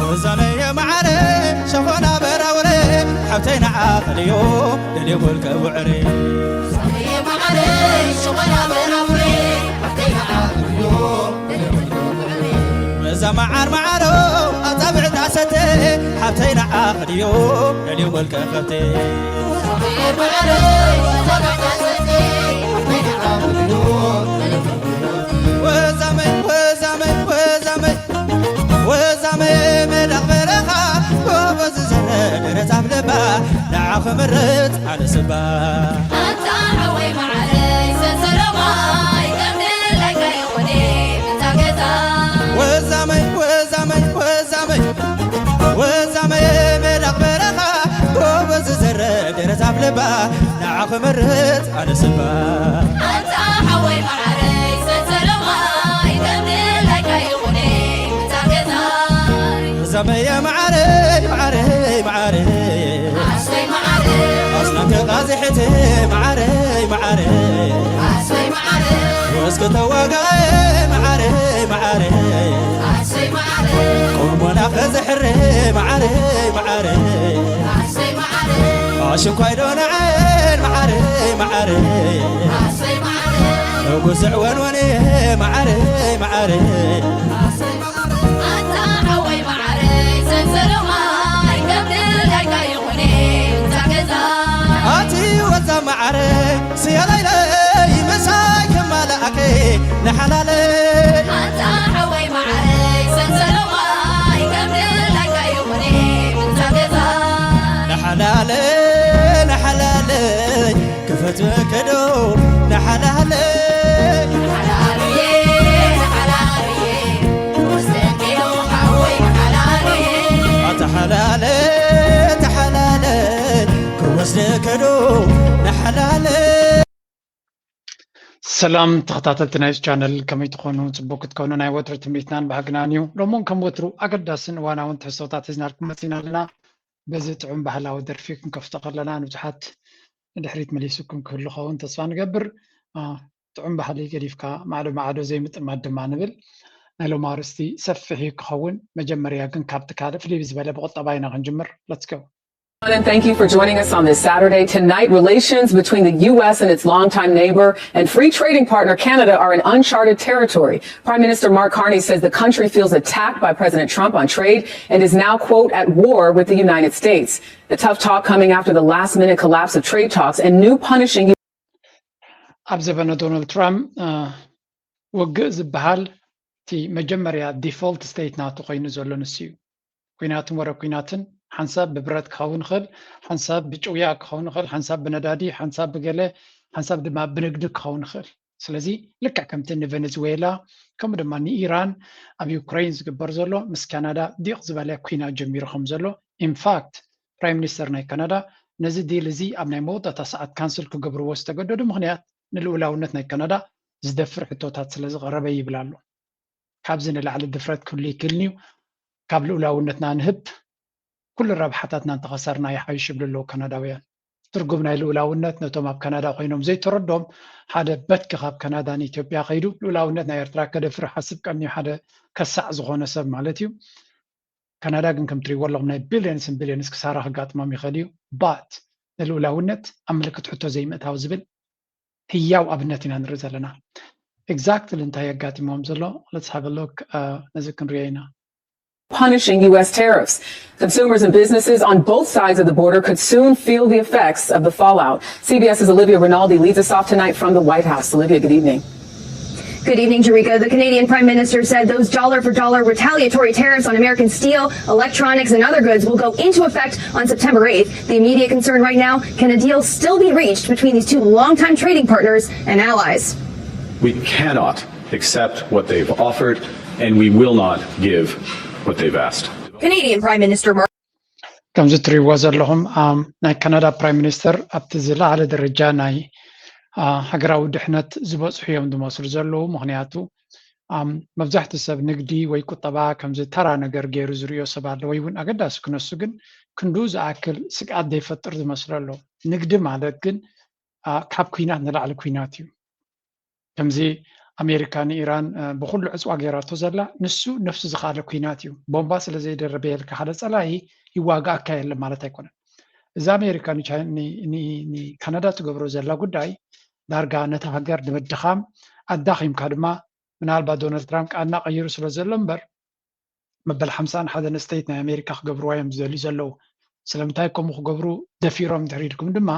ወዛመየ መዓረ ሸኾና በራውረ ሓብተይ ንዓኽልዮ ደልዮ ጎልከ ውዕረ። ወዛመየ መዓረ ሸኾና በራውረ ሓብተይ ንዓኽልዮ ደልዮ ጎልከ ውዕረ። ወዛ መዓር መዓሮ ኣጻብዕታ ሰተ ሓብተይ ንዓኽልዮ ደልዮ ጎልከ ከብተ። ወዛመየ መዓረ ኣጻብዕታ ሰተ ሓብተይ ንዓኽልዮ ደልዮ ጎልከ ውዕረ። ወዛመይ ወዛመይ ወዛመይ ወዛመ መዳቕ በረኻ ጎበዝ ዝዘረ ደረት ኣብ ልባ ንዓ ክምርጽ ኣነ ስባ። ኣታ ሓወይ መዓረይ ሰንሰለማይ ከም ድላይካ ይኹን ምንታ ገዛ። ወዛመይ ወዛመይ ወዛመይ ወዛመ መዳቕ በረኻ ጎበዝ ዝዘረ ደረት ኣብ ልባ ንዓ ክምርጽ ኣነ ስባ። ኣታ ሓወይ መዓረይ ሰንሰለማይ ከም ድላይካ ይኹን ምንታ ገዛ። ዘመየ መዓረይ መዓረይ መዓረይ ኣስለይ መዓረይ ኣስናንተ ቃዝሕት መዓረይ መዓረይ ኣስለይ መዓረይ ወስኪ ተዋጋየ መዓረይ መዓረይ ኣስለይ መዓረይ ቆሞና ከዘሕረ መዓረይ መዓረይ ኣስለይ መዓረይ ኣሽንኳይ ዶ ንዓን መዓረይ መዓረይ ኣስለይ መዓረይ ንጉስ ዕወን ወንየ መዓረይ መዓረይ ኣታ ሓወይ መዓረይ ሰንሰለማይ ከም ድላይካ ይኹን እዛ ገዛ። ኣቲ ወዛ መዓረይ ስያላይለይ ምሳይ ከማላኣከ ንሓላለይ ኣታ ሓወይ መዓረይ ሰንሰለማይ ከም ድላይካ ይኹን እዛ ገዛ። ንሓላለይ ንሓላለይ ክፈትወከ ዶ ንሓላለይ ሓላልየ ሓላልየ ወስደኪ ዶ ሓወይ ሓላልየ ኣታ ሓላለ ኣታ ሓላለ ክወስደከ ዶ ንሓላለ። ሰላም ተኸታተልቲ ናይዚ ቻነል፣ ከመይ ትኾኑ? ጽቡቅ ክትኮኑ ናይ ወትሩ ትምኒትናን ባህግናን እዩ። ሎሚ እውን ከም ወትሩ ኣገዳስን እዋናውን ትሕዝቶታት ሒዝናልኩም መጺና ኣለና። በዚ ጥዑም ባህላዊ ደርፊ ክንከፍቶ ከለና ንብዙሓት ንድሕሪት መሊሱኩም ክህሉ ኸውን ተስፋ ንገብር። አ፣ ጥዑም ባህሊ ገዲፍካ ማዕዶ ማዕዶ ዘይምጥማት ድማ ንብል። ናይ ሎሚ ኣርእስቲ ሰፊሕ እዩ ክኸውን። መጀመርያ ግን ካብቲ ካልእ ፍልይ ዝበለ ብቁጠባ ኢና ክንጅምር። Let's go። And thank you for joining us on this Saturday. Tonight, relations between the U S and its longtime neighbor and free trading partner, Canada, are in uncharted territory. Prime Minister Mark Carney says the country feels attacked by President Trump on trade and is now, quote, at war with the United States. The tough talk coming after the last-minute collapse of trade talks and new punishing ኣብ ዘበነ ዶናልድ ትራምፕ፣ እ፣ ውግእ ዝበሃል እቲ መጀመርያ ዲፎልት ስቴት ናቱ ኮይኑ ዘሎ ንሱ እዩ። ኲናትን ወረ ኲናትን ሓንሳብ ብብረት ክኸውን ይኽእል፣ ሓንሳብ ብጭውያ ክኸውን ይኽእል፣ ሓንሳብ ብነዳዲ፣ ሓንሳብ ብገለ፣ ሓንሳብ ድማ ብንግዲ ክኸውን ይኽእል። ስለዚ ልክዕ ከምቲ ንቨነዝዌላ ከምኡ ድማ ንኢራን ኣብ ዩክሬን ዝግበር ዘሎ ምስ ካናዳ ዲቕ ዝበለ ኲናት ጀሚሩ ከም ዘሎ፣ ኢንፋክት ፕራይም ሚኒስተር ናይ ካናዳ ነዚ ዲል እዚ ኣብ ናይ መወዳእታ ሰዓት ካንስል ክገብርዎ ዝተገደዱ ምኽንያት ንልኡላውነት ናይ ካናዳ ዝደፍር ሕቶታት ስለ ዝቐረበ ይብል ኣሎ። ካብዚ ንላዕሊ ድፍረት ክህሉ ይክእልን እዩ። ካብ ልኡላውነትና ንህብ፣ ኩሉ ረብሓታትና እንተኸሰርና ይሓይሽ ይብሉ ኣለዉ ካናዳውያን። ትርጉም ናይ ልኡላውነት ነቶም ኣብ ካናዳ ኮይኖም ዘይተረዶም፣ ሓደ በትኪ ካብ ካናዳ ንኢትዮጵያ ከይዱ ልኡላውነት ናይ ኤርትራ ከደፍር ሓስብ ቀንዩ ሓደ ከሳዕ ዝኾነ ሰብ ማለት እዩ። ካናዳ ግን ከም ትሪእዎ ኣለኹም ናይ ቢልዮንስን ቢልዮንስ ክሳራ ከጋጥሞም ይኽእል እዩ። ባት ንልኡላውነት ኣብ ምልክት ሕቶ ዘይምእታው ዝብል ህያው ኣብነት ኢና ንርኢ ዘለና። ኤግዛክትሊ እንታይ የጋጢሞም ዘሎ? Let's have a look፣ እ፣ ነዚ ክንሪኦ ኢና። Punishing U S tariffs. Consumers and businesses on both sides of the border could soon feel the effects of the fallout. CBS's Olivia Rinaldi leads us off tonight from the White House. Olivia, good evening. Good evening, Jerika. The Canadian Prime Minister said those dollar-for-dollar retaliatory tariffs on American steel, electronics, and other goods will go into effect on September eighth. The immediate concern right now, can a deal still be reached between these two longtime trading partners and allies? We cannot accept what they've offered, and we will not give what they've asked. Canadian Prime Minister Mark ከምዚ ትሪእዎ ዘለኹም፣ ኣም፣ ናይ ካናዳ ፕራይም ሚኒስተር ኣብቲ ዝለዓለ ደረጃ ናይ፣ አ፣ ሃገራዊ ድሕነት ዝበጽሑ እዮም ዝመስሉ ዘለዉ። ምኽንያቱ፣ ኣም፣ መብዛሕትኡ ሰብ ንግዲ ወይ ቁጠባ ከምዚ ተራ ነገር ገይሩ ዝርእዮ ሰብ ኣሎ፣ ወይ እውን ኣገዳሲ ክነሱ፣ ግን ክንድኡ ዝኣክል ስግኣት ዘይፈጥር ዝመስሎ ኣሎ። ንግዲ ማለት ግን፣ አ፣ ካብ ኲናት ንላዕሊ ኲናት እዩ። ከምዚ ኣሜሪካ ንኢራን ብኩሉ ዕፅዋ ገይራቶ ዘላ ንሱ ነፍሱ ዝካለ ኩናት እዩ። ቦምባ ስለ ዘይደረበየልካ ሓደ ፀላኢ ይዋጋኣካ የለን ማለት ኣይኮነን። እዚ ኣሜሪካ ንካናዳ ትገብሮ ዘላ ጉዳይ ዳርጋ ነታ ሃገር ንምድኻም ኣዳኺምካ ድማ ምናልባት ዶናልድ ትራምፕ ቃና ቀይሩ ስለ ዘሎ እምበር መበል ሓምሳን ሓደን ስቴት ናይ ኣሜሪካ ክገብርዋ እዮም ዝደልዩ ዘለዉ። ስለምንታይ ከምኡ ክገብሩ ደፊሮም ድሕሪ ኢልኩም ድማ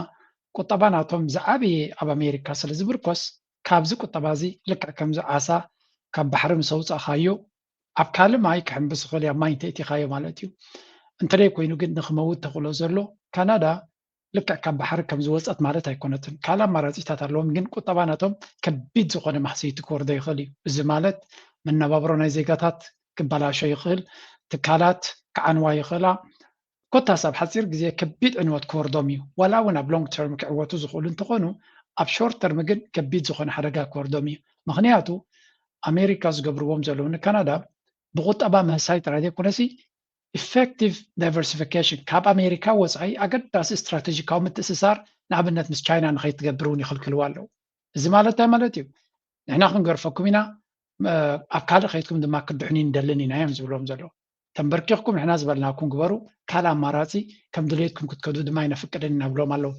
ቁጠባ ናቶም ዝዓበየ ኣብ ኣሜሪካ ስለ ዝምርኮስ ካብዚ ቁጠባ እዚ ልክዕ ከምዚ ዓሳ ካብ ባሕሪ ምስ ኣውፃእኻዮ ኣብ ካልእ ማይ ክሕምብስ ይኽእል እዩ፣ ኣብ ማይ እንተእቲኻዮ ማለት እዩ። እንተደይ ኮይኑ ግን ንክመውት ተኽእሎ ዘሎ ካናዳ ልክዕ ካብ ባሕሪ ከም ዝወፀት ማለት ኣይኮነትን። ካልእ ኣማራፂታት ኣለዎም፣ ግን ቁጠባ ናቶም ከቢድ ዝኾነ ማህሰይቲ ክወርዶ ይኽእል እዩ። እዚ ማለት መነባብሮ ናይ ዜጋታት ክበላሾ ይኽእል፣ ትካላት ክዓንዋ ይኽእላ። ኮታስ ኣብ ሓፂር ግዜ ከቢድ ዕንወት ክወርዶም እዩ። ዋላ እውን ኣብ ሎንግ ተርም ክዕወቱ ዝኽእሉ እንተኾኑ ኣብ ሾርት ተርም ግን ከቢድ ዝኾነ ሓደጋ ክወርዶም እዩ። ምኽንያቱ ኣሜሪካ ዝገብርዎም ዘለዉ ንካናዳ ብቁጠባ ምህሳይ ጥራይ ዘይኮነሲ ኢፌክቲቭ ዳይቨርሲፊኬሽን ካብ ኣሜሪካ ወፃኢ ኣገዳሲ ስትራቴጂካዊ ምትእስሳር ንኣብነት ምስ ቻይና ንኸይትገብር እውን ይኽልክልዋ ኣለዉ። እዚ ማለት እንታይ ማለት እዩ? ንሕና ክንገርፈኩም ኢና ኣብ ካልእ ከይትኩም ድማ ክድሕኑ ንደልን ኢና እዮም ዝብሎም ዘለዉ። ተንበርኪኽኩም ንሕና ዝበልናኩም ግበሩ፣ ካልእ ኣማራፂ ከም ድሌትኩም ክትከዱ ድማ ኣይነፍቅድን ኢና ብሎም ኣለዉ።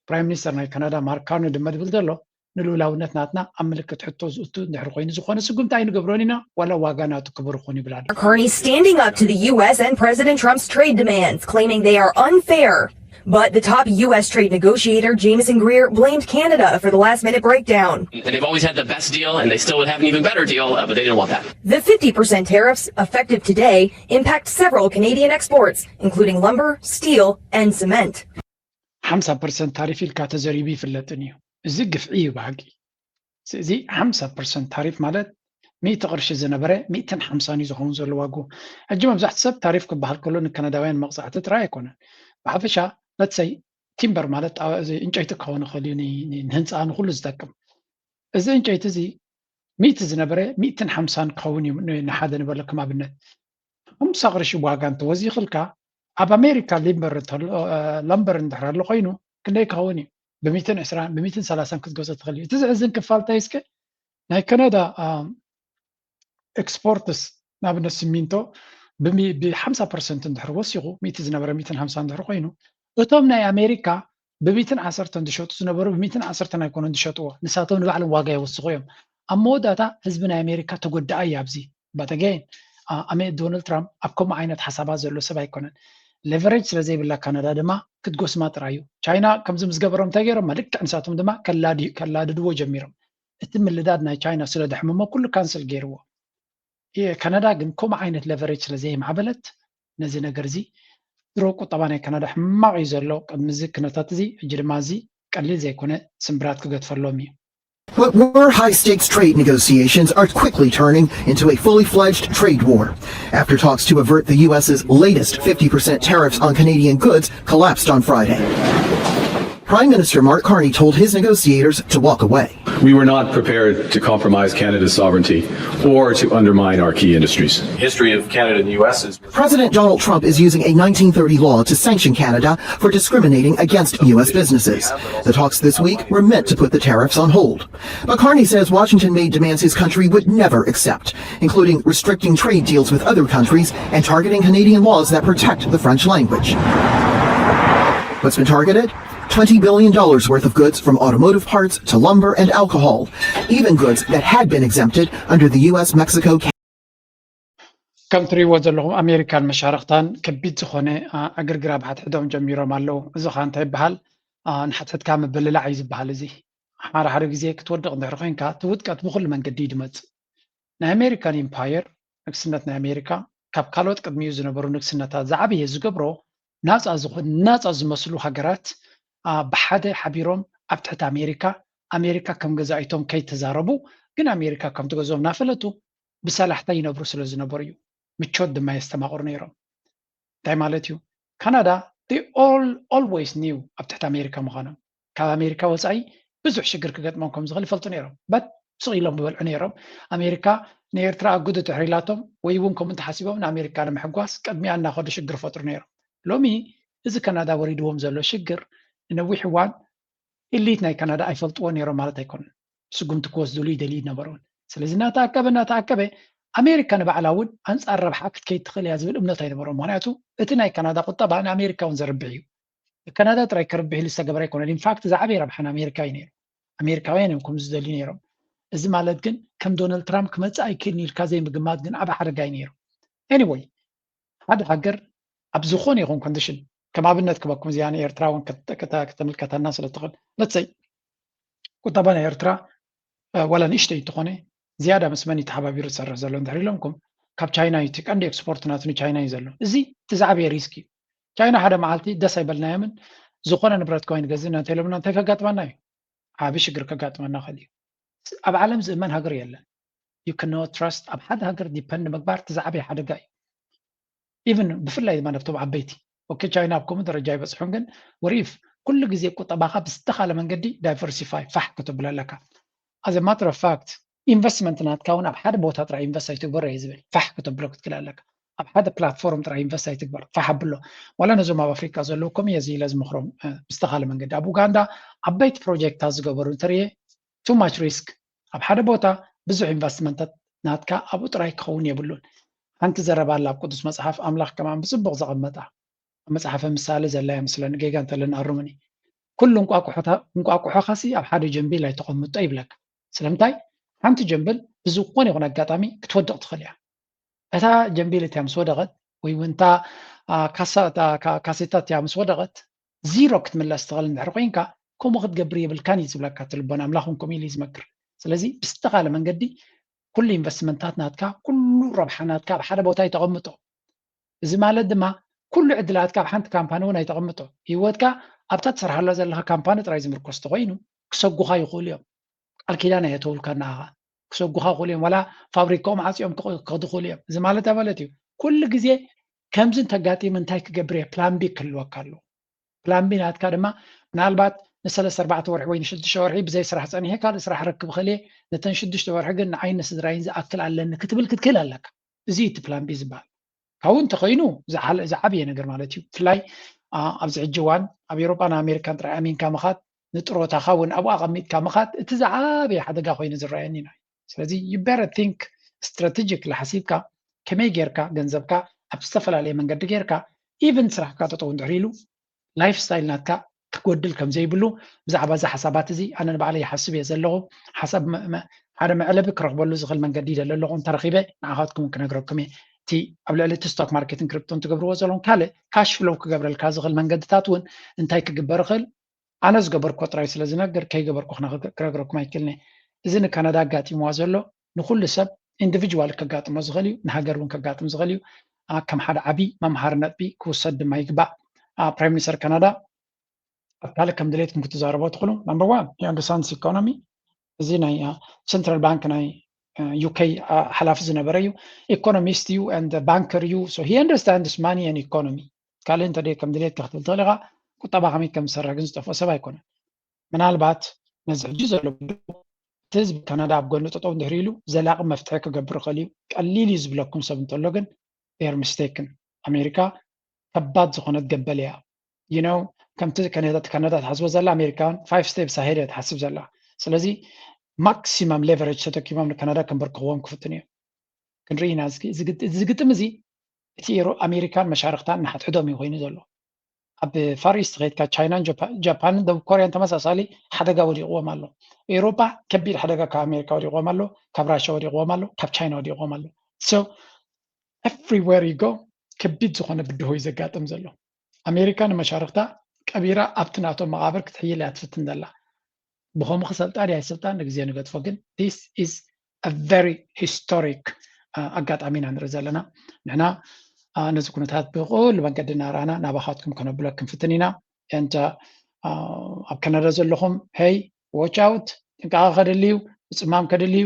ፕራይም ሚኒስተር ናይ ካናዳ ማርክ ካርኒ ድማ ድብል ዘሎ ንልኡላውነት ናትና ኣብ ምልክት ሕቶ ዝእቱ እንድሕር ኮይኑ ዝኾነ ስጉምቲ ኣይንገብሮን ኢና ዋላ ዋጋ ናቱ ክቡር ይኹን ይብል ኣሎ። Carney standing up to the U S and President Trump's trade demands, claiming they are unfair. But the top U S trade negotiator, Jameson Greer, blamed Canada for the last minute breakdown. They've always had the best deal, and they still would have an even better deal, uh, but they didn't want that. The fifty percent tariffs, effective today, impact several Canadian exports, including lumber, steel, and cement. ሓምሳ ፐርሰንት ታሪፍ ኢልካ ተዘሪቡ ይፍለጥን እዩ። እዚ ግፍዒ እዩ ብሓቂ። እዚ ሓምሳ ፐርሰንት ታሪፍ ማለት ሚእቲ ቅርሺ ዝነበረ ሚእትን ሓምሳን እዩ ዝኸውን ዘሎ ዋግኡ። ሕጂ መብዛሕትኡ ሰብ ታሪፍ ክበሃል ከሎ ንካናዳውያን መቕፃዕቲ ጥራይ ኣይኮነን። ብሓፈሻ ለትሰይ ቲምበር ማለት እዚ ዕንጨይቲ ክኸውን ይኽእል እዩ፣ ንህንፃ ንኩሉ ዝጠቅም። እዚ ዕንጨይቲ እዚ ሚእቲ ዝነበረ ሚእትን ሓምሳን ክኸውን እዩ ንሓደ ንበለኩም ኣብነት ሓምሳ ቅርሺ ዋጋ እንተወዚኽልካ ኣብ ኣሜሪካ ሊምበር ለምበር እንድሕር ኣሎ ኮይኑ ክንደይ ክኸውን እዩ? ብሚትን ዕስራን ብሚትን ሰላሳን ክትገዝኦ ትኽእል እዩ። እቲ ዝሕዝን ክፋል እንታይ እስከ ናይ ካናዳ ኤክስፖርትስ ንኣብነት ሲሚንቶ ብሓምሳ ፐርሰንት እንድሕር ወሲኹ ሚእቲ ዝነበረ ሚእትን ሓምሳ እንድሕር ኮይኑ እቶም ናይ ኣሜሪካ ብሚትን ዓሰርተን ዝሸጡ ዝነበሩ ብሚትን ዓሰርተን ኣይኮነን ዝሸጥዎ፣ ንሳቶም ንባዕሎም ዋጋ ይወስኹ እዮም። ኣብ መወዳእታ ህዝቢ ናይ ኣሜሪካ ተጎዳኣ እዩ ኣብዚ። But again ዶናልድ ትራምፕ ኣብ ከምኡ ዓይነት ሓሳባት ዘሎ ሰብ ኣይኮነን። ሌቨሬጅ ስለ ዘይብላ ካናዳ ድማ ክትጎስማ ጥራይ እዩ። ቻይና ከምዚ ምስ ገበሮም እንታይ ገይሮም ልክዕ ንሳቶም ድማ ከላድድዎ ጀሚሮም። እቲ ምልዳድ ናይ ቻይና ስለ ደሕመሞ ኩሉ ካንስል ገይርዎ። ካናዳ ግን ከምኡ ዓይነት ሌቨሬጅ ስለ ዘይማዕበለት ነዚ ነገር እዚ ድሮ ቁጠባ ናይ ካናዳ ሕማቕ እዩ ዘሎ። ቅድሚ እዚ ኩነታት እዚ ሕጂ ድማ እዚ ቀሊል ዘይኮነ ስምብራት ክገድፈሎም እዩ። What were high stakes trade negotiations are quickly turning into a fully fledged trade war after talks to avert the U S's latest fifty percent tariffs on Canadian goods collapsed on Friday. Prime Minister Mark Carney told his negotiators to walk away. We were not prepared to compromise Canada's sovereignty or to undermine our key industries. History of Canada and the U S is President Donald Trump is using a nineteen thirty law to sanction Canada for discriminating against U S businesses. The talks this week were meant to put the tariffs on hold. But Carney says Washington made demands his country would never accept, including restricting trade deals with other countries and targeting Canadian laws that protect the French language. What's been targeted? Twenty billion dollars worth of goods, from automotive parts to lumber and alcohol, even goods that had been exempted under the U S Mexico. ከም ትሪእዎ ዘለኹም ኣሜሪካን መሻርኽታን ከቢድ ዝኾነ ዕግርግር ኣብ ሓድሕዶም ጀሚሮም ኣለዉ። እዚ ኸዓ እንታይ ይበሃል? ንሓድሕድካ ምብልላዕ እዩ ዝበሃል። እዚ ሓደ ሓደ ግዜ ክትወድቕ እንድሕር ኮይንካ እቲ ውድቀት ብኹሉ መንገዲ እዩ ዝመፅእ። ናይ ኣሜሪካን ኢምፓየር ንግስነት ናይ ኣሜሪካ ካብ ካልኦት ቅድሚኡ ዝነበሩ ንግስነታት ዝዓበየ ዝገብሮ ናፃ ዝኾን ናፃ ዝመስሉ ሃገራት ብሓደ ሓቢሮም ኣብ ትሕቲ ኣሜሪካ ኣሜሪካ ከም ገዛኢቶም ከይተዛረቡ ግን ኣሜሪካ ከም ትገዝኦም እናፈለጡ ብሰላሕታ ይነብሩ ስለ ዝነበሩ እዩ። ምቾት ድማ የስተማቕሩ ነይሮም። እንታይ ማለት እዩ? ካናዳ they all always knew ኣብ ትሕቲ ኣሜሪካ ምዃኖም። ካብ ኣሜሪካ ወፃኢ ብዙሕ ሽግር ክገጥሞም ከም ዝኽእል ይፈልጡ ነይሮም። በት ስቕ ኢሎም ዝበልዑ ነይሮም። ኣሜሪካ ንኤርትራ ኣጉዱ ድሕር ኢላቶም ወይ እውን ከምኡ እንተሓሲቦም ንኣሜሪካ ንምሕጓስ ቅድሚኣ እናኸዱ ሽግር ፈጥሩ ነይሮም። ሎሚ እዚ ካናዳ ወሪድዎም ዘሎ ሽግር ንነዊሕ እዋን ኢሊት ናይ ካናዳ ኣይፈልጥዎ ነይሮም ማለት ኣይኮነን። ስጉምቲ ክወስድሉ ይደልዩ ነበሩን። ስለዚ እናተኣከበ እናተኣከበ ኣሜሪካ ንባዕላ እውን ኣንፃር ረብሓ ክትከይድ ትኽእል እያ ዝብል እምነት ኣይነበሮም። ምክንያቱ እቲ ናይ ካናዳ ቁጠባ ንኣሜሪካ እውን ዘርብሕ እዩ። ካናዳ ጥራይ ከርብሕ ኢሉ ዝተገበረ ኣይኮነን። ኢንፋክት ዝዓበየ ረብሓ ንኣሜሪካ እዩ ነይሩ። ኣሜሪካውያን እዮም ከምዚ ዝደልዩ ነይሮም። እዚ ማለት ግን ከም ዶናልድ ትራምፕ ክመፅእ ኣይክእልን ኢልካ ዘይምግማት ግን ዓብ ሓደጋ እዩ ነይሩ። ኤኒወይ ሓደ ሃገር ኣብ ዝኾነ ይኹን ኮንዲሽን ከም ኣብነት ክበኩም እዚኣ ንኤርትራ እውን ከተምልከተና ስለ ትኽእል። ለትሰይ ቁጠባ ናይ ኤርትራ ዋላ ንእሽተይ እንተኾነ ዝያዳ ምስ መን ተሓባቢሩ ዝሰርሕ ዘሎ እንድሕር ኢሎምኩም ካብ ቻይና እዩ። እቲ ቀንዲ ኤክስፖርት ናቱ ንቻይና እዩ ዘሎ። እዚ እቲ ዝዓበየ ሪስክ እዩ። ቻይና ሓደ መዓልቲ ደስ ኣይበልናዮምን ዝኾነ ንብረት ኮይኑ ገዝእና እንተኢሎምና እንታይ ከጋጥመና እዩ? ዓቢ ሽግር ከጋጥመና ክእል እዩ። ኣብ ዓለም ዝእመን ሃገር የለን። You cannot trust ኣብ ሓደ ሃገር ዲፐንድ ምግባር እቲ ዝዓበየ ሓደጋ እዩ። ኢቭን ብፍላይ ድማ ነብቶም ዓበይቲ ኦኬ ቻይና ኣብ ከምኡ ደረጃ ይበፅሑን ግን ወሪፍ ኩሉ ግዜ ቁጠባካ ብዝተኻለ መንገዲ ዳይቨርሲፋይ ፋሕ ከተብሎ ኣለካ። As a matter of fact ኢንቨስትመንት ናትካ እውን ኣብ ሓደ ቦታ ጥራይ ኢንቨስት ኣይትግበሮ እየ ዝብል። ፋሕ ከተብሎ ክትክእል ኣለካ። ኣብ ሓደ ፕላትፎርም ጥራይ ኢንቨስት ኣይትግበር፣ ፋሕ ኣብሎ። ዋላ ነዞም ኣብ ኣፍሪካ ዘለዉ ከምኡ እየ እዚ ኢለ ዝምክሮም ብዝተኻለ መንገዲ። ኣብ ኡጋንዳ ዓበይቲ ፕሮጀክታት ዝገበሩ እንተርየ too much risk ኣብ ሓደ ቦታ ብዙሕ ኢንቨስትመንታት ናትካ ኣብኡ ጥራይ ክኸውን የብሉን። ሓንቲ ዘረባ ኣላ ኣብ ቅዱስ መፅሓፍ ኣምላኽ ከማን ብፅቡቕ ዘቐመጣ ኣብ መፅሓፈ ምሳሌ ዘላ እያ መስለኒ፣ ጌጋ እንተለኒ ኣርሙኒ። ኩሉ እንቋቑሖኻሲ ኣብ ሓደ ጀንቢል ኣይተቐምጦ ይብለካ። ስለምንታይ? ሓንቲ ጀንብል ብዝኾነ ይኹን ኣጋጣሚ ክትወድቕ ትኽእል እያ። እታ ጀንቢል እቲያ ምስ ወደቐት ወይ እውን እታ ካሴታ እቲያ ምስ ወደቐት ዚሮ ክትምለስ ትኽእል እንድሕር ኮይንካ ከምኡ ክትገብር የብልካን እዩ ዝብለካ እቲ ልቦና ኣምላኽ እውን ከምኡ ኢሉ እዩ ዝመክር። ስለዚ ብዝተኻለ መንገዲ ኩሉ ኢንቨስትመንታት ናትካ ኩሉ ረብሓ ናትካ ኣብ ሓደ ቦታ ይተቐምጦ። እዚ ማለት ድማ ኩሉ ዕድላትካ ኣብ ሓንቲ ካምፓኒ እውን ኣይተቐምጦ። ህይወትካ ኣብታ ትሰርሓላ ዘለካ ካምፓኒ ጥራይ ዝምርኮስ ተኮይኑ ክሰጉኻ ይኽእሉ እዮም። ቃል ኪዳን ኣየተውልካ ንዓኻ ክሰጉኻ ይኽእሉ እዮም። ዋላ ፋብሪካኦም ዓፅዮም ክኸዱ ይኽእሉ እዮም። እዚ ማለት እንታይ ማለት እዩ? ኩሉ ግዜ ከምዚ እንተጋጢሙ እንታይ ክገብር እየ ፕላን ቢ ክህልወካ ኣለዎ። ፕላን ቢ ናትካ ድማ ምናልባት ንሰለስተ ኣርባዕተ ወርሒ ወይ ንሽዱሽተ ወርሒ ብዘይ ስራሕ ፀኒሐ ካልእ ስራሕ ረክብ ክእል እየ፣ ነተን ሽዱሽተ ወርሒ ግን ንዓይን ንስድራይን ዝኣክል ኣለኒ ክትብል ክትክእል ኣለካ። እዚ እቲ ፕላን ቢ ዝበሃል። ካብኡ እንተኮይኑ ዝዓበየ ነገር ማለት እዩ። ብፍላይ ኣብዚ ሕጂ እዋን ኣብ ኤሮጳን ኣሜሪካን ጥራይ ኣሚንካ ምኻድ ንጥሮታኻ እውን ኣብኡ ኣቐሚጥካ ምኻድ እቲ ዝዓበየ ሓደጋ ኮይኑ ዝረኣየኒ ናይ ስለዚ you better think strategic ሓሲብካ ከመይ ጌርካ ገንዘብካ ኣብ ዝተፈላለየ መንገዲ ጌርካ ኢቨን ስራሕካ ጠጠው እንድሕር ኢሉ ላይፍ ስታይል ናትካ ክጎድል ከም ዘይብሉ ብዛዕባ እዚ ሓሳባት እዚ ኣነ ንባዕለይ ይሓስብ እየ ዘለኹ። ሓሳብ ሓደ መዕለቢ ክረኽበሉ ዝኽእል መንገዲ ይደለ ኣለኹ እንተረኺበ ንዓኻትኩም ክነግረኩም እየ። እቲ ኣብ ልዕሊ እቲ ስቶክ ማርኬትን ክሪፕቶን ትገብርዎ ዘለኹም ካልእ ካሽ ፍሎው ክገብረልካ ዝኽእል መንገድታት እውን እንታይ ክግበር ይኽእል ኣነ ዝገበርኮ ጥራይ ስለ ዝነግር ከይገበርኩ ክነግረኩም ኣይክእልን እየ። እዚ ንካናዳ ኣጋጢምዋ ዘሎ ንኩሉ ሰብ ኢንዲቪጅዋል ከጋጥሞ ዝኽእል እዩ፣ ንሃገር እውን ከጋጥም ዝኽእል እዩ። ከም ሓደ ዓብዪ መምሃሪ ነጥቢ ክውሰድ ድማ ይግባእ። ፕራይም ሚኒስተር ካናዳ ኣብ ካልእ ከም ድሌትኩም ክትዛረቦ ትኽእሉ። ናምበር ዋን የአንደርሳንድስ ኢኮኖሚ፣ እዚ ናይ ሰንትራል ባንክ ናይ ዩኬ ሓላፊ ዝነበረ እዩ። ኢኮኖሚስት እዩ፣ ባንከር እዩ። So he understands money and economy። ካልእ እንተ ከም ድሌትካ ክትብል ትኽእል ኢኻ። ቁጠባ ከመይ ከም ዝሰርሕ ግን ዝጠፍኦ ሰብ ኣይኮነን። ምናልባት ነዚ ሕጂ ዘሎ እቲ ህዝቢ ካናዳ ኣብ ጎኑ ጠጠው እንድሕር ኢሉ ዘላቂ መፍትሒ ክገብር ይኽእል እዩ። ቀሊል እዩ ዝብለኩም ሰብ እንተሎ ግን they're mistaken። ኣሜሪካ ከባድ ዝኾነት ገበል እያ። You know ከምቲ ካናዳ ትሓስቦ ዘላ ኣሜሪካ ፋይቭ ስቴፕስ ኣሄድ እያ ትሓስብ ዘላ። ስለዚ ማክሲመም ሌቨሬጅ ተጠቂሞም ንካናዳ ከንበርክኽዎም ክፍትኑ እዮም። ክንርኢ ኢና። እዚ ግጥም እዚ እቲ ኣሜሪካን መሻርክታን ንሓድሕዶም እዩ ኮይኑ ዘሎ። ኣብ ፋር ኢስት ከይድካ ቻይናን ጃፓንን ደቡብ ኮርያን ተመሳሳሊ ሓደጋ ወዲቕዎም ኣሎ። ኤውሮጳ ከቢድ ሓደጋ ካብ ኣሜሪካ ወዲቕዎም ኣሎ፣ ካብ ራሻ ወዲቕዎም ኣሎ፣ ካብ ቻይና ወዲቕዎም ኣሎ። So everywhere you go ከቢድ ዝኾነ ብድሆ እዩ ዘጋጥም ዘሎ። ኣሜሪካ ንመሻርክታ ቀቢራ ኣብቲ ናቶም መቓብር ክትሕይል እያ ትፍትን ዘላ። ብኸምኡ ክሰልጣ ድያ ኣይሰልጣን ንግዜ ንገድፎ፣ ግን this is a very historic ኣጋጣሚ ኢና ንርኢ ዘለና። ንሕና ነዚ ኩነታት ብኩሉ መንገዲ እናረኣና ናባኻትኩም ከነብሎ ክንፍትን ኢና። And ኣብ ካናዳ ዘለኹም ሄይ watch out፣ ጥንቃቐ ከድልዩ፣ ምፅማም ከድልዩ፣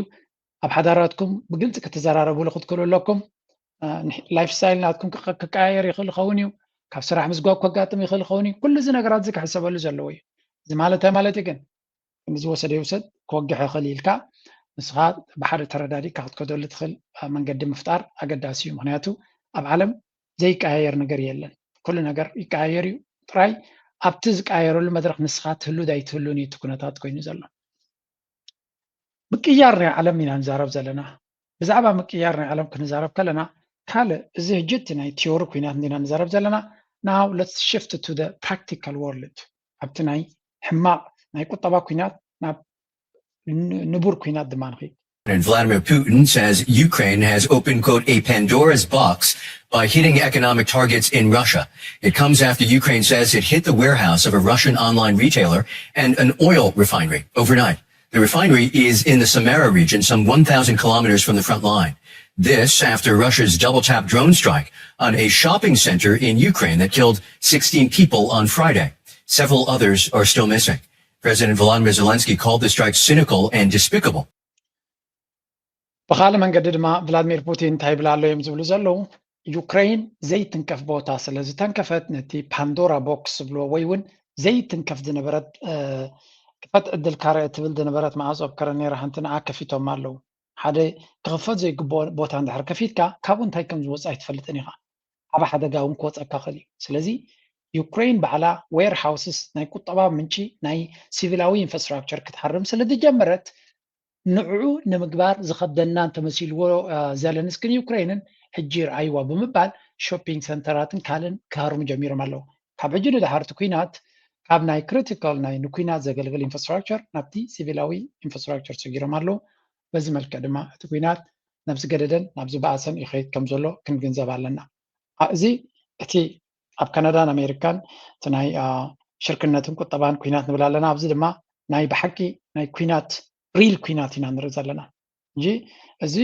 ኣብ ሓዳራትኩም ብግልፂ ክትዘራረብሉ ክትክእሉ ኣለኩም። ላይፍ ስታይል ናትኩም ክቀያየር ይኽእል ይኸውን እዩ። ካብ ስራሕ ምስጓግ ከጋጥም ይኽእል ይኸውን እዩ። ኩሉ እዚ ነገራት እዚ ክሕሰበሉ ዘለዎ እዩ። እዚ ማለት እንታይ ማለት እዩ ግን? እዚ ወሰደ ይውሰድ ክወግሕ ይኽእል ኢልካ ንስኻ ብሓደ ተረዳዲእካ ክትከደሉ ትኽእል መንገዲ ምፍጣር ኣገዳሲ እዩ። ምክንያቱ ኣብ ዓለም ዘይቀያየር ነገር የለን። ኩሉ ነገር ይቀያየር እዩ። ጥራይ ኣብቲ ዝቀያየረሉ መድረክ ንስኻ ትህሉ ዳይትህሉን እዩ እቲ ኩነታት ኮይኑ ዘሎ። ምቅያር ናይ ዓለም ኢና ንዛረብ ዘለና። ብዛዕባ ምቅያር ናይ ዓለም ክንዛረብ ከለና ካልእ፣ እዚ ሕጂ እቲ ናይ ቲዮሪ ኩናት እንዲና ንዛረብ ዘለና። Now let's shift to the practical world። ኣብቲ ናይ ሕማቕ ናይ ቁጠባ ኩናት ናብ ንቡር ኩናት ድማ ንኸይድ። And Vladimir Putin says Ukraine has opened, quote, a Pandora's box by hitting economic targets in Russia. It comes after Ukraine says it hit the warehouse of a Russian online retailer and an oil refinery overnight. The refinery is in the Samara region, some one thousand kilometers from the front line. This after Russia's double tap drone strike on a shopping center in Ukraine that killed sixteen people on Friday. Several others are still missing. President Volodymyr Zelensky called the strike cynical and despicable. ብኻልእ መንገዲ ድማ ቭላድሚር ፑቲን እንታይ ይብል ኣሎ እዮም ዝብሉ ዘለዉ፣ ዩክሬን ዘይትንከፍ ቦታ ስለ ዝተንከፈት፣ ነቲ ፓንዶራ ቦክስ ዝብልዎ ወይ እውን ዘይትንከፍ ዝነበረት ክፈት ዕድል ካረ ትብል ዝነበረት ማዕጾ ኣብ ከረ ነራ ሓንቲ ንዓ ከፊቶም ኣለዉ። ሓደ ክኽፈት ዘይግብኦ ቦታ እንድሕር ከፊትካ፣ ካብኡ እንታይ ከም ዝወጽእ ኣይትፈልጥን ኢኻ። ዓቢ ሓደጋ እውን ክወጸካ ክእል እዩ። ስለዚ ዩክሬን ባዕላ ዌርሃውስስ ናይ ቁጠባ ምንጪ ናይ ሲቪላዊ ኢንፍራስትራክቸር ክትሃርም ስለ ዝጀመረት፣ ንዕኡ ንምግባር ዝኸብደና እንተመሲልዎ ዘለንስክን ዩክሬንን ሕጂ ይርኣይዋ ብምባል ሾፒንግ ሰንተራትን ካልእን ክሃርሙ ጀሚሮም ኣለዉ። ካብ ሕጂ ንድሓር እቲ ኲናት ካብ ናይ ክሪቲካል ናይ ንኲናት ዘገልግል ኢንፍራስትራክቸር ናብቲ ሲቪላዊ ኢንፍራስትራክቸር ሰጊሮም ኣለዉ። በዚ መልክዕ ድማ እቲ ኲናት ናብ ዝገደደን ናብ ዝበኣሰን ይኸይድ ከም ዘሎ ክንግንዘብ ኣለና። እዚ እቲ ኣብ ካናዳን ኣሜሪካን እቲ ናይ ሽርክነትን ቁጠባን ኲናት ንብል ኣለና። ኣብዚ ድማ ናይ ብሓቂ ናይ ኲናት ሪል ኲናት ኢና ንርኢ ዘለና። እንጂ እዚ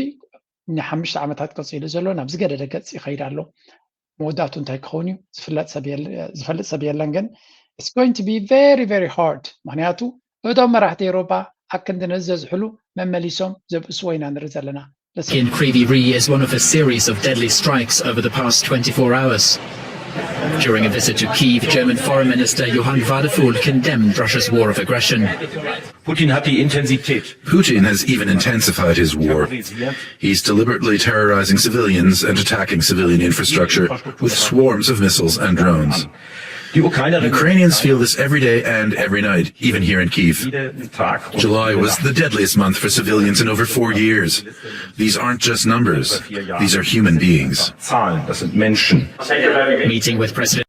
ንሓሙሽተ ዓመታት ቀፂሉ ዘሎ ናብ ዝገደደ ገፅ ይኸይድ ኣሎ። መወዳእቱ እንታይ ክኸውን እዩ ዝፈልጥ ሰብ የለን። ግን it's going to be very very hard፣ ምክንያቱ እቶም መራሕቲ ኤሮፓ ኣክንዲ ነዚ ዘዝሕሉ መመሊሶም ዘብእስዎ ኢና ንርኢ ዘለና። In Kryvyi Rih is one of a series of deadly strikes over the past twenty-four hours. During a visit to Kyiv, German Foreign Minister Johann Wadephul condemned Russia's war of aggression. Putin hat die Intensität. Putin has even intensified his war. He's deliberately terrorizing civilians and attacking civilian infrastructure with swarms of missiles and drones. Ukrainians feel this every day and every night, even here in Kyiv. July was the deadliest month for civilians in over four years. These aren't just numbers, these are human beings. Meeting with President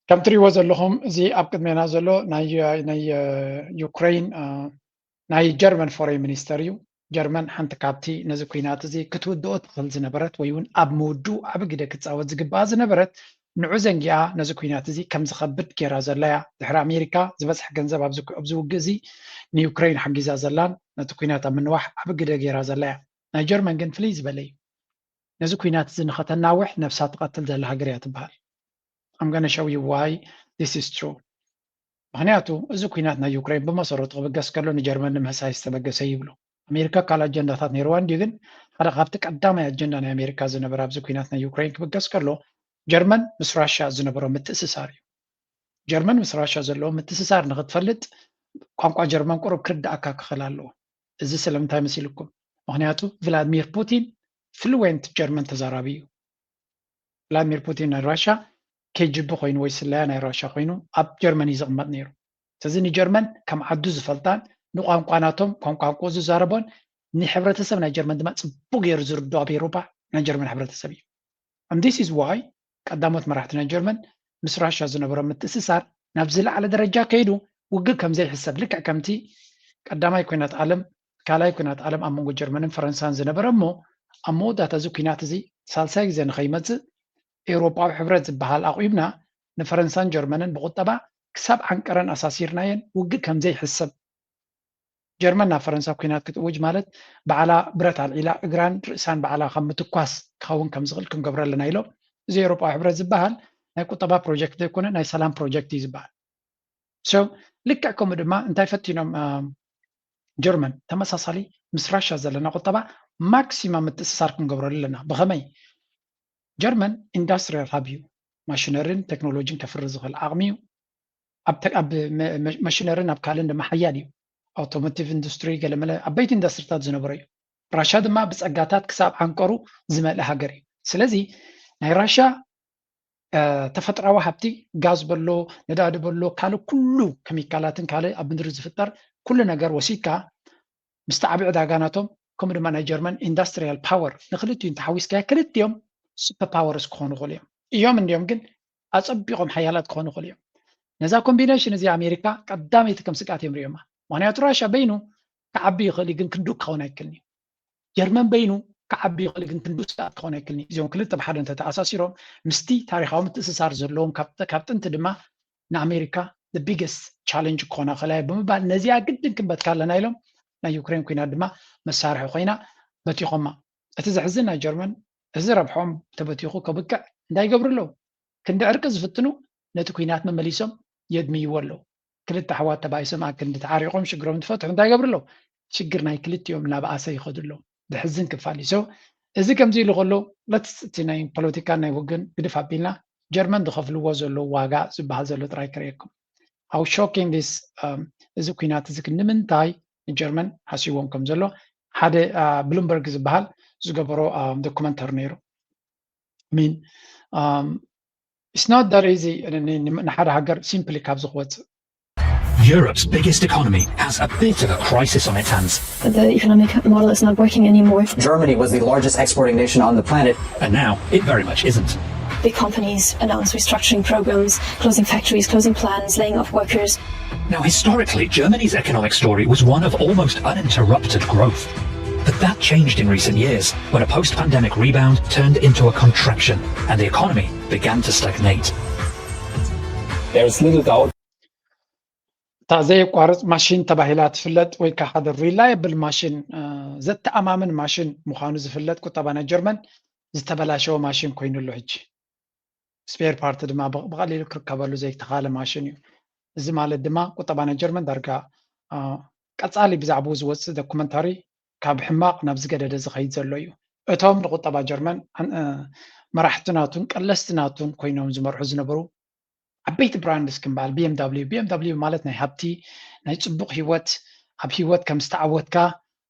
ከም ትሪእዎ ዘለኹም እዚ ኣብ ቅድሜና ዘሎ ናይ ዩክሬን ናይ ጀርመን ፎሬን ሚኒስተር እዩ። ጀርመን ሓንቲ ካብቲ ነዚ ኩናት እዚ ክትውድኦ ትኽእል ዝነበረት ወይ እውን ኣብ ምውድኡ ዓቢ ግደ ክትፃወት ዝግብኣ ዝነበረት ንዑ ዘንጊኣ ነዚ ኩናት እዚ ከም ዝኸብድ ገይራ ዘላ እያ። ድሕሪ ኣሜሪካ ዝበፅሕ ገንዘብ ኣብዚ ውግእ እዚ ንዩክሬን ሓጊዛ ዘላን ነቲ ኩናት ኣብ ምንዋሕ ዓቢ ግደ ገይራ ዘላ እያ። ናይ ጀርመን ግን ፍልይ ዝበለ እዩ። ነዚ ኩናት እዚ ንኸተናውሕ ነብሳ ትቐትል ዘላ ሃገር እያ ትበሃል። I'm gonna show you why this is true። ምክንያቱ እዚ ኩናት ናይ ዩክሬን ብመሰረቱ ክብገስ ከሎ ንጀርመን ንምህሳይ ዝተበገሰ ይብሉ። ኣሜሪካ ካልእ ኣጀንዳታት ነይርዋ እንድዩ፣ ግን ሓደ ካብቲ ቀዳማይ ኣጀንዳ ናይ ኣሜሪካ ዝነበረ ኣብዚ ኩናት ናይ ዩክሬን ክብገስ ከሎ ጀርመን ምስ ራሻ ዝነበሮ ምትእስሳር እዩ። ጀርመን ምስ ራሻ ዘለዎ ምትእስሳር ንክትፈልጥ ቋንቋ ጀርመን ቁሩብ ክርድኣካ ክኽእል ኣለዎ። እዚ ስለምንታይ መሲልኩም? ምክንያቱ ቭላድሚር ፑቲን ፍሉዌንት ጀርመን ተዛራቢ እዩ። ቭላድሚር ፑቲን ናይ ራሻ ኬጂቢ ኮይኑ ወይ ስለያ ናይ ራሻ ኮይኑ ኣብ ጀርመን እዩ ዝቕመጥ ነይሩ። ስለዚ ንጀርመን ከም ዓዱ ዝፈልጣን ንቋንቋ ናቶም ከም ቋንቋ ዝዛረቦን ንሕብረተሰብ ናይ ጀርመን ድማ ፅቡቅ ገይሩ ዝርድኦ ኣብ ኤውሮፓ ናይ ጀርመን ሕብረተሰብ እዩ። And this is why ቀዳሞት መራሕቲ ናይ ጀርመን ምስ ራሻ ዝነበሮም ምትእስሳር ናብ ዝለዓለ ደረጃ ከይዱ ውግእ ከም ዘይሕሰብ ልክዕ ከምቲ ቀዳማይ ኩናት ዓለም ካልኣይ ኩናት ዓለም ኣብ መንጎ ጀርመንን ፈረንሳን ዝነበረ እሞ ኣብ መወዳእታ እዚ ኩናት እዚ ሳልሳይ ግዜ ንኸይመፅእ ኤውሮጳዊ ሕብረት ዝበሃል ኣቑይምና ንፈረንሳን ጀርመንን ብቁጠባ ክሳብ ዓንቀረን ኣሳሲርናየን ውግእ ከም ዘይሕሰብ ጀርመን ናብ ፈረንሳ ኩናት ክትእውጅ ማለት ባዕላ ብረት ኣልዒላ እግራን ርእሳን ባዕላ ካብ ምትኳስ ክኸውን ከም ዝኽእል ክንገብሮ ኣለና ኢሎም። እዚ ኤውሮጳዊ ሕብረት ዝበሃል ናይ ቁጠባ ፕሮጀክት ዘይኮነ ናይ ሰላም ፕሮጀክት እዩ ዝበሃል። So ልክዕ ከምኡ ድማ እንታይ ፈቲኖም ጀርመን ተመሳሳሊ ምስ ራሻ ዘለና ቁጠባ ማክሲማም ምትእስሳር ክንገብረሉ ኣለና። ብኸመይ? ጀርመን ኢንዳስትሪያል ሃብ እዩ። ማሽነሪን ቴክኖሎጂን ከፍሪ ዝኽእል ዓቕሚ እዩ። ኣብ ማሽነሪን ኣብ ካልእን ድማ ሓያል እዩ። ኣውቶሞቲቭ ኢንዱስትሪ ገለመለ ዓበይቲ ኢንዳስትሪታት ዝነበሮ እዩ። ራሻ ድማ ብፀጋታት ክሳብ ዓንቀሩ ዝመልእ ሃገር እዩ። ስለዚ ናይ ራሻ ተፈጥራዊ ሃብቲ ጋዝ በሎ ነዳዲ በሎ ካልእ ኩሉ ኬሚካላትን ካልእ ኣብ ምድሪ ዝፍጠር ኩሉ ነገር ወሲድካ ምስቲ ዓብዪ ዕዳጋ ናቶም ከምኡ ድማ ናይ ጀርመን ኢንዳስትሪያል ፓወር ንክልቲኡ እንተሓዊስካዮ ክልቲኦም ሱፐር ፓወርስ ክኾኑ ይኽእሉ እዮም እዮም እንዲኦም ግን ኣፀቢቖም ሓያላት ክኾኑ ይኽእሉ እዮም። ነዛ ኮምቢኔሽን እዚ ኣሜሪካ ቀዳመይቲ ከም ስግኣት እዮም ሪኦማ። ምክንያቱ ራሻ በይኑ ክዓቢ ይኽእል እዩ ግን ክንዱ ክኸውን ኣይክልን እዩ። ጀርመን በይኑ ክዓቢ ይኽእል ግን ክንዱ ስግኣት ክኸውን ኣይክልን እዩ። እዚኦም ክልተ ብሓደ እንተተኣሳሲሮም ምስቲ ታሪካዊ ምትእስሳር ዘለዎም ካብ ጥንቲ ድማ ንኣሜሪካ ቢገስት ቻለንጅ ክኾና ከላይ ብምባል ነዚኣ ግድን ክንበትካ ኣለና ኢሎም ናይ ዩክሬን ኩናት ድማ መሳርሒ ኮይና በቲኾማ። እቲ ዘሕዝን ናይ ጀርመን እዚ ረብሖም ተበቲኹ ከብቅዕ እንታይ ይገብሩ ኣለዉ? ክንዲ ዕርቂ ዝፍትኑ ነቲ ኩናት መመሊሶም የድምይዎ ኣለዉ። ክልተ ኣሕዋት ተባኢሶም ኣብ ክንዲ ተዓሪቖም ሽግሮም እንትፈትሑ እንታይ ይገብሩ ኣለዉ? ሽግር ናይ ክልቲኦም እናበኣሰ ይኸዱ ኣለዉ። ዘሕዝን ክፋል እዩ። So እዚ ከምዚ ኢሉ ከሎ let's እቲ ናይ ፖለቲካን ናይ ውግን ግድፍ ኣቢልና ጀርመን ዝኸፍልዎ ዘለዉ ዋጋ ዝበሃል ዘሎ ጥራይ ክርእየኩም። How shocking this እዚ ኩናት እዚ ንምንታይ ንጀርመን ሃስይዎም ከም ዘሎ ሓደ ብሉምበርግ ዝበሃል ዝገበሮ ዶኩመንተሪ ነይሩ። ሚን it's not that easy ንሓደ ሃገር ሲምፕሊ ካብ ዝክወፅእ Europe's biggest economy has a bit of a crisis on its hands. The economic model is not working anymore. Germany was the largest exporting nation on the planet. And now it very much isn't. Big companies announce restructuring programs, closing factories, closing plants, laying off workers. Now, historically, Germany's economic story was one of almost uninterrupted growth. But that changed in recent years when a post pandemic rebound turned into a contraction and the economy began to stagnate. There is little doubt እታ ዘየቋርፅ ማሽን ተባሂላ ትፍለጥ ወይ ከዓ ሓደ ሪላየብል ማሽን ዘተኣማምን ማሽን ምዃኑ ዝፍለጥ ቁጠባ ናይ ጀርመን ዝተበላሸወ ማሽን ኮይኑ ኣሎ ሕጂ። ስፔር ፓርት ድማ ብቐሊሉ ክርከበሉ ዘይተኻለ ማሽን እዩ። እዚ ማለት ድማ ቁጠባ ናይ ጀርመን ዳርጋ ቀፃሊ ብዛዕባኡ ዝወፅእ ዶኩመንታሪ ካብ ሕማቕ ናብ ዝገደደ ዝኸይድ ዘሎ እዩ። እቶም ንቁጠባ ጀርመን መራሕቲ ናቱን ቀለስቲ ናቱን ኮይኖም ዝመርሑ ዝነበሩ ዓበይቲ ብራንድስ ክምበሃል ቢኤምዳብሊዩ ቢኤምዳብሊዩ ማለት ናይ ሃብቲ ናይ ፅቡቕ ህይወት ኣብ ህይወት ከም ዝተዓወትካ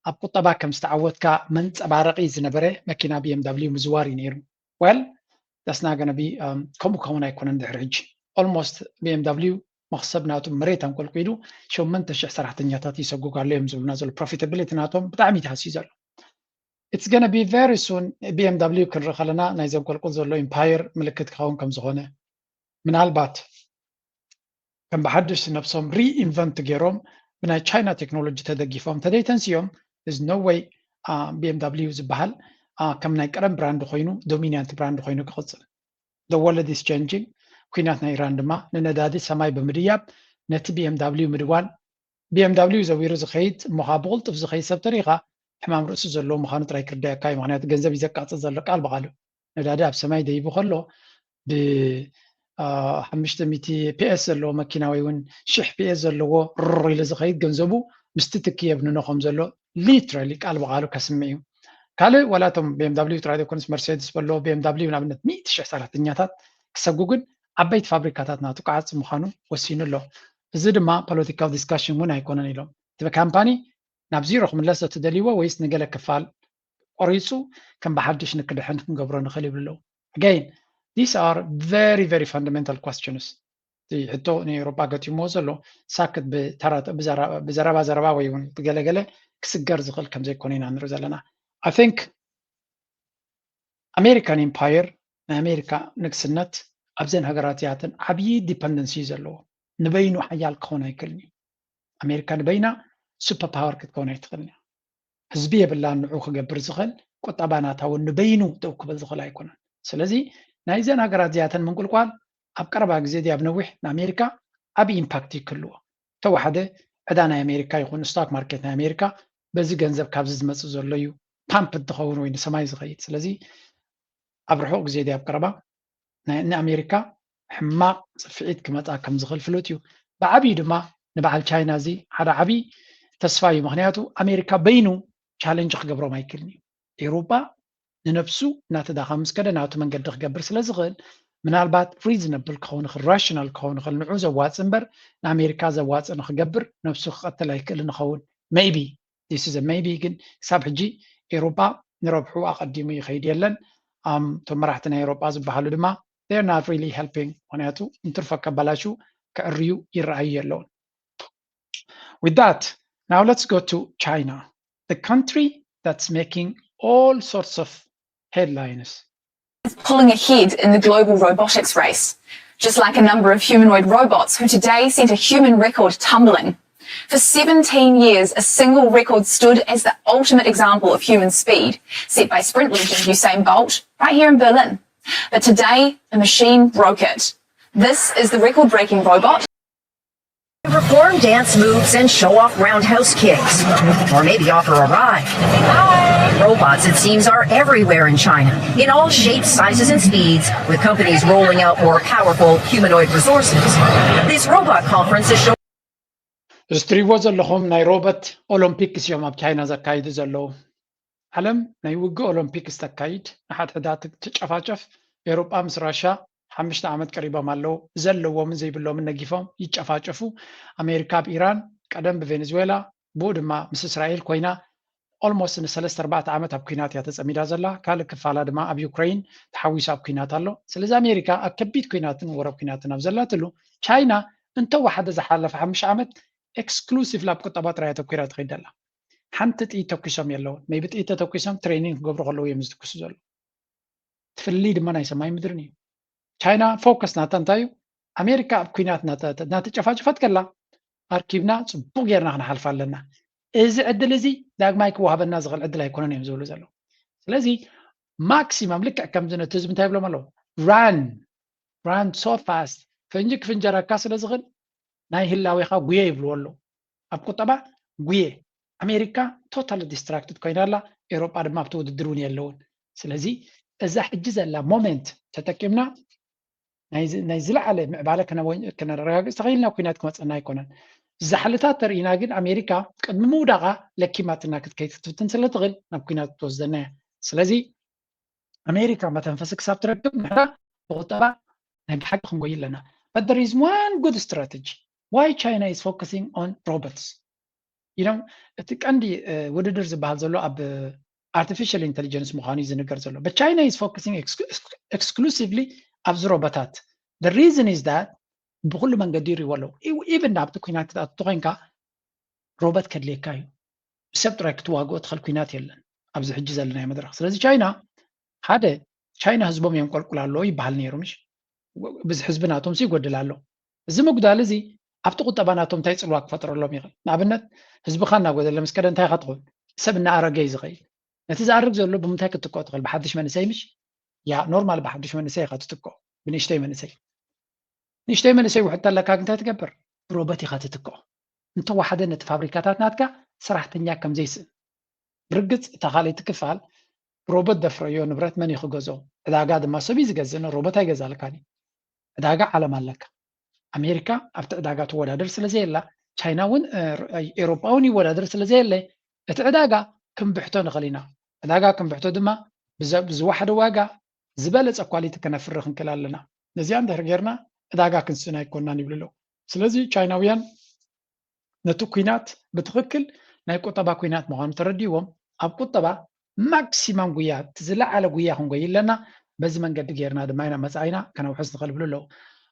ኣብ ቁጠባ ከም ዝተዓወትካ መንፀባረቂ ዝነበረ መኪና ቢኤምዳብሊዩ ምዝዋር እዩ ነይሩ። ወል that's not gonna be ከምኡ ከውን ኣይኮነን ድሕሪ ሕጂ ኦልሞስት ቢኤምዳብሊዩ መክሰብ ናቱ መሬት ኣንቆልቂሉ ሸመንተ ሽሕ ሰራሕተኛታት ይሰጉግ ኣሎ እዮም ዝብሉና ዘሎ ፕሮፊታብሊቲ ናቶም ብጣዕሚ ተሃስዩ ዘሎ it's gonna be very soon ቢኤምዳብሊዩ ክንርኢ ከለና ናይ ዘንቆልቁል ዘሎ ኢምፓየር ምልክት ክኸውን ከም ዝኾነ ምናልባት ከም ብሓድሽ ነብሶም ሪኢንቨንት ገይሮም ብናይ ቻይና ቴክኖሎጂ ተደጊፎም ተደይተንስዮም is no way ቢኤምዳብሊዩ ዝበሃል ከም ናይ ቀደም ብራንድ ኮይኑ ዶሚናንት ብራንድ ኮይኑ ክቕፅል the world is changing ኩናት ናይ ኢራን ድማ ንነዳዲ ሰማይ ብምድያብ ነቲ ቢኤምዳብሊዩ ምድዋል ቢኤምዳብሊዩ ዘዊሩ ዝኸይድ እሞ ከዓ ብቕልጡፍ ዝኸይድ ሰብ ተሪኻ ሕማም ርእሲ ዘለዎ ምዃኑ ጥራይ ክርዳየካ እዩ ምክንያቱ ገንዘብ እዩ ዘቃፅል ዘሎ ቃል ብቓሉ ነዳዲ ኣብ ሰማይ ደይቡ ከሎ ብ ሓሙሽተ ሚእቲ ፒኤስ ዘለዎ መኪና ወይ እውን ሽሕ ፒኤስ ዘለዎ ርር ኢሉ ዝኸይድ ገንዘቡ ምስቲ ትኪ የብንኖ ከም ዘሎ ሊትራሊ ቃል ብቃሉ ከስምዕ እዩ ካልእ ዋላቶም ቢኤምዳብሊዩ ጥራይ ዘይኮነስ መርሴድስ በሎ ቢኤምዳብሊዩ ንኣብነት ሚእቲ ሽሕ ሰራሕተኛታት ክሰጉግን ዓበይቲ ፋብሪካታት ናቱ ክዓፅ ምዃኑ ወሲኑ ኣሎ እዚ ድማ ፖለቲካዊ ዲስካሽን እውን ኣይኮነን ኢሎም እቲ ካምፓኒ ናብ ዚሮ ክምለስ ዶ ትደልይዎ ወይስ ንገለ ክፋል ቆሪፁ ከም ብሓድሽ ንክድሕን ክንገብሮ ንኽእል ይብሉ ኣለዉ again these are very very fundamental questions እቲ ሕቶ ንኤውሮጳ ገጢምዎ ዘሎ ሳክት ብዘረባ ዘረባ ወይ እውን ብገለገለ ክስገር ዝኽእል ከም ዘይኮነ ኢና ንርኢ ዘለና I think ኣሜሪካን ኢምፓየር ናይ ኣሜሪካ ንግስነት ኣብዘን ሃገራት እዚኣተን ዓብዪ ዲፐንደንሲ እዩ ዘለዎ ንበይኑ ሓያል ክኸውን ኣይክእልን እዩ ኣሜሪካ ንበይና ሱፐር ፓወር ክትከውን ኣይትኽእልን እያ ህዝቢ የብላን ንዑ ክገብር ዝኽእል ቁጠባ ናታ እውን ንበይኑ ደው ክብል ዝኽእል ኣይኮነን ስለዚ ናይዘን ሃገራት እዚኣተን ምንቁልቋል ኣብ ቀረባ ግዜ ድያ ኣብ ነዊሕ ንኣሜሪካ ዓብዪ ኢምፓክት እዩ ክህልዎ ተወሓደ ዕዳ ናይ ኣሜሪካ ይኹን ስቶክ ማርኬት ናይ ኣሜሪካ በዚ ገንዘብ ካብዚ ዝመፅእ ዘሎ እዩ ፓምፕ እንትኸውን ወይ ንሰማይ ዝኸይድ ስለዚ ኣብ ርሑቕ ግዜ ድያ ኣብ ቀረባ ንኣሜሪካ ሕማቕ ፅፍዒት ክመፃ ከም ዝኽእል ፍሉጥ እዩ ብዓብዩ ድማ ንበዓል ቻይና እዚ ሓደ ዓብዪ ተስፋ እዩ ምክንያቱ ኣሜሪካ በይኑ ቻለንጅ ክገብሮም ኣይክእልን እዩ ኤውሮጳ ንነብሱ እናተዳኸመ ምስ ከደ ናቱ መንገዲ ክገብር ስለ ዝኽእል ምናልባት ሪዝነብል ክኸውን ይኽእል ራሽናል ክኸውን ይኽእል ንዑ ዘዋፅእ እምበር ንኣሜሪካ ዘዋፅእ ንክገብር ነብሱ ክቐትል ኣይክእልን ይኸውን maybe this is a maybe ግን ክሳብ ሕጂ ኤውሮጳ ንረብሑ ኣቐዲሙ ይኸይድ የለን እቶም መራሕቲ ናይ ኤውሮጳ ዝበሃሉ ድማ they're not really helping ምክንያቱ እንትርፎ ከበላሹ ክዕርዩ ይረኣዩ የለውን with that now let's go to China the country that's making all sorts of headlines. Pulling ahead in the global robotics race, just like a number of humanoid robots who today sent a human record tumbling. For seventeen years, a single record stood as the ultimate example of human speed, set by sprint legend Usain Bolt right here in Berlin. But today, the machine broke it. This is the record breaking robot. Perform dance moves and show off roundhouse kicks. Or maybe offer a ride. Robots, it seems, are everywhere in China, in all shapes, sizes, and speeds, with companies rolling out more powerful humanoid resources. This robot conference is showing እዚ ትሪእዎ ዘለኹም ናይ ሮቦት ኦሎምፒክስ እዮም ኣብ ቻይና ዘካይዱ ዘለዉ። ዓለም ናይ ውግእ ኦሎምፒክስ ተካይድ፣ ንሓድሕዳ ትጨፋጨፍ። ኤውሮጳ ምስ ራሻ ሓሙሽተ ዓመት ቀሪቦም ኣለዉ። ዘለዎምን ዘይብሎምን ነጊፎም ይጨፋጨፉ። ኣሜሪካ ኣብ ኢራን፣ ቀደም ብቬኔዙዌላ፣ ብኡ ድማ ምስ እስራኤል ኮይና ኦልሞስት ንሰለስተ ኣርባዕተ ዓመት ኣብ ኩናት እያ ተጸሚዳ ዘላ። ካልእ ክፋላ ድማ ኣብ ዩክረይን ተሓዊሱ ኣብ ኩናት ኣሎ። ስለዚ ኣሜሪካ ኣብ ከቢድ ኩናትን ወረ ኩናትን ኣብ ዘላትሉ ቻይና እንተወሓደ ዝሓለፈ ሓሙሽተ ዓመት ኤክስክሉሲቭ ኣብ ቁጠባ ጥራይ ኣተኲራ ትኸይድ ኣላ። ሓንቲ ጥይት ተኩሶም የለውን። ሜቢ ጥይት ተተኩሶም ትሬኒንግ ክገብሩ ከለዉ እዮም ዝትኩሱ ዘለዉ። ትፍሊ ድማ ናይ ሰማይ ምድርን እዩ። ቻይና ፎከስ ናታ እንታይ እዩ? ኣሜሪካ ኣብ ኩናት እናተጨፋጨፈት ከላ ኣርኪብና ፅቡቅ ጌርና ክንሓልፍ ኣለና። እዚ ዕድል እዚ ዳግማይ ክወሃበና ዝኽእል ዕድል ኣይኮነን እዮም ዝብሉ ዘለዉ። ስለዚ ማክሲማም ልክዕ ከምዚ ነቲ ህዝቢ እንታይ ይብሎም ኣለዉ? ራን ራን ሶ ፋስት፣ ፈንጂ ክፍንጀረካ ስለ ዝኽእል ናይ ህላዌኻ ጉየ ይብልዎ ኣለዉ። ኣብ ቁጠባ ጉየ። ኣሜሪካ ቶታሊ ዲስትራክትድ ኮይና ኣላ። ኤውሮጳ ድማ ኣብቲ ውድድር እውን የለውን። ስለዚ እዛ ሕጂ ዘላ ሞመንት ተጠቂምና ናይ ዝለዓለ ምዕባለ ክነረጋግፅ ተኽኢልና ኩናት ክመፀና ኣይኮነን። ዛሕልታት ተርእና ግን ኣሜሪካ ቅድሚ ምውዳቓ ለኪማትና ክትከይድ ክትፍትን ስለ ትኽእል ናብ ኩናት ክትወስደና እያ። ስለዚ ኣሜሪካ መተንፈሲ ክሳብ ትረክብ ንሕና ብቁጠባ ናይ ብሓቂ ክንጎይ ኣለና። But there is one good strategy. Why China is focusing on robots? You know, እቲ ቀንዲ ውድድር ዝበሃል ዘሎ ኣብ artificial intelligence ምዃኑ እዩ ዝንገር ዘሎ። But China is focusing exclusively ኣብዚ ሮቦታት። The reason is that ብኩሉ መንገዲ ይሪእዎ ኣለዉ። ኢቭን ናብቲ ኩናት ክትኣቱ ኮይንካ ሮቦት ከድልየካ እዩ። ብሰብ ጥራይ ክትዋግኦ ትኽእል ኩናት የለን ኣብዚ ሕጂ ዘለናዮ መድረኽ። ስለዚ ቻይና ሓደ ቻይና ህዝቦም የንቆልቁል ኣለዉ ይበሃል ነይሩ፣ ምሽ? ብዙ ህዝቢ ናቶም ይጎድል ኣሎ። እዚ ምጉዳል እዚ ኣብቲ ቁጠባ ናቶም እንታይ ፅልዋ ክፈጥረሎም ይኽእል? ንኣብነት ህዝብኻ እናጎደለ ምስ ከደ እንታይ ኢኻ ትኸውን? ሰብ እናኣረገ እዩ ዝኸይድ። ነቲ ዝኣርግ ዘሎ ብምንታይ ክትትክኦ ትኽእል? ብሓድሽ መንእሰይ፣ ምሽ? ያ ኖርማል ብሓድሽ መንእሰይ ኢኻ ትትክኦ፣ ብንእሽተይ መንእሰይ። ንእሽተይ መንእሰይ ውሕድ ተለካ ግን እንታይ ትገብር? ብሮቦት ኢኻ ትትክኦ። እንተወሓደ ነቲ ፋብሪካታት ናትካ ሰራሕተኛ ከም ዘይስእን። ብርግፅ እታ ካልኣይቲ ክፋል ብሮቦት ደፍረዮ ንብረት መን እዩ ክገዝኦ? ዕዳጋ ድማ ሰብ እዩ ዝገዝእ፣ ንሮቦት ኣይገዛልካን እዩ። ዕዳጋ ዓለም ኣለካ። ኣሜሪካ ኣብቲ ዕዳጋ ትወዳደር ስለ ዘየላ፣ ቻይና እውን ኤሮጳ እውን ይወዳደር ስለ ዘየለ እቲ ዕዳጋ ክንብሕቶ ንኽእል ኢና። ዕዳጋ ክንብሕቶ ድማ ብዝወሓደ ዋጋ ዝበለፀ ኳሊቲ ከነፍሪ ክንክእል ኣለና። ነዚኣ እንድሕር ጌርና ዕዳጋ ክንስእን ኣይኮንናን ይብሉ ኣለዉ። ስለዚ ቻይናውያን ነቲ ኩናት ብትኽክል ናይ ቁጠባ ኩናት ምዃኑ ተረዲዎም ኣብ ቁጠባ ማክሲማም ጉያ እቲ ዝለዓለ ጉያ ክንጎይ ኣለና። በዚ መንገዲ ጌርና ድማ ኢና መፃኢና ከነውሕስ ንኽእል ይብሉ ኣለዉ።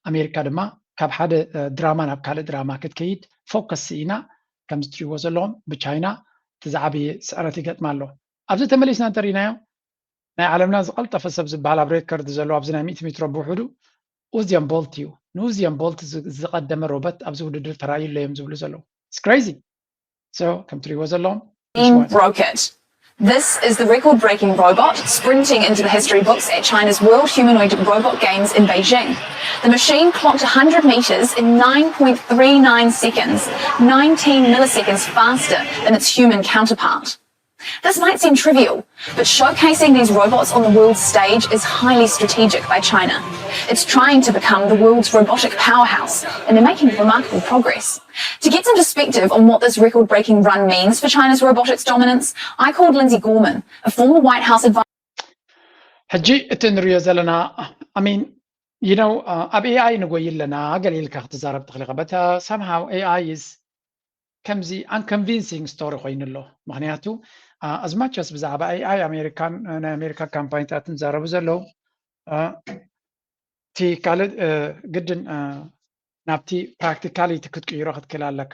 ኣሜሪካ ድማ ካብ ሓደ ድራማ ናብ ካልእ ድራማ ክትከይድ ፎከስ ስኢና ከምዚ ትሪእዎ ዘለኹም ብቻይና እቲ ዝዓበየ ስዕረት ይገጥማ ኣሎ። ኣብዚ ተመሊስና እንተሪእናዮ ናይ ዓለምና ዝቐልጠፈ ሰብ ዝበሃል ኣብ ሬከርድ ዘሎ ኣብዚ ናይ ሚእቲ ሜትሮ ብውሕዱ ኡዝየን ቦልት እዩ። ንኡዝየን ቦልት ዝቐደመ ሮቦት ኣብዚ ውድድር ተራእዩ ኣሎ እዮም ዝብሉ ዘለዉ። It's crazy። So ከም ትሪእዎ ዘለኹም broke it. This is the record breaking robot sprinting into the history books at China's World Humanoid Robot Games in Beijing. The machine clocked one hundred metres in nine point three nine seconds, nineteen milliseconds faster than its human counterpart. This might seem trivial, but showcasing these robots on the world stage is highly strategic by China. It's trying to become the world's robotic powerhouse, and they're making remarkable progress. To get some perspective on what this record breaking run means for China's robotics dominance, I called Lindsay Gorman, a former White House advisor. ሕጂ እቲ ንሪኦ ዘለና I mean you know ኣብ ኤኣይ ንጎይ ኣለና ገለ ኢልካ ክትዛረብ ትኽእል ኢኻ። But somehow ኤኣይ is ከምዚ unconvincing story ኮይኑ ኣሎ። ምኽንያቱ as much as ብዛዕባ ኤኣይ ኣሜሪካን ናይ ኣሜሪካ ካምፓኒታትን ዝዛረቡ ዘለዉ እቲ ካልእ ግድን ናብቲ ፕራክቲካሊቲ ክትቅይሮ ክትክእል ኣለካ።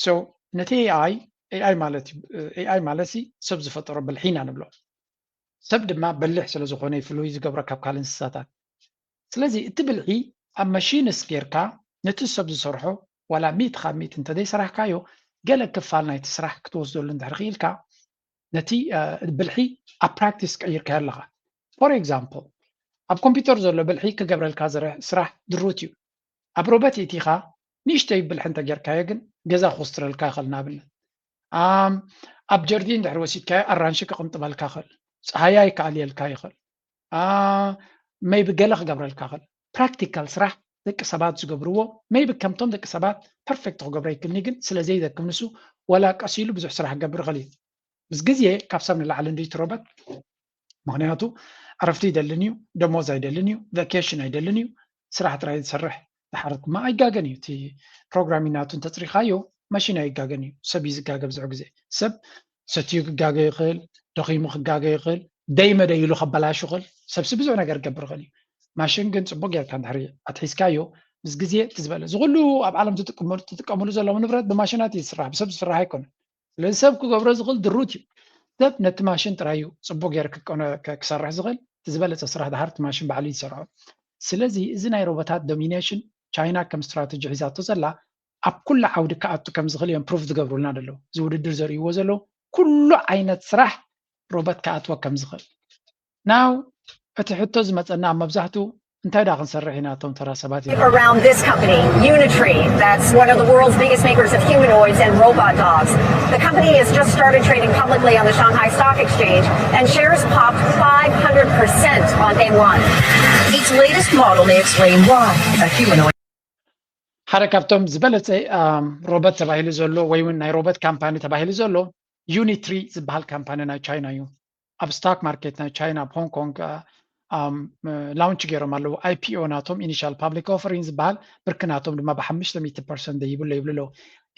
So ነቲ ኤኣይ ኤኣይ ማለት እዩ። ኤኣይ ማለት ሲ ሰብ ዝፈጠሮ ብልሒ ኢና ንብሎ። ሰብ ድማ በሊሕ ስለ ዝኾነ እዩ ፍሉይ ዝገብሮ ካብ ካልእ እንስሳታት። ስለዚ እቲ ብልሒ ኣብ መሽንስ ጌርካ ነቲ ሰብ ዝሰርሖ ዋላ ሚእቲ ካብ ሚእቲ እንተዘይሰራሕካዮ፣ ገለ ክፋል ናይቲ ስራሕ ክትወስደሉ እንድሕር ክኢልካ፣ ነቲ ብልሒ ኣብ ፕራክቲስ ቀይርካዮ ኣለኻ። ፎር ኤግዛምፕል፣ ኣብ ኮምፒውተር ዘሎ ብልሒ ክገብረልካ ዝረ- ስራሕ ድሩት እዩ። ኣብ ሮበት ኢቲኻ ንእሽተይ ብልሒ እንተጌርካዮ ግን ገዛ ክወስትረልካ ይኽእል። ንኣብነት ኣም፣ ኣብ ጀርዲን ድሕሪ ወሲድካዮ ኣራንሺ ክቕንጥበልካ ይኽእል፣ ፀሃያ ይከኣልየልካ ይኽእል፣ ሜይቢ ገለ ክገብረልካ ይኽእል። ፕራክቲካል ስራሕ ደቂ ሰባት ዝገብርዎ ሜይቢ ከምቶም ደቂ ሰባት ፐርፌክት ክገብሮ ይክልኒ፣ ግን ስለ ዘይደክም ንሱ ዋላ ቀስ ኢሉ ብዙሕ ስራሕ ክገብር ይኽእል እዩ። ምስ ግዜ ካብ ሰብ ንላዕሊ እንድዩ እቲ ሮበት። ምክንያቱ ዕረፍቲ ኣይደልን እዩ፣ ደሞዝ ኣይደልን እዩ፣ ቫኬሽን ኣይደልን እዩ፣ ስራሕ ጥራይ ዝሰርሕ። ድሓር ድማ ኣይጋገን እዩ። እቲ ፕሮግራሚንግ ናቱ እንተፅሪኻዮ ማሽን ኣይጋገን እዩ፣ ሰብ እዩ ዝጋገ ብዙሕ ግዜ። ሰብ ሰትዩ ክጋገ ይኽእል፣ ደኺሙ ክጋገ ይኽእል፣ ደይ መደይ ኢሉ ከበላሹ ይኽእል። ሰብሲ ብዙሕ ነገር ክገብር ይኽእል እዩ። ማሽን ግን ፅቡቅ ጌርካ እንድሕሪ ኣትሒዝካዮ ምስ ግዜ እቲ ዝበለ እዚ ኩሉ ኣብ ዓለም ትጥቀመሉ ዘለዉ ንብረት ብማሽናት እዩ ዝስራሕ፣ ብሰብ ዝስራሕ ኣይኮነን። ስለዚ ሰብ ክገብሮ ዝኽእል ድሩት እዩ። ሰብ ነቲ ማሽን ጥራይ እዩ ጽቡቅ ገይሩ ክቀነ- ክ- ክሰርሕ ዝኽእል። እቲ ዝበለጸ ስራሕ ድሓር እቲ ማሽን ባዕሉ እዩ ዝሰርሖ። ስለዚ እዚ ናይ ሮቦታት ዶሚኔሽን ቻይና ከም ስትራተጂ ሒዛቶ ዘላ ኣብ ኩሉ ዓውዲ ክኣቱ ከም ዝኽእል እዮም ፕሩፍ ዝገብሩልና ዘለዉ። እዚ ውድድር ዘርእይዎ ዘለዉ ኩሉ ዓይነት ስራሕ ሮቦት ክኣትዎ ከም ዝኽእል። ናው እቲ ሕቶ ዝመጸና ኣብ መብዛሕትኡ እንታይ ደኣ ክንሰርሕ ኢና እቶም ተራ ሰባት እዮም። Around this company, Unitree, that's one of the world's biggest makers of humanoids and robot dogs. The company has just started trading publicly on the Shanghai Stock Exchange, and shares popped five hundred percent on day one. Each latest model may explain why a humanoid. ሓደ ካብቶም ዝበለጸ ኣም፣ ሮቦት ተባሂሉ ዘሎ ወይ እውን ናይ ሮቦት ካምፓኒ ተባሂሉ ዘሎ ዩኒትሪ ዝበሃል ካምፓኒ ናይ ቻይና እዩ። ኣብ ስቶክ ማርኬት ናይ ቻይና ኣብ ሆንግ ኮንግ ላውንች ገይሮም ኣለዉ። ኣይፒኦ ናቶም ኢኒሻል ፓብሊክ ኦፈሪንግ ዝበሃል ብርኪ ናቶም ድማ ብሓሙሽተ ሚእቲ ፐርሰንት ደይብሎ ይብሉ ኣለዉ።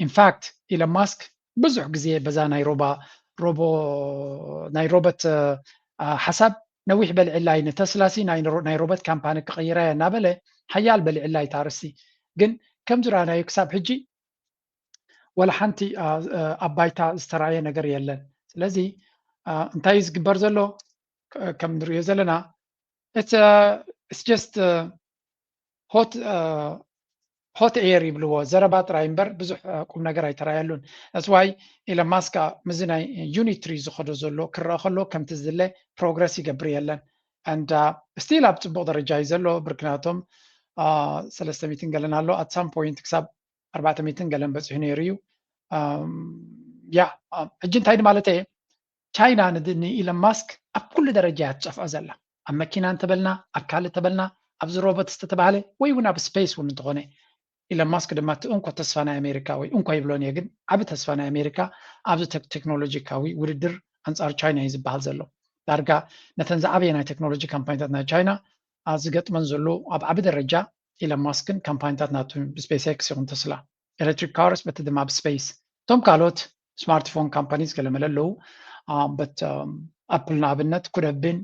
ኢንፋክት ኢለን ማስክ ብዙሕ ግዜ በዛ ናይ ሮባ ሮቦ ናይ ሮቦት ሓሳብ ነዊሕ በሊዕላ እዩ። ንተስላ ሲ ናይ ሮቦት ካምፓኒ ክቕይራ እየ እናበለ ሓያል በሊዕላ እዩ እታ ኣርእስቲ። ግን ከምዚ ረኣናዮ ክሳብ ሕጂ ዋላ ሓንቲ ኣብ ባይታ ዝተራእየ ነገር የለን። ስለዚ እንታይ እዩ ዝግበር ዘሎ? ከም ንሪኦ ዘለና it's just hot hot air ይብልዎ፣ ዘረባ ጥራይ እምበር ብዙሕ ቁም ነገር ኣይተራእየሉን። That's why ኢለን ማስክ ምስዚ ናይ ዩኒትሪ ዝኸዶ ዘሎ ክረአ ከሎ ከምቲ ዝድለ ፕሮግረስ ይገብር የለን። And ስቲል ኣብ ፅቡቕ ደረጃ እዩ ዘሎ። ብርኪ ናቶም ሰለስተ ሚእትን ገለን ኣሎ። At some point ክሳብ ኣርባዕተ ሚእትን ገለን በፂሑ ነይሩ እዩ። ያ ሕጂ እንታይ ማለት እየ? ቻይና ንኢለን ማስክ ኣብ ኩሉ ደረጃ እያ ትፀፍዖ ዘላ። ኣብ መኪና እንተበልና፣ ኣብ ካልእ ተበልና፣ ኣብዚ ሮቦት ዝተተባህለ ወይ እውን ኣብ ስፔስ እውን እንተኾነ። ኢለን ማስክ ድማ እቲ እንኮ ተስፋ ናይ ኣሜሪካ ወይ እንኮ ይብሎን እየ፣ ግን ዓቢ ተስፋ ናይ ኣሜሪካ ኣብዚ ቴክኖሎጂካዊ ውድድር ኣንጻር ቻይና እዩ ዝበሃል ዘሎ። ዳርጋ ነተን ዝዓበየ ናይ ቴክኖሎጂ ካምፓኒታት ናይ ቻይና ዝገጥመን ዘሎ ኣብ ዓቢ ደረጃ ኢለን ማስክን ካምፓኒታት ናቱ ብስፔስ ኤክስ ይኹን ተስላ ኤሌክትሪክ ካርስ በቲ ድማ ብስፔስ እቶም ካልኦት ስማርትፎን ካምፓኒስ ገለመለ ኣለዉ። በት ኣፕል ንኣብነት ኩደብን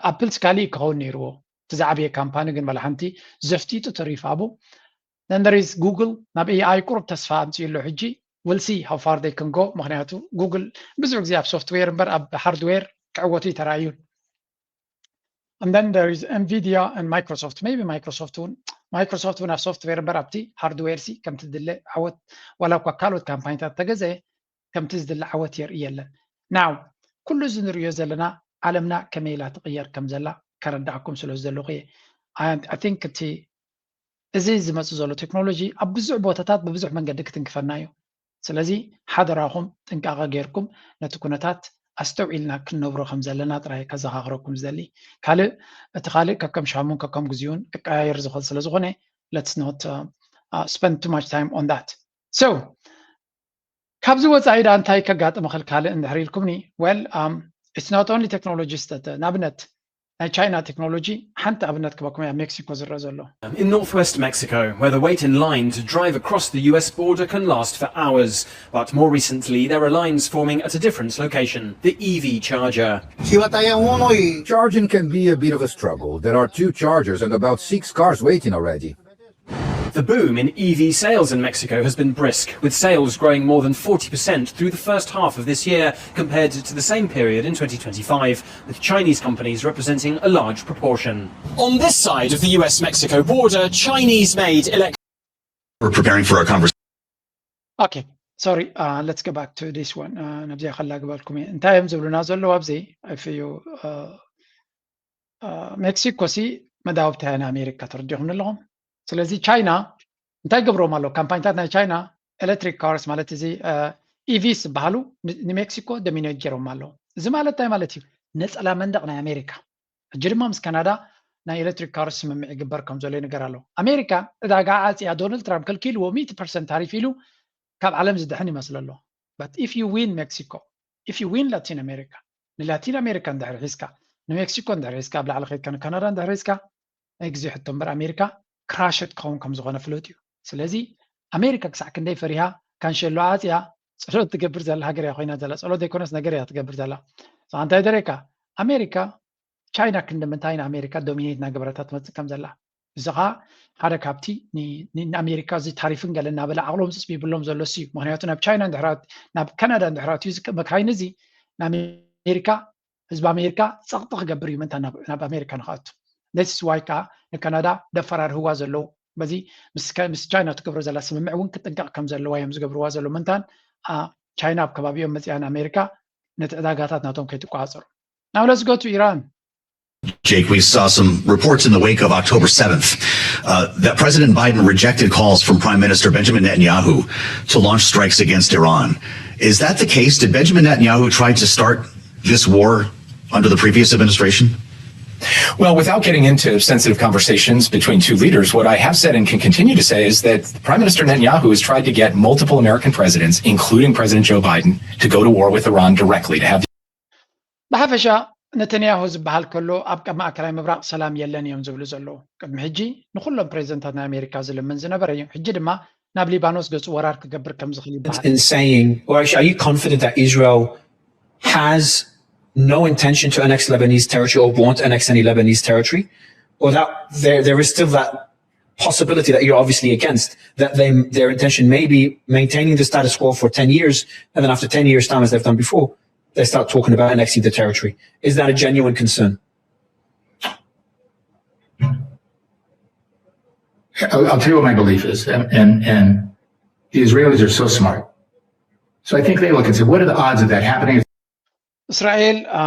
ኣፕልስ ካሊእ ክኸውን ነይርዎ እቲ ዝዓበየ ካምፓኒ ግን በላ ሓንቲ ዘፍጢጡ ተሪፉ ኣብኡ። Then there is Google ናብ ኤኣይ ቁሩብ ተስፋ ኣምፅኡ ኣሎ ሕጂ። We'll see how far they can go። ምክንያቱ ጉግል ብዙሕ ግዜ ኣብ ሶፍትዌር እምበር ኣብ ሃርድዌር ክዕወቱ ይተራእዩን። And then there is Nvidia and Microsoft. Maybe Microsoft እውን Microsoft እውን ኣብ ሶፍትዌር እምበር ኣብቲ ሃርድዌር ሲ ከምቲ ድለ ዓወት ዋላ እኳ ካልኦት ካምፓኒታት ተገዘ ከምቲ ዝድለ ዓወት የርኢ የለን። ናው ኩሉ እዚ ንሪኦ ዘለና ዓለምና ከመይ ኢላ ትቕየር ከም ዘላ ከረዳእኩም ስለ ዝደለኹ እየ። I think እቲ እዚ ዝመፅእ ዘሎ ቴክኖሎጂ ኣብ ብዙሕ ቦታታት ብብዙሕ መንገዲ ክትንክፈና እዩ። ስለዚ ሓደራኹም ጥንቃቐ ጌርኩም ነቲ ኩነታት ኣስተውዒልና ክንነብሮ ከም ዘለና ጥራይ ከዘኻኽረኩም ዝደሊ። ካልእ እቲ ካልእ ከከም ሻሙን ከከም ግዜኡን ክቀያየር ዝኽእል ስለ ዝኾነ let's not spend too much time on that። So ካብዚ ወፃኢ ዳ እንታይ ከጋጥም ይኽእል ካልእ እንድሕር ኢልኩምኒ? Well it's not only technologies that ንኣብነት ናይ ቻይና ቴክኖሎጂ ሓንቲ ኣብነት ክበኩም እያ ሜክሲኮ ዝረአ ዘሎ። In northwest Mexico, where the wait in line to drive across the U S border can last for hours. But more recently, there are lines forming at a different location, the E V charger. Si batalla uno y Charging can be a bit of a struggle. There are two chargers and about six cars waiting already. The boom in E V sales in Mexico has been brisk, with sales growing more than forty percent through the first half of this year compared to the same period in twenty twenty-five, with Chinese companies representing a large proportion. On this side of the U S Mexico border, Chinese made electric. We're preparing for our conversation. Okay, sorry. Uh, let's go back to this one. Uh, ናብዚኣ ከላግበልኩም እየ። እንታይ እዮም ዝብሉና ዘለዉ ኣብዚ? If you, uh, uh, ሜክሲኮ ሲ መዳውብቲ ናይ ኣሜሪካ ተረዲኹም ኣለኹም። ስለዚ ቻይና እንታይ ገብሮም ኣለዉ? ካምፓኒታት ናይ ቻይና ኤሌክትሪክ ካርስ ማለት እዚ ኢቪስ ዝበሃሉ ን- ንሜክሲኮ ዶሚኔት ገይሮም ኣለዉ። እዚ ማለት እንታይ ማለት እዩ? ነፀላ መንደቕ ናይ ኣሜሪካ። ሕጂ ድማ ምስ ካናዳ ናይ ኤሌክትሪክ ካርስ ስምምዕ ይግበር ከም ዘሎ ይንገር ኣሎ። ኣሜሪካ ዕዳጋ ዓፅያ ዶናልድ ትራምፕ ከልኪልዎ ሚእቲ ፐርሰንት ታሪፍ ኢሉ ካብ ዓለም ዝድሕን ይመስል ኣሎ። But if you win Mexico, if you win Latin America, ንላቲን ኣሜሪካ እንድሕር ሒዝካ፣ ንሜክሲኮ እንድሕር ሒዝካ፣ ኣብ ላዕሊ ከይድካ ንካናዳ እንድሕር ሒዝካ፣ ናይ ግዜ ሕቶ እምበር ኣሜሪካ ክራሽድ ክኸውን ከም ዝኾነ ፍሉጥ እዩ። ስለዚ ኣሜሪካ ክሳዕ ክንደይ ፈሪሃ ካንሸሎ ዓፅያ ፀሎት ትገብር ዘላ ሃገር እያ ኮይና ዘላ። ፀሎት ዘይኮነስ ነገር እያ ትገብር ዘላ። ንስኻ እንታይ ደረካ? ኣሜሪካ ቻይና ክንዲ ምንታይ ንኣሜሪካ ዶሚኔት እናገበረታ ትመፅእ ከም ዘላ። እዚ ኸዓ ሓደ ካብቲ ን- ን- ንኣሜሪካ እዚ ታሪፍን ገለ እናበለ ዓቕሎም ፅፅብ ይብሎም ዘሎ እሱ እዩ። ምክንያቱ ናብ ቻይና እንድሕር ኣት- ናብ ካናዳ እንድሕር ኣትዩ እዚ መካይን እዚ ንኣሜሪካ ህዝቢ ኣሜሪካ ፀቕጢ ክገብር እዩ ምንታ ናብ ናብ ኣሜሪካ ንክኣቱ። This is why ከዓ ንካናዳ ደፈራርህዋ ዘለዉ በዚ ምስ ከ- ምስ ቻይና ትገብሮ ዘላ ስምምዕ እውን ክጥንቀቕ ከም ዘለዋ እዮም ዝገብርዋ ዘለዉ ምንታን ቻይና ኣብ ከባቢኦም መፅያ ንኣሜሪካ ነቲ ዕዳጋታት ናቶም ከይትቆፃፀሩ። Now let's go to Iran. Jake, we saw some reports in the wake of October seventh uh, that President Biden rejected calls from Prime Minister Benjamin Netanyahu to launch strikes against Iran. Is that the case? Did Benjamin Netanyahu try to start this war under the previous administration? Well, without getting into sensitive conversations between two leaders, what I have said and can continue to say is that Prime Minister Netanyahu has tried to get multiple American presidents, including President Joe Biden, to go to war with Iran directly, to have ብሓፈሻ ነተንያሁ ዝበሃል ከሎ ኣብ ቀ- ማእከላይ ምብራቕ ሰላም የለን እዮም ዝብሉ ዘለዉ። ቅድሚ ሕጂ ንኩሎም ፕሬዚደንታት ናይ ኣሜሪካ ዝልምን ዝነበረ እዩ። ሕጂ ድማ ናብ ሊባኖስ ገጹ ወራር ክገብር ከም ዝኽእል ይበሃል። In saying, or actually, are you confident that Israel has no intention to annex Lebanese territory or won't annex any Lebanese territory? Or that there, there is still that possibility that you're obviously against, that they, their intention may be maintaining the status quo for ten years, and then after ten years' time, as they've done before, they start talking about annexing the territory. Is that a genuine concern? I'll, I'll tell you what my belief is, and, and, and the Israelis are so smart. So I think they look and say, what are the odds of that happening? እስራኤል አ፣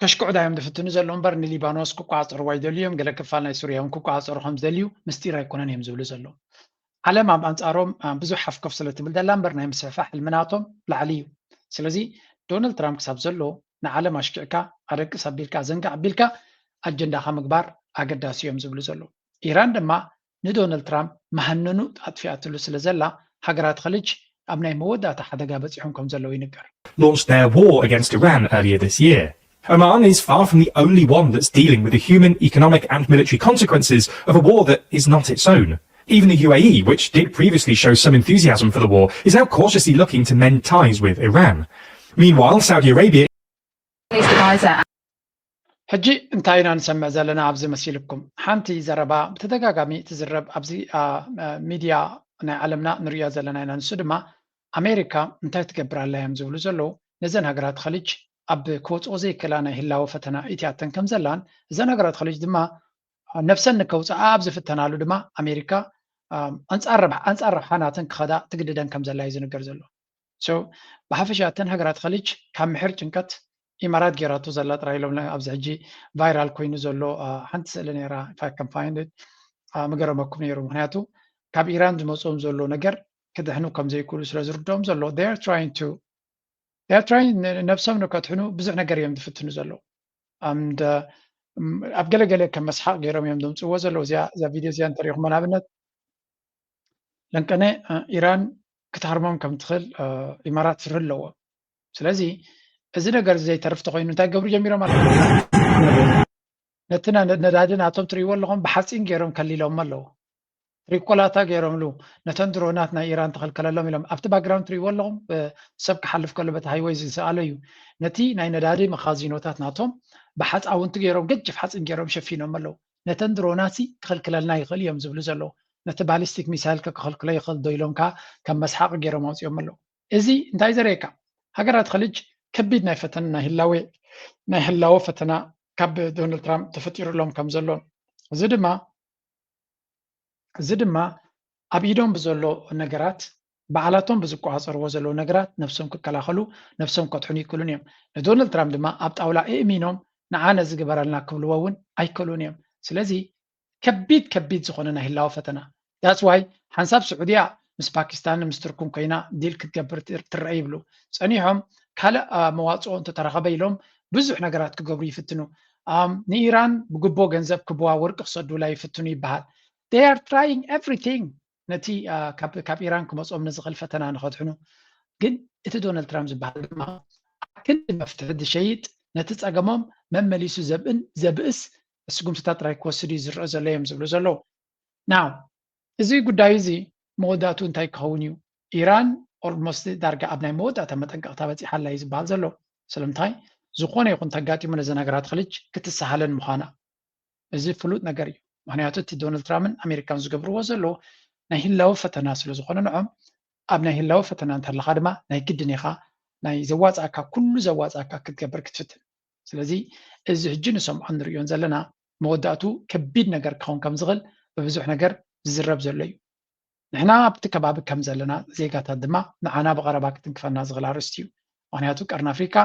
ከሽክዑዳ እዮም ዝፍትኑ ዘለዉ እምበር ንሊባኖስ ክቋፀርዋ ይደልዩ እዮም። ገለ ክፋል ናይ ሱርያ እውን ክቋፀሩ ከም ዝደልዩ ምስጢር ኣይኮነን እዮም ዝብሉ ዘለዉ። ዓለም ኣብ ኣንፃሮም አ፣ ብዙሕ ሓፍኮፍ ስለ ትብል ዘላ እምበር ናይ ምስፍሕፋሕ ሕልሚ ናቶም ላዕሊ እዩ። ስለዚ ዶናልድ ትራምፕ ክሳብ ዘሎ ንዓለም ኣሽኪዕካ ኣደቅስ ኣቢልካ ኣዘንጋዕ ኣቢልካ ኣጀንዳኻ ምግባር ኣገዳሲ እዮም ዝብሉ ዘለዉ። ኢራን ድማ ንዶናልድ ትራምፕ መሃነኑ ኣጥፊኣትሉ ስለ ዘላ ሃገራት ኸልጅ ኣብ ናይ መወዳእታ ሓደጋ በፂሖም ከም ዘለዉ ይንገር። Launched their war against Iran earlier this year. Oman is far from the only one that's dealing with the human, economic, and military consequences of a war that is not its own. Even the U A E, which did previously show some enthusiasm for the war, is now cautiously looking to mend ties with Iran. Meanwhile, Saudi Arabia ሕጂ እንታይ ኢና ንሰምዕ ዘለና ኣብዚ መሲልኩም? ሓንቲ ዘረባ ብተደጋጋሚ ትዝረብ ኣብዚ አ፣ አ፣ ሚድያ ናይ ዓለምና ንሪኦ ዘለና ኢና። ንሱ ድማ ኣሜሪካ እንታይ ትገብር ኣላ እዮም ዝብሉ ዘለዉ። ነዘን ሃገራት ኸሊጅ ኣብ ክወፅኦ ዘይክእላ ናይ ህላወ ፈተና ኢትያተን ከም ዘላን እዘን ሃገራት ኸሊጅ ድማ ነብሰን ንከውፅኣ ኣብ ዝፍተናሉ ድማ ኣሜሪካ ኣንፃር ረብሓ ኣንፃር ረብሓ ናተን ክኸዳ ትግድደን ከም ዘላ እዩ ዝንገር ዘሎ። So ብሓፈሻ እተን ሃገራት ኸሊጅ ካብ ምሕር ጭንቀት ኢማራት ጌራቶ ዘላ ጥራይ ኢሎም ኣብዚ ሕጂ ቫይራል ኮይኑ ዘሎ ሓንቲ ስእሊ ነራ if I can find it ምገረመኩም ነይሩ። ምክንያቱ ካብ ኢራን ዝመፅኦም ዘሎ ነገር ክድሕኑ ከም ዘይክእሉ ስለ ዝርድኦም ዘሎ they are trying to they are trying ነብሶም ንከድሕኑ ብዙሕ ነገር እዮም ዝፍትኑ ዘለዉ። And ኣብ ገለገለ ከም መስሓቅ ገይሮም እዮም ዘምፅዎ ዘለዉ። እዚኣ እዛ ቪድዮ እዚኣ እንተሪኢኹሞ ንኣብነት ለንቀነ ኢራን ክትሃርሞም ከም ትኽእል ኢማራት ፍርሂ ኣለዎ። ስለዚ እዚ ነገር እዚ ዘይተርፍ ተኮይኑ እንታይ ክገብሩ ጀሚሮም ማለት ነቲ ነዳዲ ናቶም ትርእይዎ ኣለኹም ብሓፂን ገይሮም ከሊሎሞ ኣለዉ። ትሪኮላታ ገይሮምሉ ነተን ድሮናት ናይ ኢራን ተኸልከለሎም ኢሎም ኣብቲ ባክግራውንድ ትርእይዎ ኣለኹም። ሰብ ክሓልፍ ከሎ በቲ ሃይወይ ዝሰኣሎ እዩ። ነቲ ናይ ነዳዲ መኻዚኖታት ናቶም ብሓፃውንቲ ገይሮም ገጅፍ ሓፂን ገይሮም ሸፊኖም ኣለዉ። ነተን ድሮናት ክኽልክለልና ይኽእል እዮም ዝብሉ ዘለዉ። ነቲ ባሊስቲክ ሚሳይል ከክኸልክሎ ይኽእል ዶ ኢሎም ከኣ ከም መስሓቂ ገይሮም ኣውፅኦም ኣለዉ። እዚ እንታይ ዘርእየካ? ሃገራት ኸሊጅ ከቢድ ናይ ፈተና ናይ ህላዌ ናይ ህላወ ፈተና ካብ ዶናልድ ትራምፕ ተፈጢሩሎም ከም ዘሎ እዚ ድማ እዚ ድማ ኣብ ኢዶም ብዘሎ ነገራት ባዕላቶም ብዝቆፃፀርዎ ዘለዉ ነገራት ነብሶም ክከላኸሉ ነብሶም ከድሕኑ ይክእሉን እዮም። ንዶናልድ ትራምፕ ድማ ኣብ ጣውላ እእሚኖም ንዓ ነዚ ግበረልና ክብልዎ እውን ኣይክእሉን እዮም። ስለዚ ከቢድ ከቢድ ዝኾነ ናይ ህላወ ፈተና that's why ሓንሳብ ስዑድያ ምስ ፓኪስታን ምስ ቱርክን ኮይና ዲል ክትገብር ትር- ትረአ ይብሉ። ፀኒሖም ካልእ አ፣ መዋፅኦ እንተተረኸበ ኢሎም ብዙሕ ነገራት ክገብሩ ይፍትኑ። ኣም፣ ንኢራን ብግቦ ገንዘብ ክብዋ ወርቂ ክሰዱላ ይፍትኑ ይበሃል። They are trying everything ነቲ አ፣ ካብ ካብ ኢራን ክመፅኦም ንዝኽእል ፈተና ንኸድሕኑ። ግን እቲ ዶናልድ ትራምፕ ዝበሃል ድማ ኣብ ክንዲ መፍትሒ ዝሸይጥ ነቲ ፀገሞም መመሊሱ ዘብእን ዘብእስ ስጉምትታት ጥራይ ክወስድ እዩ ዝረአ ዘሎ እዮም ዝብሉ ዘለዉ። ናው እዚ ጉዳይ እዚ መወዳእቱ እንታይ ክኸውን እዩ? ኢራን ኦልሞስት ዳርጋ ኣብ ናይ መወዳእታ መጠንቀቕታ በፂሓ ኣላ እዩ ዝበሃል ዘሎ። ስለምንታይ ዝኾነ ይኹን ተጋጢሙ ነዚ ነገራት ክልጅ ክትሰሃለን ምዃና እዚ ፍሉጥ ነገር እዩ። ምክንያቱ እቲ ዶናልድ ትራምፕን ኣሜሪካን ዝገብርዎ ዘሎ ናይ ህላዊ ፈተና ስለ ዝኾነ ንዖም ኣብ ናይ ህላዊ ፈተና እንተለኻ ድማ ናይ ግድን ኢኻ ናይ ዘዋፃእካ ኩሉ ዘዋፃእካ ክትገብር ክትፍትን። ስለዚ እዚ ሕጂ ንሰምዖን ንሪኦን ዘለና መወዳእቱ ከቢድ ነገር ክኸውን ከም ዝኽእል ብብዙሕ ነገር ዝዝረብ ዘሎ እዩ። ንሕና ኣብቲ ከባቢ ከም ዘለና ዜጋታት ድማ ንዓና ብቐረባ ክትንክፈና ዝኽእል ኣርእስቲ እዩ። ምክንያቱ ቀርኒ ኣፍሪካ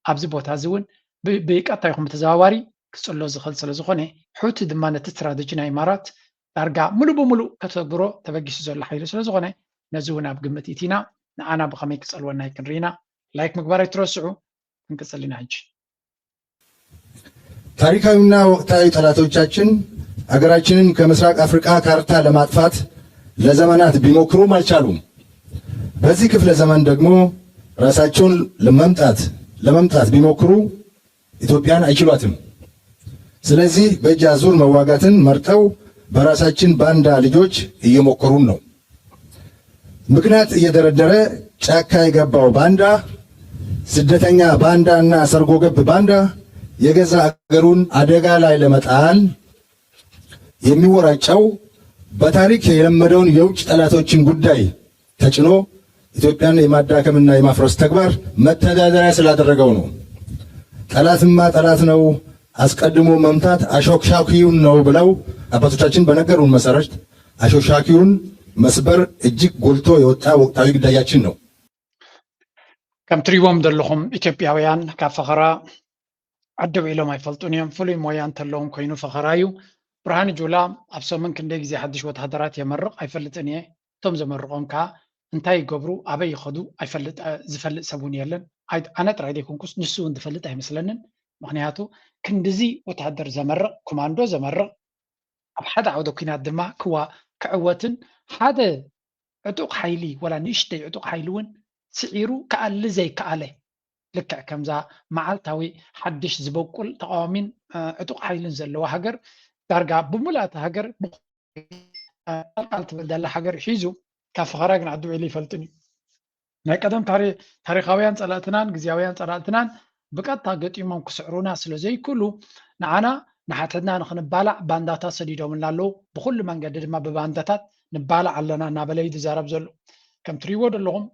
ኣብዚ ቦታ እዚ እውን ብ- ብቀጥታ ይኹን ብተዘዋዋሪ ክፅሎ ዝኽእል ስለ ዝኾነ፣ ሑቲ ድማ ነቲ ስትራተጂ ናይ ኢማራት ዳርጋ ሙሉእ ብሙሉእ ከተግብሮ ተበጊሱ ዘሎ ሓይሊ ስለ ዝኾነ ነዚ እውን ኣብ ግምት ኢቲና ንዓና ብኸመይ ክፀልወና ይክንርኢና። ላይክ ምግባር ኣይትረስዑ። ክንቅፅል ኢና ሕጂ። ታሪካዊና ወቅታዊ ጠላቶቻችን አገራችንን ከምስራቅ አፍሪካ ካርታ ለማጥፋት ለዘመናት ቢሞክሩም አልቻሉም። በዚህ ክፍለ ዘመን ደግሞ ራሳቸውን ለመምጣት ለመምጣት ቢሞክሩ ኢትዮጵያን አይችሏትም። ስለዚህ በእጅ አዙር መዋጋትን መርጠው በራሳችን ባንዳ ልጆች እየሞከሩን ነው። ምክንያት እየደረደረ ጫካ የገባው ባንዳ፣ ስደተኛ ባንዳ እና ሰርጎ ገብ ባንዳ የገዛ አገሩን አደጋ ላይ ለመጣል የሚወራጨው በታሪክ የለመደውን የውጭ ጠላቶችን ጉዳይ ተጭኖ ኢትዮጵያን የማዳከምና የማፍረስ ተግባር መተዳደሪያ ስላደረገው ነው። ጠላትማ ጠላት ነው፣ አስቀድሞ መምታት አሾክሻኪውን ነው ብለው አባቶቻችን በነገሩን መሰረት አሾክሻኪውን መስበር እጅግ ጎልቶ የወጣ ወቅታዊ ግዳያችን ነው። ከም ትሪዎም ዘለኹም ኢትዮጵያውያን ካብ ፈኸራ ዓዲ ውዒሎም ኣይፈልጡን እዮም። ፍሉይ ሞያ እንተለዎም ኮይኑ ፈኸራ እዩ። ብርሃኑ ጁላ ኣብ ሰሙን ክንደይ ግዜ ሓድሽ ወተሃደራት የመርቕ ኣይፈልጥን እየ። እቶም ዘመርቖም ከዓ እንታይ ይገብሩ ኣበይ ይኸዱ ኣይፈልጥ ዝፈልጥ ሰብ እውን የለን። ኣነ ጥራይ ዘይኮንኩስ ንሱ እውን ዝፈልጥ ኣይመስለንን። ምክንያቱ ክንድዚ ወተሃደር ዘመርቕ ኮማንዶ ዘመርቕ ኣብ ሓደ ዓውደ ኲናት ድማ ክዋ ክዕወትን ሓደ ዕጡቕ ሓይሊ ወላ ንእሽተይ ዕጡቕ ሓይሊ እውን ስዒሩ ክኣሊ ዘይከኣለ ልክዕ ከምዛ መዓልታዊ ሓድሽ ዝበቁል ተቃዋሚን ዕጡቕ ሓይልን ዘለዋ ሃገር ዳርጋ ብምሉእ እታ ሃገር ቃልቃል ትብል ዘላ ሃገር ሒዙ ካብ ፈኸራ ግን ዓዲ ውዒሉ ይፈልጥን እዩ። ናይ ቀደም ታሪኻውያን ጸላእትናን ግዜያውያን ጸላእትናን ብቀጥታ ገጢሞም ክስዕሩና ስለ ዘይክእሉ ንዓና ንሓትሕትና ንኽንባላዕ ባንዳታት ሰዲዶምልና ኣለዉ። ብኹሉ መንገዲ ድማ ብባንዳታት ንባላዕ ኣለና እናበለ እዩ ዝዛረብ ዘሎ። ከም ትሪእዎ ዘለኹም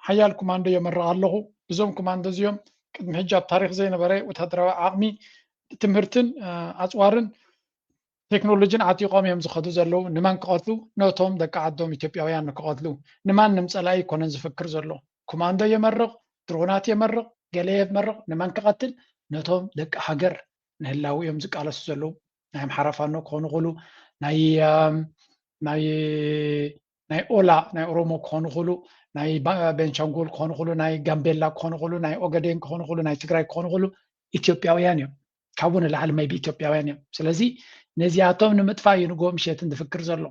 ሓያል ኮማንዶ የመርቕ ኣለኹ። እዞም ኮማንዶ እዚኦም ቅድሚ ሕጂ ኣብ ታሪኽ ዘይነበረ ወታደራዊ ዓቕሚ ትምህርትን ኣፅዋርን ቴክኖሎጂን ዓጢቖም እዮም ዝኸዱ ዘለዉ። ንመን ክቐትሉ? ነቶም ደቂ ዓዶም ኢትዮጵያውያን ንክቐትሉ። ንማንም ጸላኢ ኣይኮነን ዝፍክር ዘሎ። ኮማንዶ የመርቕ፣ ድሮናት የመርቕ፣ ገለ የመርቕ። ንመን ክቐትል? ነቶም ደቂ ሃገር ንህላዊ እዮም ዝቃለሱ ዘለዉ። ናይ ኣምሓራ ፋኖ ክኾኑ ይኽእሉ፣ ናይ ናይ ናይ ኦላ ናይ ኦሮሞ ክኾኑ ይኽእሉ፣ ናይ ቤንሻንጉል ክኾኑ ይኽእሉ፣ ናይ ጋምቤላ ክኾኑ ይኽእሉ፣ ናይ ኦገዴን ክኾኑ ይኽእሉ፣ ናይ ትግራይ ክኾኑ ይኽእሉ፣ ኢትዮጵያውያን እዮም። ካብኡ ንላዕሊ maybe ኢትዮጵያውያን እዮም። ስለዚ ነዚኣቶም ንምጥፋእ እዩ ንግሆ ምሸትን ዝፍክር ዘሎ።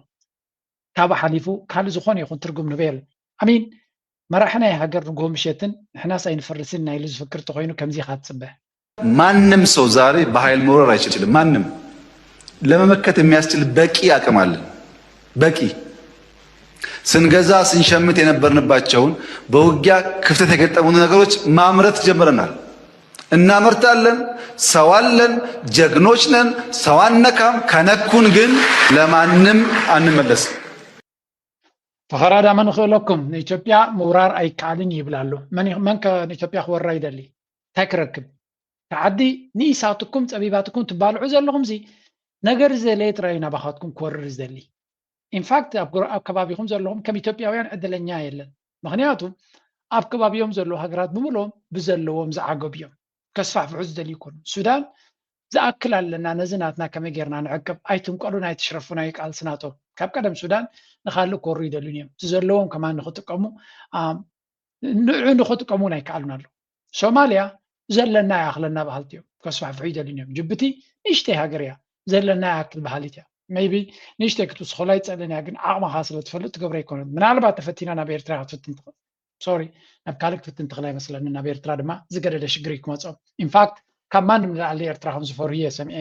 ካብ ሓሊፉ ካልእ ዝኾነ ይኹን ትርጉም ንበ የለን። ኣሚን መራሒ ናይ ሃገር ንግሆ ምሸትን ንሕናስ ኣይንፈርስን ናይ ኢሉ ዝፍክር ተኾይኑ ከምዚ ኢኻ ትጽበ። ማንም ሰው ዛሬ በኃይል መውረር አይችልም። ማንም ለመመከት የሚያስችል በቂ አቅም አለን። በቂ ስንገዛ ስንሸምት የነበርንባቸውን በውጊያ ክፍተት የገጠሙን ነገሮች ማምረት ጀምረናል። እናመርታለን። ሰው አለን። ጀግኖች ነን። ሰው አነካም። ከነኩን ግን ለማንም አንመለስም። ፈኸራ ዳመ ንኽእለኩም ንኢትዮጵያ ምውራር ኣይከኣልን ይብል ኣሎ። መን መን ከ ንኢትዮጵያ ክወራ ይደሊ? እንታይ ክረክብ? እቲ ዓዲ ንኢሳትኩም ጸቢባትኩም ትባልዑ ዘለኹም ዚ ነገር ዘለ ጥራይ ናባኻትኩም ክወርር ዝደሊ። ኢንፋክት ኣብ ከባቢኹም ዘለኹም ከም ኢትዮጵያውያን ዕድለኛ የለን። ምክንያቱ ኣብ ከባቢኦም ዘለዉ ሃገራት ብምልኦም ብዘለዎም ዝዓገቡ እዮም። ከስፋሕፍሑ ዝደልዩ ይኮኑ። ሱዳን ዝኣክል ኣለና፣ ነዚ ናትና ከመይ ጌርና ንዕቅብ? ኣይትንቀሉን ኣይትሽረፉን፣ ኣዩ ቃልሲ ናቶም። ካብ ቀደም ሱዳን ንኻልእ ኮሩ ይደልዩን እዮም። እቲ ዘለዎም ከማን ንክጥቀሙ ንዑ ንክጥቀሙ እውን ኣይከኣሉን ኣለዉ። ሶማልያ ዘለና ይኣኽለና በሃልቲ እዮም፣ ከስፋሕፍሑ ይደልዩን እዮም። ጅቡቲ ንእሽተይ ሃገር እያ፣ ዘለና ይኣክል በሃሊት እያ። ሜይቢ ንእሽተይ ክትውስኸላ ይጸልን እያ፣ ግን ዓቕማኻ ስለ ትፈልጥ ትገብሮ ኣይኮነት። ምናልባት ተፈቲና ናብ ኤርትራ ክትፍትን ትኽእል። ሶሪ፣ ናብ ካልእ ክትፍትን ትኽእል ኣይመስለንን። ናብ ኤርትራ ድማ ዝገደደ ሽግር እዩ ክመጾም። ኢንፋክት ካብ ማንም ንላዕሊ ኤርትራ ከም ዝፈርሁ እየ ሰሚዐ።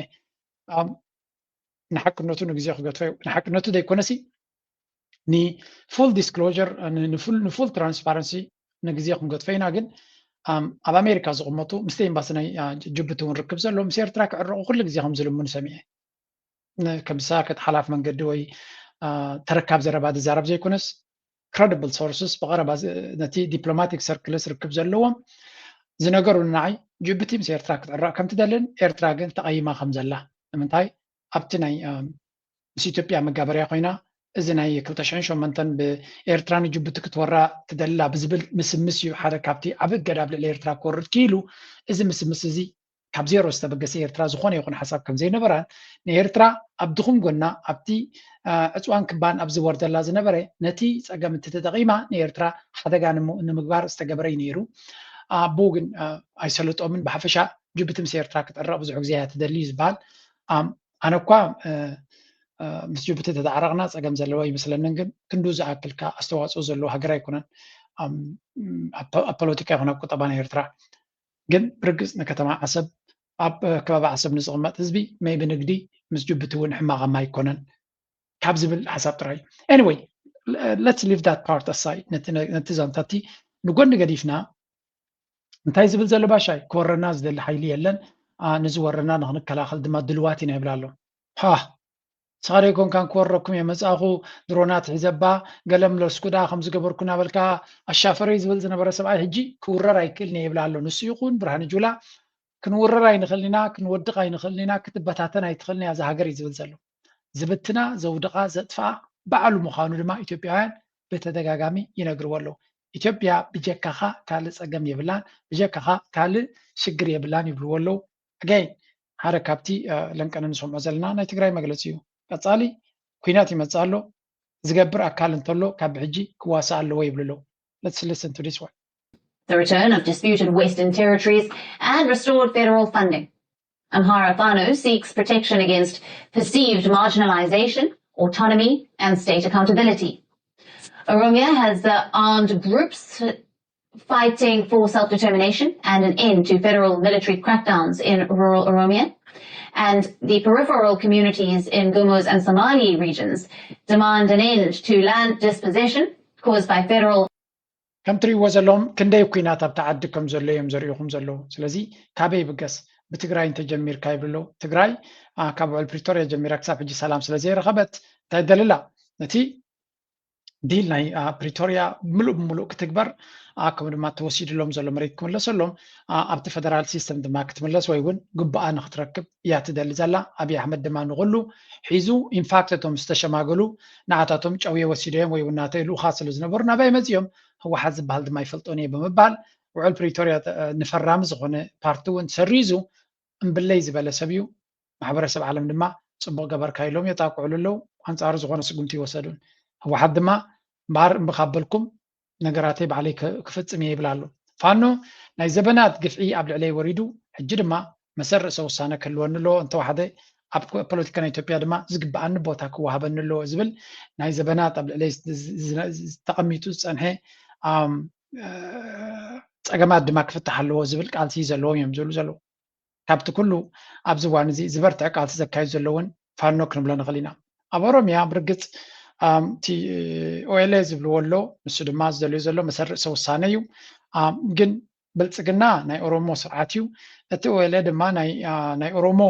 ንሓቅነቱ ንግዜ ክገድፎ እዩ። ንሓቅነቱ ዘይኮነሲ ንፉል ዲስክሎር ንፉል ትራንስፓረንሲ ንግዜ ክንገድፎ ኢና። ግን ኣብ ኣሜሪካ ዝቕመጡ ምስቲ ኤምባሲ ናይ ጅቡቲ እውን ርክብ ዘሎ ምስ ኤርትራ ክዕረቑ ኩሉ ግዜ ከም ዝልምኑ ሰሚዐ። ከም ዝሰኣከት ሓላፍ መንገዲ ወይ ተረካብ ዘረባ ዝዛረብ ዘይኮነስ ክረዲብል ሶርስስ ብቐረባ ነቲ ዲፕሎማቲክ ሰርክልስ ርክብ ዘለዎም ዝነገሩኒ ንዓይ ጅቡቲ ምስ ኤርትራ ክትዕረቕ ከም ትደልን ኤርትራ ግን ተቐይማ ከም ዘላ። ንምንታይ ኣብቲ ናይ ምስ ኢትዮጵያ መጋበርያ ኮይና እዚ ናይ ክልተ ሽሕን ሸሞንተን ብኤርትራ ንጅቡቲ ክትወራ ትደላ ብዝብል ምስምስ እዩ ሓደ ካብቲ ዓቢ እገዳ ኣብ ልዕሊ ኤርትራ ክወርድ ክኢሉ። እዚ ምስምስ እዚ ካብ ዜሮ ዝተበገሰ ኤርትራ ዝኾነ ይኹን ሓሳብ ከም ዘይነበራን ንኤርትራ ኣብ ድኹም ጎና ኣብቲ ዕፅዋን ክባን ኣብ ዝወርደላ ዝነበረ ነቲ ፀገም እቲ ተጠቒማ ንኤርትራ ሓደጋ ንምግባር ዝተገበረ እዩ ነይሩ። ኣብኡ ግን ኣይሰለጦምን። ብሓፈሻ ጅቡቲ ምስ ኤርትራ ክትዕረቕ ብዙሕ ግዜ እያ ትደሊ እዩ ዝበሃል። ኣነ እኳ ምስ ጅቡቲ ተተዓረቕና ፀገም ዘለዎ ይመስለንን ግን ክንዱ ዝኣክልካ ኣስተዋፅኦ ዘለዎ ሃገር ኣይኮነን ኣብ ፖለቲካ ይኹን ኣብ ቁጠባ ናይ ኤርትራ። ግን ብርግፅ ንከተማ ዓሰብ ኣብ ከባቢ ዓሰብ ንዝቕመጥ ህዝቢ ሜይ ብንግዲ ምስ ጅቡቲ እውን ሕማቓማ ኣይኮነን ካብ ዝብል ሓሳብ ጥራይ። Anyway, let's leave that part aside። ነቲ ዛንታቲ ንጎኒ ገዲፍና እንታይ ዝብል ዘሎ ባሻይ ክወረና ዝደሊ ሓይሊ የለን። ንዝወረና ንክንከላኸል ድማ ድልዋት ኢና ይብል ኣሎ። ሃ ስኻ ዶ ይኮንካን ክወረኩም እየ መጻእኹ ድሮናት ሒዘባ ገለም ለስኩዳ ከም ዝገበርኩ እናበልካ ኣሻፈረይ ዝብል ዝነበረ ሰብኣይ ሕጂ ክውረር ኣይክእልን እየ ይብል ኣሎ። ንሱ ይኹን ብርሃነ ጁላ ክንውረር ኣይንኽእልን ኢና፣ ክንወድቕ ኣይንኽእልን ኢና፣ ክትበታተን ኣይትኽእልን እያ እዛ ሃገር እዩ ዝብል ዘሎ። ዝብትና፣ ዘውድቓ፣ ዘጥፍኣ ባዕሉ ምዃኑ ድማ ኢትዮጵያውያን ብተደጋጋሚ ይነግርዎ ኣለዉ። ኢትዮጵያ ብጀካኻ ካልእ ጸገም የብላን፣ ብጀካኻ ካልእ ሽግር የብላን ይብልዎ ኣለዉ። ኣገይን ሓደ ካብቲ ለንቀነ ንሰምዖ ዘለና ናይ ትግራይ መግለፂ እዩ። ቀፃሊ ኩናት ይመፅእ ኣሎ ዝገብር ኣካል እንተሎ ካብ ብሕጂ ክዋሳእ ኣለዎ ይብሉ ኣለዉ። Let's listen to this one. The return of disputed Western territories and restored federal funding. Amhara Fano seeks protection against perceived marginalization, autonomy, and state accountability. Oromia has the armed groups fighting for self-determination and an end to federal military crackdowns in rural Oromia. And the peripheral communities in Gumuz and Somali regions demand an end to land dispossession caused by federal ከም ትሪእዎ ዘለኹም ክንደይ ኩናት ኣብቲ ዓዲ ከም ዘሎ እዮም ዘርእኹም ዘለዉ። ስለዚ ካበይ ይብገስ ብትግራይ እንተጀሚርካ ይብሉ ኣለዉ። ትግራይ ካብ ውዕል ፕሪቶርያ ጀሚራ ክሳብ ሕጂ ሰላም ስለ ዘይረኸበት እንታይ ደልላ ነቲ ዲል ናይ ፕሪቶርያ ምሉእ ብምሉእ ክትግበር ከምኡ ድማ ተወሲድሎም ዘሎ መሬት ክምለሰሎም ኣብቲ ፈደራል ሲስተም ድማ ክትምለስ ወይ እውን ግቡኣ ንክትረክብ እያ ትደሊ ዘላ። ኣብይ ኣሕመድ ድማ ንኩሉ ሒዙ ኢንፋክት እቶም ዝተሸማገሉ ንዓታቶም ጨውየ ወሲደዮም ወይ እውን ናተይ ልኡኻት ስለ ዝነበሩ ናባይ መፂኦም ህወሓት ዝበሃል ድማ ይፈልጦን እየ ብምባል ውዕል ፕሪቶርያ ንፈራሚ ዝኾነ ፓርቲ እውን ሰሪዙ እምብለይ ዝበለ ሰብ እዩ። ማሕበረሰብ ዓለም ድማ ፅቡቕ ገበርካ ኢሎም የጣቅዕሉ ኣለዉ። ኣንፃሩ ዝኾነ ስጉምቲ ይወሰዱን ህወሓት ድማ እምበኣር እምቢ ካብ በልኩም ነገራተይ ባዕለይ ክፍፅም እየ ይብል ኣሎ። ፋኖ ናይ ዘበናት ግፍዒ ኣብ ልዕለይ ወሪዱ ሕጂ ድማ መሰል ርእሰ ውሳነ ክህልወኒ ኣለዎ፣ እንተወሓደ ኣብ ፖለቲካ ናይ ኢትዮጵያ ድማ ዝግበኣኒ ቦታ ክወሃበኒ ኣለዎ ዝብል ናይ ዘበናት ኣብ ልዕለይ ተቐሚጡ ዝፀንሐ ፀገማት ድማ ክፍታሕ ኣለዎ ዝብል ቃልሲ ዘለዎም እዮም ዝብሉ ዘለዉ። ካብቲ ኩሉ ኣብዚ እዋን እዚ ዝበርትዐ ቃልሲ ዘካይዱ ዘለውን ፋኖ ክንብሎ ንኽእል ኢና። ኣብ ኦሮሚያ ብርግፅ እቲ ኦኤልኤ ዝብልዎ ኣሎ፣ ንሱ ድማ ዝደልዮ ዘሎ መሰል ርእሰ ውሳነ እዩ። ግን ብልፅግና ናይ ኦሮሞ ስርዓት እዩ። እቲ ኦኤልኤ ድማ ናይ ኦሮሞ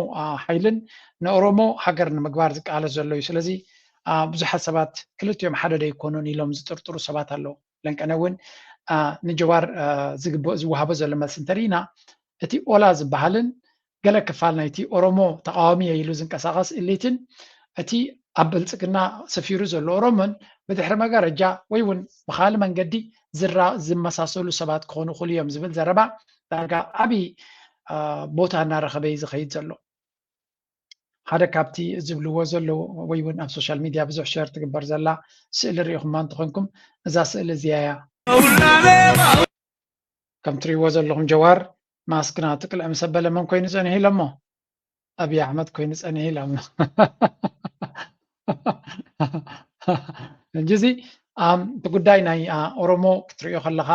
ሓይልን ንኦሮሞ ሃገር ንምግባር ዝቃለስ ዘሎ እዩ። ስለዚ ብዙሓት ሰባት ክልቲኦም ሓደ ዶ ኣይኮኑን ኢሎም ዝጥርጥሩ ሰባት ኣለዉ። ለንቀነ እውን ንጀዋር ዝወሃቦ ዘሎ መልሲ እንተርኢና፣ እቲ ኦላ ዝበሃልን ገለ ክፋል ናይቲ ኦሮሞ ተቃዋሚ ኢሉ ዝንቀሳቀስ ኢሊትን እቲ ኣብ ብልፅግና ሰፊሩ ዘሎ ኦሮሞን ብድሕሪ መጋረጃ ወይ እውን ብካልእ መንገዲ ዝመሳሰሉ ሰባት ክኾኑ ይኽእሉ እዮም ዝብል ዘረባ ዳርጋ ዓብዪ ቦታ እናረኸበ እዩ ዝኸይድ ዘሎ። ሓደ ካብቲ ዝብልዎ ዘለዉ ወይ እውን ኣብ ሶሻል ሚድያ ብዙሕ ሸር ትግበር ዘላ ስእሊ ርኢኹማ እንተኾንኩም፣ እዛ ስእሊ እዚኣ እያ። ከም ትሪእዎ ዘለኹም ጀዋር ማስክ ናቱ ቅልዕ ምስ ኣበለ መን ኮይኑ ጸኒሑ ኢሎሞ? ኣብይ ኣሕመድ ኮይኑ ጸኒሑ ኢሎሞ። ሕጂ እዚ እቲ ጉዳይ ናይ ኦሮሞ ክትሪኦ ከለኻ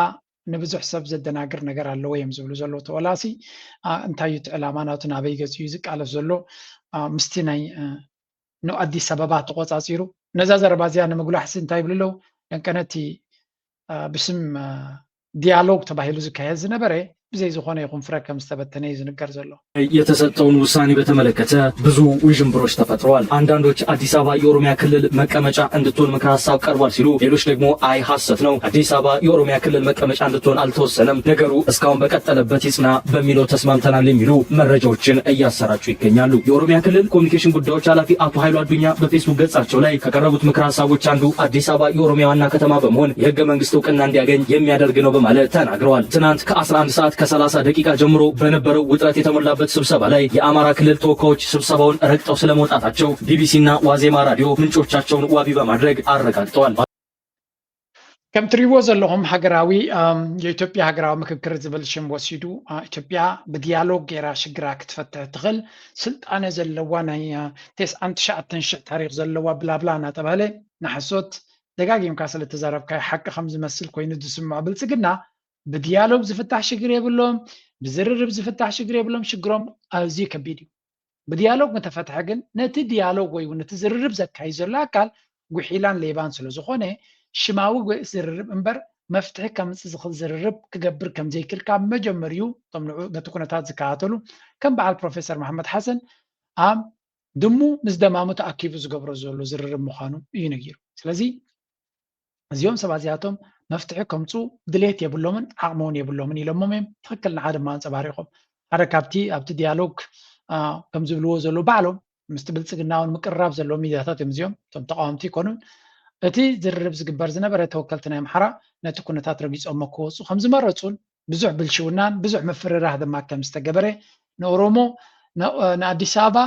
ንብዙሕ ሰብ ዘደናግር ነገር ኣለዎ እዮም ዝብሉ ዘለዉ። ተወላሲ እንታይ እዩ እቲ ዕላማ ናቱ፣ ናበይ ገፂ እዩ ዝቃለስ ዘሎ? ምስቲ ናይ ንኣዲስ ኣበባ ተቆፃፂሩ ነዛ ዘረባ እዚኣ ንምጉላሕሲ እንታይ ይብሉ ኣለዉ? ደንቀነቲ ብስም ዲያሎግ ተባሂሉ ዝካየድ ዝነበረ ብዘይ ዝኾነ ይኹን ፍረ ከም ዝተበተነ እዩ ዝንገር ዘሎ። የተሰጠውን ውሳኔ በተመለከተ ብዙ ውዥንብሮች ተፈጥረዋል። አንዳንዶች አዲስ አበባ የኦሮሚያ ክልል መቀመጫ እንድትሆን ምክረ ሀሳብ ቀርቧል ሲሉ፣ ሌሎች ደግሞ አይ ሐሰት ነው፣ አዲስ አበባ የኦሮሚያ ክልል መቀመጫ እንድትሆን አልተወሰነም፣ ነገሩ እስካሁን በቀጠለበት ይጽና በሚለው ተስማምተናል የሚሉ መረጃዎችን እያሰራጩ ይገኛሉ። የኦሮሚያ ክልል ኮሚኒኬሽን ጉዳዮች ኃላፊ አቶ ኃይሉ አዱኛ በፌስቡክ ገጻቸው ላይ ከቀረቡት ምክረ ሀሳቦች አንዱ አዲስ አበባ የኦሮሚያ ዋና ከተማ በመሆን የህገ መንግስት እውቅና እንዲያገኝ የሚያደርግ ነው በማለት ተናግረዋል። ትናንት ከ11 ሰዓት ከ30 ደቂቃ ጀምሮ በነበረው ውጥረት የተሞላበት ስብሰባ ላይ የአማራ ክልል ተወካዮች ስብሰባውን ረግጠው ስለመውጣታቸው ቢቢሲና ዋዜማ ራዲዮ ምንጮቻቸውን ዋቢ በማድረግ አረጋግጠዋል። ከም ትሪእዎ ዘለኹም ሃገራዊ የኢትዮጵያ ሃገራዊ ምክክር ዝብል ሽም ወሲዱ ኢትዮጵያ ብዲያሎግ ገይራ ሽግራ ክትፈትሕ ትኽእል ስልጣነ ዘለዋ ናይ ተስዓን ትሽዓተን ሽሕ ታሪክ ዘለዋ ብላብላ እናተባህለ ንሓሶት ደጋጊምካ ስለተዛረብካዮ ሓቂ ከም ዝመስል ኮይኑ ዝስምዖ ብልፅግና ብዲያሎግ ዝፍታሕ ሽግር የብሎም፣ ብዝርርብ ዝፍታሕ ሽግር የብሎም፣ ሽግሮም ኣዝዩ ከቢድ እዩ። ብዲያሎግ ምተፈትሐ ግን ነቲ ዲያሎግ ወይ እውን ነቲ ዝርርብ ዘካይድ ዘሎ ኣካል ጉሒላን ሌባን ስለ ዝኾነ ሽማዊ ዝርርብ እምበር መፍትሒ ከምፅእ ዝኽእል ዝርርብ ክገብር ከም ዘይክእል ካብ መጀመሪኡ እቶም ንዑ ነቲ ኩነታት ዝከታተሉ ከም በዓል ፕሮፌሰር መሓመድ ሓሰን ኣብ ድሙ ምስ ደማሙ ተኣኪቡ ዝገብሮ ዘሎ ዝርርብ ምዃኑ እዩ ነጊሩ። ስለዚ እዚኦም ሰባት እዚኣቶም መፍትሒ ከምፁ ድሌት የብሎምን ዓቕሚ እውን የብሎምን ኢሎሞም እዮም። ትኽክል ንዓ ድማ ኣንፀባሪቖም ሓደ ካብቲ ኣብቲ ዲያሎግ ከም ዝብልዎ ዘለዉ ባዕሎም ምስቲ ብልፅግና እውን ምቅርራብ ዘለዎም ሚድያታት እዮም እዚኦም እቶም ተቃወምቲ ይኮኑን እቲ ዝርርብ ዝግበር ዝነበረ ተወከልቲ ናይ ኣምሓራ ነቲ ኩነታት ረጊፆሞ ክወፁ ከም ዝመረፁን ብዙሕ ብልሽውናን ብዙሕ ምፍርራህ ድማ ከም ዝተገበረ ንኦሮሞ ንኣዲስ ኣበባ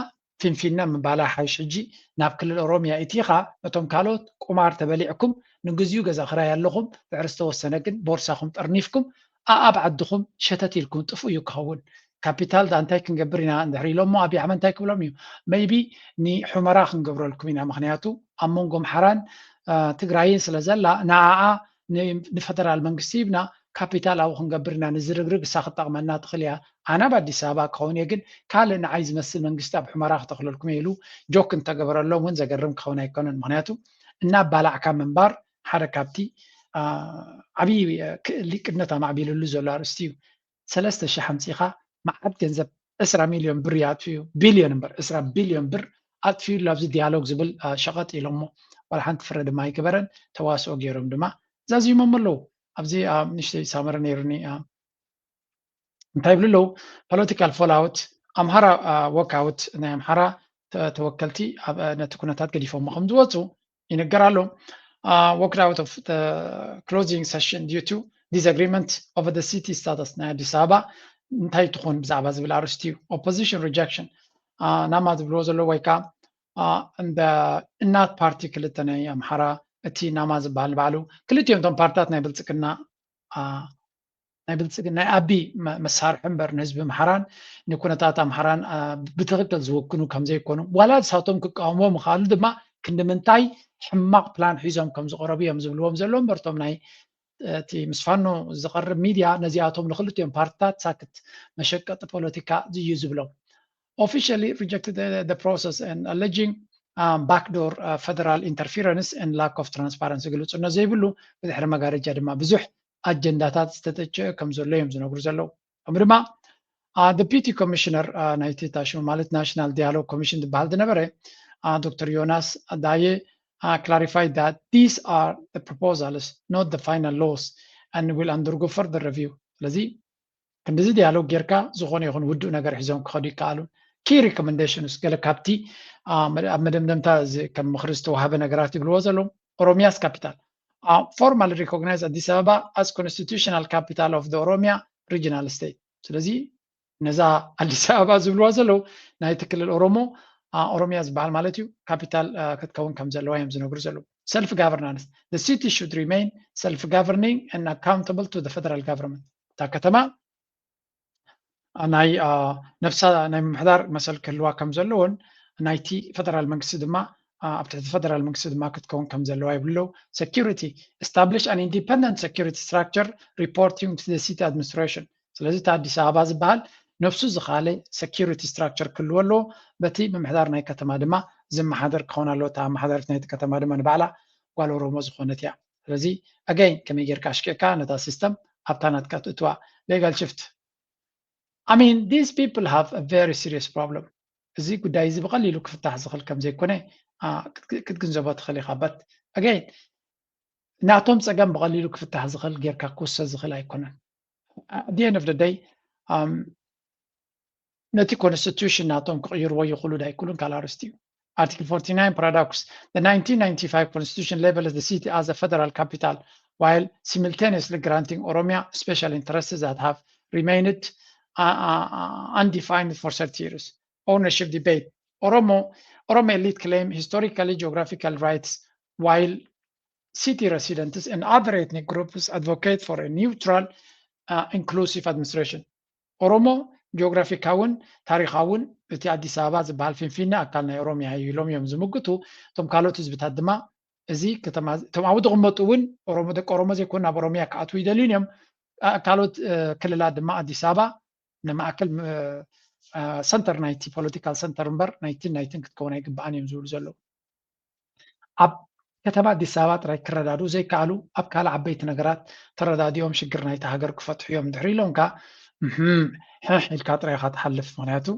ፊንፊነ ምባላ ሓይሽ ሕጂ ናብ ክልል ኦሮሚያ ኢቲኻ ነቶም ካልኦት ቁማር ተበሊዕኩም ንግዚኡ ገዛ ክራይ ኣለኹም ድሕሪ ዝተወሰነ ግን ቦርሳኹም ጠርኒፍኩም ኣኣብ ዓድኹም ሸተት ኢልኩም ጥፉእ እዩ ክኸውን ካፒታል ዳ እንታይ ክንገብር ኢና እንድሕር ኢሎሞ ኣብይ ኣሕመድ እንታይ ክብሎም እዩ maybe ንሑመራ ክንገብረልኩም ኢና ምክንያቱ ኣብ መንጎ ኣምሓራን ትግራይን ስለ ዘላ ንዓኣ ንፈደራል መንግስቲ ሂብና ካፒታል ኣብኡ ክንገብር ኢና ንዝርግርግ እሳ ክጠቕመና ትኽእል እያ ኣነ ኣብ ኣዲስ ኣበባ ክኸውን እየ ግን ካልእ ንዓይ ዝመስል መንግስቲ ኣብ ሑመራ ክተኽለልኩም እየ ኢሉ ጆክ እንተገበረሎም እውን ዘገርም ክኸውን ኣይኮነን ምክንያቱ እናባላዕካ ምንባር ሓደ ካብቲ ዓብዪ ሊቅነት ኣማዕቢልሉ ዘሎ ኣርእስቲ እዩ ሰለስተ ሽሕ ኣምፂኻ መዓት ገንዘብ ዕስራ ሚልዮን ብር ይኣጥፍዩ ቢልዮን እምበር ዕስራ ቢልዮን ብር ኣጥፍዩሉ ኣብዚ ዲያሎግ ዝብል ሸቐጥ ኢሎሞ ዋላ ሓንቲ ፍረ ድማ ኣይገበረን ተዋስኦ ገይሮም ድማ ዛዚሞም ኣለዉ ኣብዚ ኣብ ንሽተይ ሳመረ ነይሩኒ እንታይ ይብሉ ኣለዉ political fallout ኣምሓራ walkout ናይ ኣምሓራ ተወከልቲ ነቲ ኩነታት ገዲፎሞ ከም ዝወፁ ይንገር ኣሎ። Walked out of the closing session due to disagreement over the city status ናይ ኣዲስ ኣበባ እንታይ ትኾን ብዛዕባ ዝብል ኣርእስቲ እዩ። Opposition rejection ናማ ዝብልዎ ዘለዉ ወይ ከዓ እንደ እናት ፓርቲ ክልተ ናይ ኣምሓራ እቲ ናማ ዝበሃል ንባዕሉ ክልቲኦም እቶም ፓርትታት ናይ ብልፅግና ናይ ብልፅግና ናይ ኣቢ መሳርሒ እምበር ንህዝቢ ኣምሓራን ንኩነታት ኣምሓራን ብትኽክል ዝውክኑ ከም ዘይኮኑ ዋላ ንሳቶም ክቃወምዎ ምኽኣሉ ድማ ክንዲ ምንታይ ሕማቕ ፕላን ሒዞም ከም ዝቐረቡ እዮም ዝብልዎም ዘለዉ እምበር እቶም ናይ እቲ ምስ ፋኖ ዝቐርብ ሚድያ ነዚኣቶም ንክልቲኦም ፓርትታት ሳክት መሸቀጢ ፖለቲካ እዩ ዝብሎም officially rejected the process and alleging backdoor federal interference and lack of transparency ግልፅነት ዘይብሉ ብድሕሪ መጋረጃ ድማ ብዙሕ ኣጀንዳታት ዝተተቸአ ከም ዘሎ እዮም ዝነግሩ ዘለዉ ከምኡ ድማ deputy commissioner ናይቲ ታሽሙ ማለት national dialogue commission ዝበሃል ዝነበረ ዶክተር ዮናስ ዳየ uh, clarified that these are the proposals, not the final laws, and will undergo further review. ስለዚ ክንዲዚ ዲያሎግ ጌርካ ዝኾነ ይኹን ውዱእ ነገር ሒዞም ክኸዱ ይከኣሉ። Key recommendations፣ ገለ ካብቲ ኣብ መደምደምታ እዚ ከም ምኽሪ ዝተዋሃበ ነገራት ይብልዎ ዘለዉ። Oromia's capital, uh, formally recognize Addis Ababa as constitutional capital of the Oromia regional state። ስለዚ ነዛ ኣዲስ ኣበባ ዝብልዋ ዘለዉ ናይቲ ክልል ኦሮሞ፣ ኦሮሚያ ዝበሃል ማለት እዩ፣ ካፒታል ክትከውን ከም ዘለዋ እዮም ዝነግሩ ዘለዉ። Self governance, the city should remain self governing and accountable to the federal government። እታ ከተማ ናይ ነብሳ ናይ ምምሕዳር መሰል ክህልዋ ከም ዘለዎን ናይቲ ፈደራል መንግስቲ ድማ ኣብ ትሕቲ ፈደራል መንግስቲ ድማ ክትከውን ከም ዘለዋ ይብሉ ኣለዉ። Security, establish an independent security structure reporting to the city administration። ስለዚ እቲ ኣዲስ ኣበባ ዝበሃል ነብሱ ዝኻለ security structure ክህልዎ ኣለዎ። በቲ ምምሕዳር ናይ ከተማ ድማ ዝመሓደር ክኸውን ኣለዎ። እታ ኣመሓዳሪት ናይቲ ከተማ ድማ ንባዕላ ጓል ኦሮሞ ዝኾነት እያ። ስለዚ again ከመይ ጌርካ ኣሽቂዕካ ነታ system ኣብታ ናትካ ትእትዋ። Legal shift, I mean, these people have a very serious problem። እዚ ጉዳይ እዚ ብቐሊሉ ክፍታሕ ዝኽእል ከም ዘይኮነ ክትግንዘቦ ትኽእል ኢኻ። But again ናቶም ጸገም ብቐሊሉ ክፍታሕ ዝኽእል ጌርካ ክውሰድ ዝኽእል ኣይኮነን። At the end of the day ነቲ constitution ናቶም ክቕይርዎ ይኽእሉ ዳይክእሉን ካልእ ኣርእስቲ እዩ። Article forty-nine paradox, the nineteen ninety-five constitution labels the city as a federal capital while simultaneously granting Oromia special interests that have remained undefined for thirty years. Ownership debate, Oromo, Oromo elite claim historically geographical rights while city residents and other ethnic groups advocate for a neutral, uh, inclusive administration. ኦሮሞ ጂኦግራፊካውን ታሪኻውን እቲ ኣዲስ ኣበባ ዝበሃል ፊንፊነ ኣካል ናይ ኦሮሚያ እዩ ኢሎም እዮም ዝምግቱ። እቶም ካልኦት ህዝብታት ድማ እዚ ከተማ እቶም ኣብኡ ዝቕመጡ እውን ኦሮሞ ደቂ ኦሮሞ ዘይኮኑ ናብ ኦሮሚያ ክኣትዉ ይደልዩን እዮም። ካልኦት ክልላት ድማ ኣዲስ ኣበባ ንማእከል ሰንተር ናይቲ ፖለቲካል ሰንተር እምበር ናይትን ናይትን ክትከውን ኣይግባኣን እዮም ዝብሉ ዘለዉ። ኣብ ከተማ ኣዲስ ኣበባ ጥራይ ክረዳድኡ ዘይከኣሉ ኣብ ካልእ ዓበይቲ ነገራት ተረዳዲኦም ሽግር ናይቲ ሃገር ክፈትሑ እዮም እንድሕር ኢሎም ከኣ ሕሕ ኢልካ ጥራይ ኢኻ ትሓልፍ። ምኽንያቱ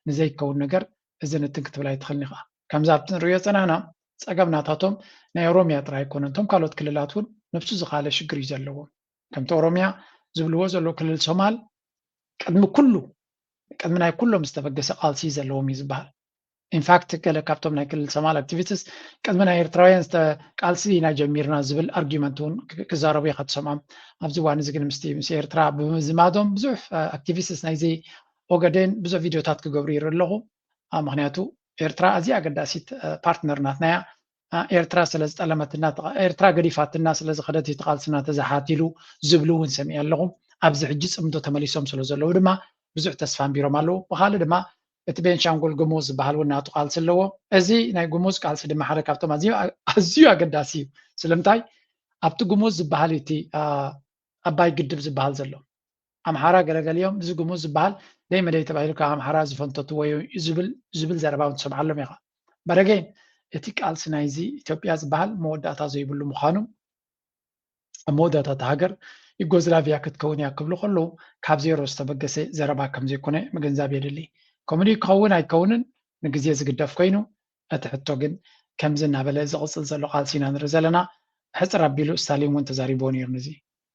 ንዘይከውን ነገር እዚ ንትን ክትብል ኣይትኽእልን ኢኻ። ከምዚ ኣብቲ ንርእዮ ዝጸናሕና ጸገም ናታቶም ናይ ኦሮሚያ ጥራይ ኣይኮነን። እቶም ካልኦት ክልላት እውን ነብሱ ዝኻለ ሽግር እዩ ዘለዎም። ከምቲ ኦሮሚያ ዝብልዎ ዘለዉ ክልል ሶማል ቅድሚ ኩሉ ቅድሚ ናይ ኩሎም ዝተበገሰ ቃልሲ ዘለዎም እዩ ዝበሃል። ኢንፋክት ገለ ካብቶም ናይ ክልል ሶማል ኣክቲቪስትስ ቅድሚ ናይ ኤርትራውያን ቃልሲ ኢና ጀሚርና ዝብል ኣርጊመንት እውን ክዛረቡ ኢኻ ትሰምዖም። ኣብዚ እዋን እዚ ግን ምስቲ ምስ ኤርትራ ብምዝማዶም ብዙሕ ኣክቲቪስትስ ናይዚ ኦገዴን ብዙሕ ቪድዮታት ክገብሩ ይርኢ ኣለኹ። ምክንያቱ ኤርትራ ኣዝያ ኣገዳሲት ፓርትነር ናትና እያ። ኤርትራ ስለ ዝጠለመትና ኤርትራ ገዲፋትና ስለ ዝኸደት እቲ ቃልስና ተዘሓቲሉ ዝብሉ እውን ሰሚዐ ኣለኹ። ኣብዚ ሕጂ ፅምዶ ተመሊሶም ስለ ዘለዉ ድማ ብዙሕ ተስፋ ኣንቢሮም ኣለዉ። ብካልእ ድማ እቲ ቤንሻንጉል ጉሙዝ ዝበሃል እውን ናቱ ቃልሲ ኣለዎ። እዚ ናይ ጉሙዝ ቃልሲ ድማ ሓደ ካብቶም ኣዝዩ ኣገዳሲ እዩ። ስለምንታይ ኣብቲ ጉሙዝ ዝበሃል እቲ ኣባይ ግድብ ዝበሃል ዘሎ ኣምሓራ ገለገሊኦም እዚ ጉሙዝ ዝበሃል ደይ መደይ ተባሂሉ ካብ ኣምሓራ ዝፈንተትዎ እዩ ዝብል ዝብል ዘረባ እውን ትሰምዓሎም ኢኻ። በረገይን እቲ ቃልሲ ናይዚ ኢትዮጵያ ዝበሃል መወዳእታ ዘይብሉ ምዃኑ ኣብ መወዳእታ እታ ሃገር ዩጎዝላቪያ ክትከውን እያ ክብሉ ከለዉ ካብ ዜሮ ዝተበገሰ ዘረባ ከም ዘይኮነ ምግንዛብ የድሊ። ከምኡ ክኸውን ኣይከውንን ንግዜ ዝግደፍ ኮይኑ እቲ ሕቶ ግን ከምዚ እናበለ ዝቕጽል ዘሎ ቃልሲ ኢና ንርኢ ዘለና። ሕጽር ኣቢሉ ስታሊን እውን ተዛሪብዎ ነይሩ ነዚ።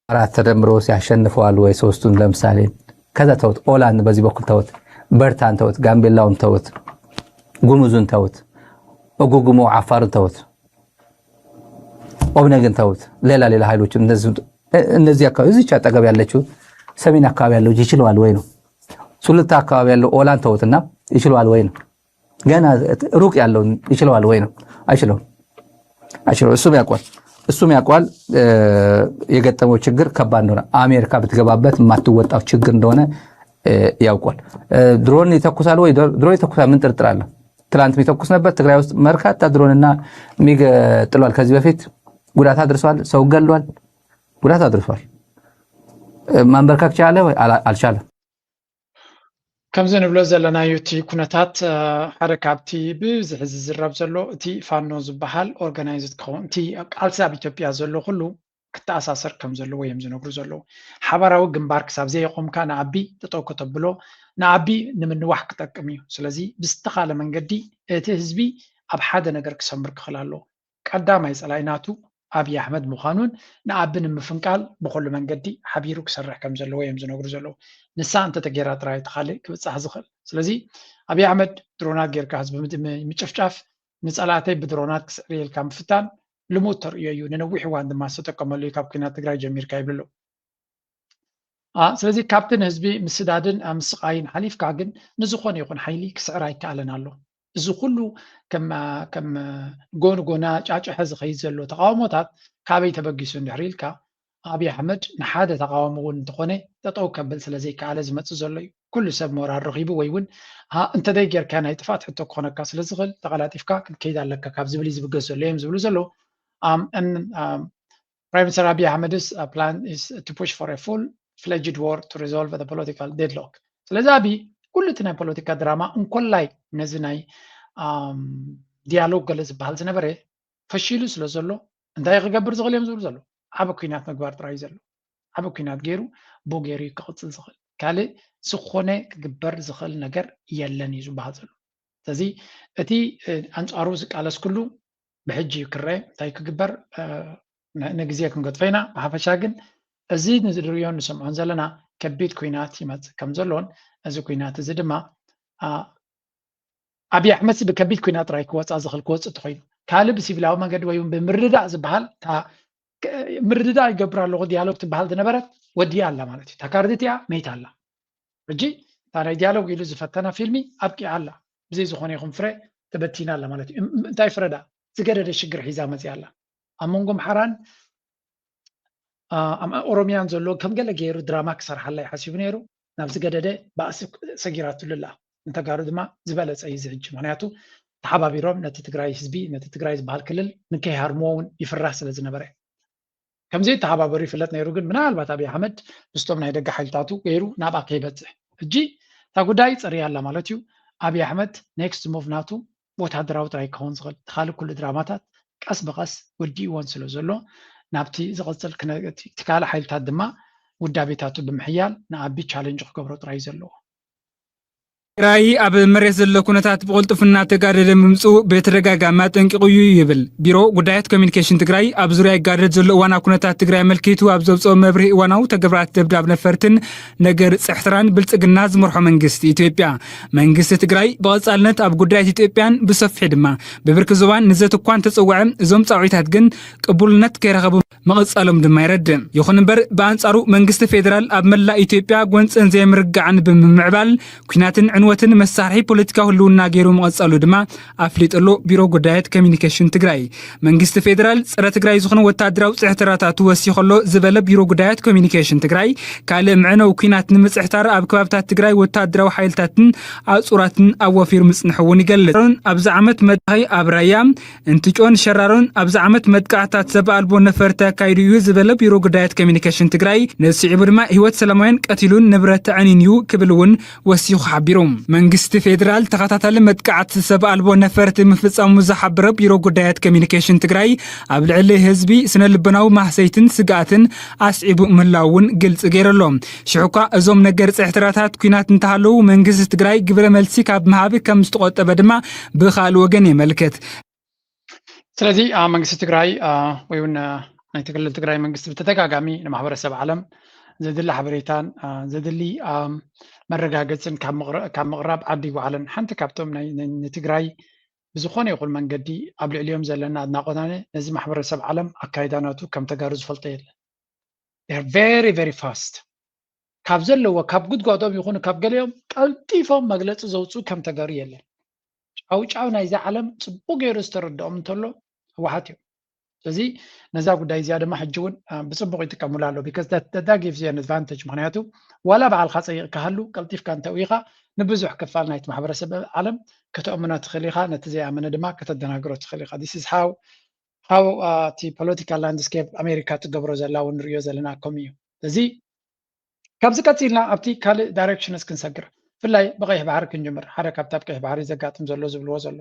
አራት ተደምሮ ሲያሸንፈዋል ወይ ሶስቱን ለምሳሌ ከዛ ተውት፣ ኦላን በዚህ በኩል ተውት፣ በርታን ተውት፣ ጋምቤላውን ተውት፣ ጉሙዙን ተውት፣ ኦጉጉሞ ዓፋርን ተውት፣ ኦብነግን ተውት፣ ሌላ ሌላ ኃይሎች እነዚህ አካባቢ እዚች አጠገብ ያለችው ሰሜን አካባቢ ያለው ይችለዋል ወይ ነው። ሱሉልታ አካባቢ ያለው ኦላን ተውትና ይችለዋል ወይ ነው። ገና ሩቅ ያለውን ይችለዋል ወይ ነው። አይችለውም። አይችለው እሱም ያውቋል እሱም ያውቋል የገጠመው ችግር ከባድ እንደሆነ አሜሪካ ብትገባበት የማትወጣው ችግር እንደሆነ ያውቋል። ድሮን ይተኩሳል ወይ ድሮን ይተኩሳል ምን ጥርጥር አለ? ትላንት የሚተኩስ ነበር ትግራይ ውስጥ በርካታ ድሮንና ሚግ ጥሏል። ከዚህ በፊት ጉዳት አድርሷል። ሰው ገሏል። ጉዳት አድርሷል። ማንበርከክ ቻለ ወይ አልቻለም? ከምዚ ንብሎ ዘለናዮ እቲ ኩነታት ሓደ ካብቲ ብብዝሒ ዝዝረብ ዘሎ እቲ ፋኖ ዝበሃል ኦርጋናይዝድ ክኸውን እቲ ቃልሲ ኣብ ኢትዮጵያ ዘሎ ኩሉ ክተኣሳሰር ከም ዘለዎ እዮም ዝነግሩ ዘለዉ። ሓባራዊ ግንባር ክሳብ ዘየቆምካ ንኣቢ ጠጠው ከተብሎ ንኣቢ ንምንዋሕ ክጠቅም እዩ። ስለዚ ብዝተኻለ መንገዲ እቲ ህዝቢ ኣብ ሓደ ነገር ክሰምር ክኽእል ኣለዎ። ቀዳማይ ጸላኢ ናቱ ኣብይ ኣሕመድ ምዃኑን ንኣቢ ንምፍንቃል ብኹሉ መንገዲ ሓቢሩ ክሰርሕ ከም ዘለዎ እዮም ዝነግሩ ዘለዉ። ንሳ እንተተጌራ ጥራይ እቲ ካልእ ክብጻሕ ዝኽእል። ስለዚ ኣብይ ኣሕመድ ድሮናት ጌርካ ህዝቢ ምድ- ም- ምጭፍጫፍ፣ ንጸላእተይ ብድሮናት ክስዕር ኢልካ ምፍታን ልሙድ ተርእዮ እዩ። ንነዊሕ እዋን ድማ ዝተጠቀመሉ እዩ፣ ካብ ኲናት ትግራይ ጀሚርካ ይብሉ ኣለዉ። አ፣ ስለዚ ካብቲ ንህዝቢ ምስዳድን ምስቓይን ሓሊፍካ ግን ንዝኾነ ይኹን ሓይሊ ክስዕር ኣይከኣልን ኣሎ። እዚ ኩሉ ከም ከም ጎን ጎና ጫጭሐ ዝኸይድ ዘሎ ተቃውሞታት ካበይ ተበጊሱ እንድሕር ኢልካ፣ ኣብይ ኣሕመድ ንሓደ ተቃውሞ እውን እንተኾነ ጠጠው ከብል ስለ ዘይከኣለ ዝመጽእ ዘሎ እዩ። ኩሉ ሰብ ሞራል ረኺቡ ወይ እውን አ፣ እንተደይ ጌርካ ናይ ጥፍኣት ሕቶ ክኾነካ ስለ ዝኽእል ተቐላጢፍካ ክትከይድ ኣለካ ካብ ዝብል እዩ ዝብገስ ዘሎ እዮም ዝብሉ ዘለዉ። Um, and um, Prime Minister Abiy Ahmed's uh, plan is to push for a full-fledged war to resolve the political deadlock. ስለዚ ኣብይ ኩሉ እቲ ናይ ፖለቲካ ድራማ እንኮላይ ነዚ ናይ um, ዲያሎግ ገለ ዝበሃል ዝነበረ ፈሺሉ ስለ ዘሎ እንታይ ክገብር ዝኽእል እዮም ዝብሉ ዘሎ ዓቢ ኩናት ምግባር ጥራይ እዩ ዘሎ። ዓቢ ኩናት ገይሩ ብኡ ገይሩ እዩ ክቕጽል ዝኽእል። ካልእ ዝኾነ ክግበር ዝኽእል ነገር የለን እዩ ዝበሃል ዘሎ። ስለዚ እቲ እ፣ ኣንጻሩ ዝቃለስ ኩሉ ብሕጂ እዩ ክረአ እንታይ ክግበር እ፣ ን- ንግዜ ክንገድፎ ኢና። ብሓፈሻ ግን እዚ ንሪኦን ንሰምዖን ዘለና ከቢድ ኩናት ይመጽእ ከም ዘሎን እዚ ኩናት እዚ ድማ ኣ፣ ኣብይ ኣሕመድ ብከቢድ ኩናት ጥራይ ክወፃ ዝኽእል ክወፅእ እንተኮይኑ ካልእ ብሲቪላዊ መንገዲ ወይ እውን ብምርድዳእ ዝበሃል እታ ክ- ምርድዳእ ይገብር ኣለኹ ዲያሎግ ትበሃል ዝነበረት ወዲኣ ኣላ ማለት እዩ። እታ ካርድ እቲኣ መይታ ኣላ። ሕጂ እታ ናይ ዲያሎግ ኢሉ ዝፈተና ፊልሚ ኣብቂዓ ኣላ። ብዘይ ዝኾነ ይኹን ፍረ ተበቲና ኣላ ማለት እዩ። እም- እንታይ ፍረ ዳ ዝገደደ ሽግር ሒዛ መፂኣ ኣላ። ኣብ መንጎ ኣምሓራን ኣ፣ ኣብ ኦሮሚያን ዘሎ ከም ገለ ገይሩ ድራማ ክሰርሓላ እዩ ሓሲቡ ነይሩ። ናብ ዝገደደ ባእሲ ሰጊራትሉ ኣላ። ንተጋሩ ድማ ዝበለፀ እዩ እዚ ሕጂ። ምክንያቱ ተሓባቢሮም ነቲ ትግራይ ህዝቢ፣ ነቲ ትግራይ ዝበሃል ክልል ንከይሃርምዎ እውን ይፍራሕ ስለ ዝነበረ። ከምዘይተሓባበሩ ይፍለጥ ነይሩ፣ ግን ምናልባት ኣብይ ኣሕመድ ምስቶም ናይ ደገ ሓይልታቱ ገይሩ ናብኣ ከይበፅሕ። ሕጂ እታ ጉዳይ ፀሪያ ኣላ ማለት እዩ። ኣብይ ኣሕመድ ኔክስት ሙቭ ናቱ ወታደራዊ ጥራይ ክኸውን ዝኽእል። እቲ ካልእ ኩሉ ድራማታት ቀስ ብቐስ ወዲእዎን ስለ ዘሎ ናብቲ ዝቐፅል ክነ- እቲ እቲ ካልእ ሓይልታት ድማ ውዳቤታቱ ብምሕያል ንኣቢ ቻለንጅ ክገብሮ ጥራይ እዩ ዘለዎ። ትግራይ ኣብ መሬት ዘሎ ኩነታት ብቕልጡፍና ተጋደደ ምምፅኡ ብተደጋጋሚ ኣጠንቂቑ እዩ ይብል ቢሮ ጉዳያት ኮሚኒኬሽን ትግራይ። ኣብ ዙርያ ይጋደድ ዘሎ እዋናዊ ኩነታት ትግራይ ኣመልኪቱ ኣብ ዘውፅኦ መብርሂ እዋናዊ ተግባራት ደብዳብ ነፈርትን ነገር ፅሕትራን ብልፅግና ዝመርሖ መንግስቲ ኢትዮጵያ። መንግስቲ ትግራይ ብቐፃልነት ኣብ ጉዳያት ኢትዮጵያን ብሰፊሑ ድማ ብብርኪ ዞባን ንዘትኳ እንተፀውዐ እዞም ፃውዒታት ግን ቅቡልነት ከይረኸቡ ምቕፃሎም ድማ የረድእ። ይኹን እምበር ብኣንፃሩ መንግስቲ ፌዴራል ኣብ መላእ ኢትዮጵያ ጎንፅን ዘይምርግጋዕን ብምምዕባል ኲናትን ዕንወትን መሳርሒ ፖለቲካዊ ህልውና ገይሩ ምቐፀሉ ድማ ኣፍሊጡ ኣሎ ቢሮ ጉዳያት ኮሚኒኬሽን ትግራይ። መንግስቲ ፌዴራል ፀረ ትግራይ ዝኾነ ወታደራዊ ፅሕተራታቱ ወሲኹ ኣሎ ዝበለ ቢሮ ጉዳያት ኮሚኒኬሽን ትግራይ ካልእ መዕነዊ ኲናት ንምፅሕታር ኣብ ከባብታት ትግራይ ወታደራዊ ሓይልታትን ኣፁራትን ኣወፊሩ ምፅንሑ እውን ይገልፅ። ኣብዚ ዓመት መድሃይ ኣብ ራያ እንትጮን ሸራሮን ኣብዚ ዓመት መጥቃዕታት ሰብ ኣልቦ ነፈርቲ ኣካይዱ እዩ ዝበለ ቢሮ ጉዳያት ኮሚኒኬሽን ትግራይ ነዚ ስዒቡ ድማ ህይወት ሰላማውያን ቀቲሉን ንብረት ኣዕኒን እዩ ክብል እውን ወሲኹ ሓቢሩ። መንግስቲ ፌዴራል ተኸታታሊ መጥቃዕቲ ሰብ ኣልቦ ነፈርቲ ምፍፃሙ ዝሓበረ ቢሮ ጉዳያት ኮሚኒኬሽን ትግራይ ኣብ ልዕሊ ህዝቢ ስነ ልቦናዊ ማህሰይትን ስግኣትን ኣስዒቡ ምህላው እውን ግልፂ ገይሩ ኣሎ። ሽሕኳ እዞም ነገር ፅሕትራታት ኲናት እንተሃለዉ መንግስቲ ትግራይ ግብረ መልሲ ካብ ምሃብ ከም ዝተቆጠበ ድማ ብኻልእ ወገን የመልክት። ስለዚ ኣ፣ መንግስቲ ትግራይ ኣ፣ ወይ እውን ኣ፣ ናይ ክልል ትግራይ መንግስቲ ብተደጋጋሚ ንማሕበረሰብ ዓለም ዘድሊ ሓበሬታን ኣ፣ ዘድሊ ኣ፣ መረጋገፅን ካብ ምቕራ- ካብ ምቕራብ ዓዲ ይወዓለን። ሓንቲ ካብቶም ናይ ን- ንትግራይ ብዝኾነ ይኹን መንገዲ ኣብ ልዕሊኦም ዘለና ኣድናቆታነ ነዚ ማሕበረሰብ ዓለም ኣካይዳ ናቱ ከም ተጋሩ ዝፈልጦ የለን። They're very very fast ካብ ዘለዎ ካብ ጉድጓዶም ይኹኑ ካብ ገሊኦም ቀልጢፎም መግለፂ ዘውፅኡ ከም ተጋሩ የለን። ጫውጫው ናይዚ ዓለም ፅቡቅ ገይሩ ዝተረድኦም እንተሎ ህወሓት እዮም። ስለዚ ነዛ ጉዳይ እዚኣ ድማ ሕጂ እውን አ፣ ብፅቡቅ ይጥቀሙላ ኣለዉ because that, that, that gives you an advantage። ምክንያቱ ዋላ ባዕልካ ፀይቅ ካሃሉ ቀልጢፍካ እንተዊካ ንብዙሕ ክፋል ናይቲ ማሕበረሰብ ዓለም ከተእምኖ ትኽእል ኢኻ፣ ነቲ ዘይኣመነ ድማ ከተደናግሮ ትኽእል ኢኻ። This is how how uh, እቲ political landscape ኣሜሪካ ትገብሮ ዘላ እውን ንሪኦ ዘለና ከምኡ እዩ። እዚ ካብዚ ቀፂልና ኣብቲ ካልእ directions ክንሰግር ብፍላይ ብቀይሕ ባሕሪ ክንጅምር ሓደ ካብቲ ኣብ ቀይሕ ባሕሪ ዘጋጥም ዘሎ ዝብልዎ ዘሎ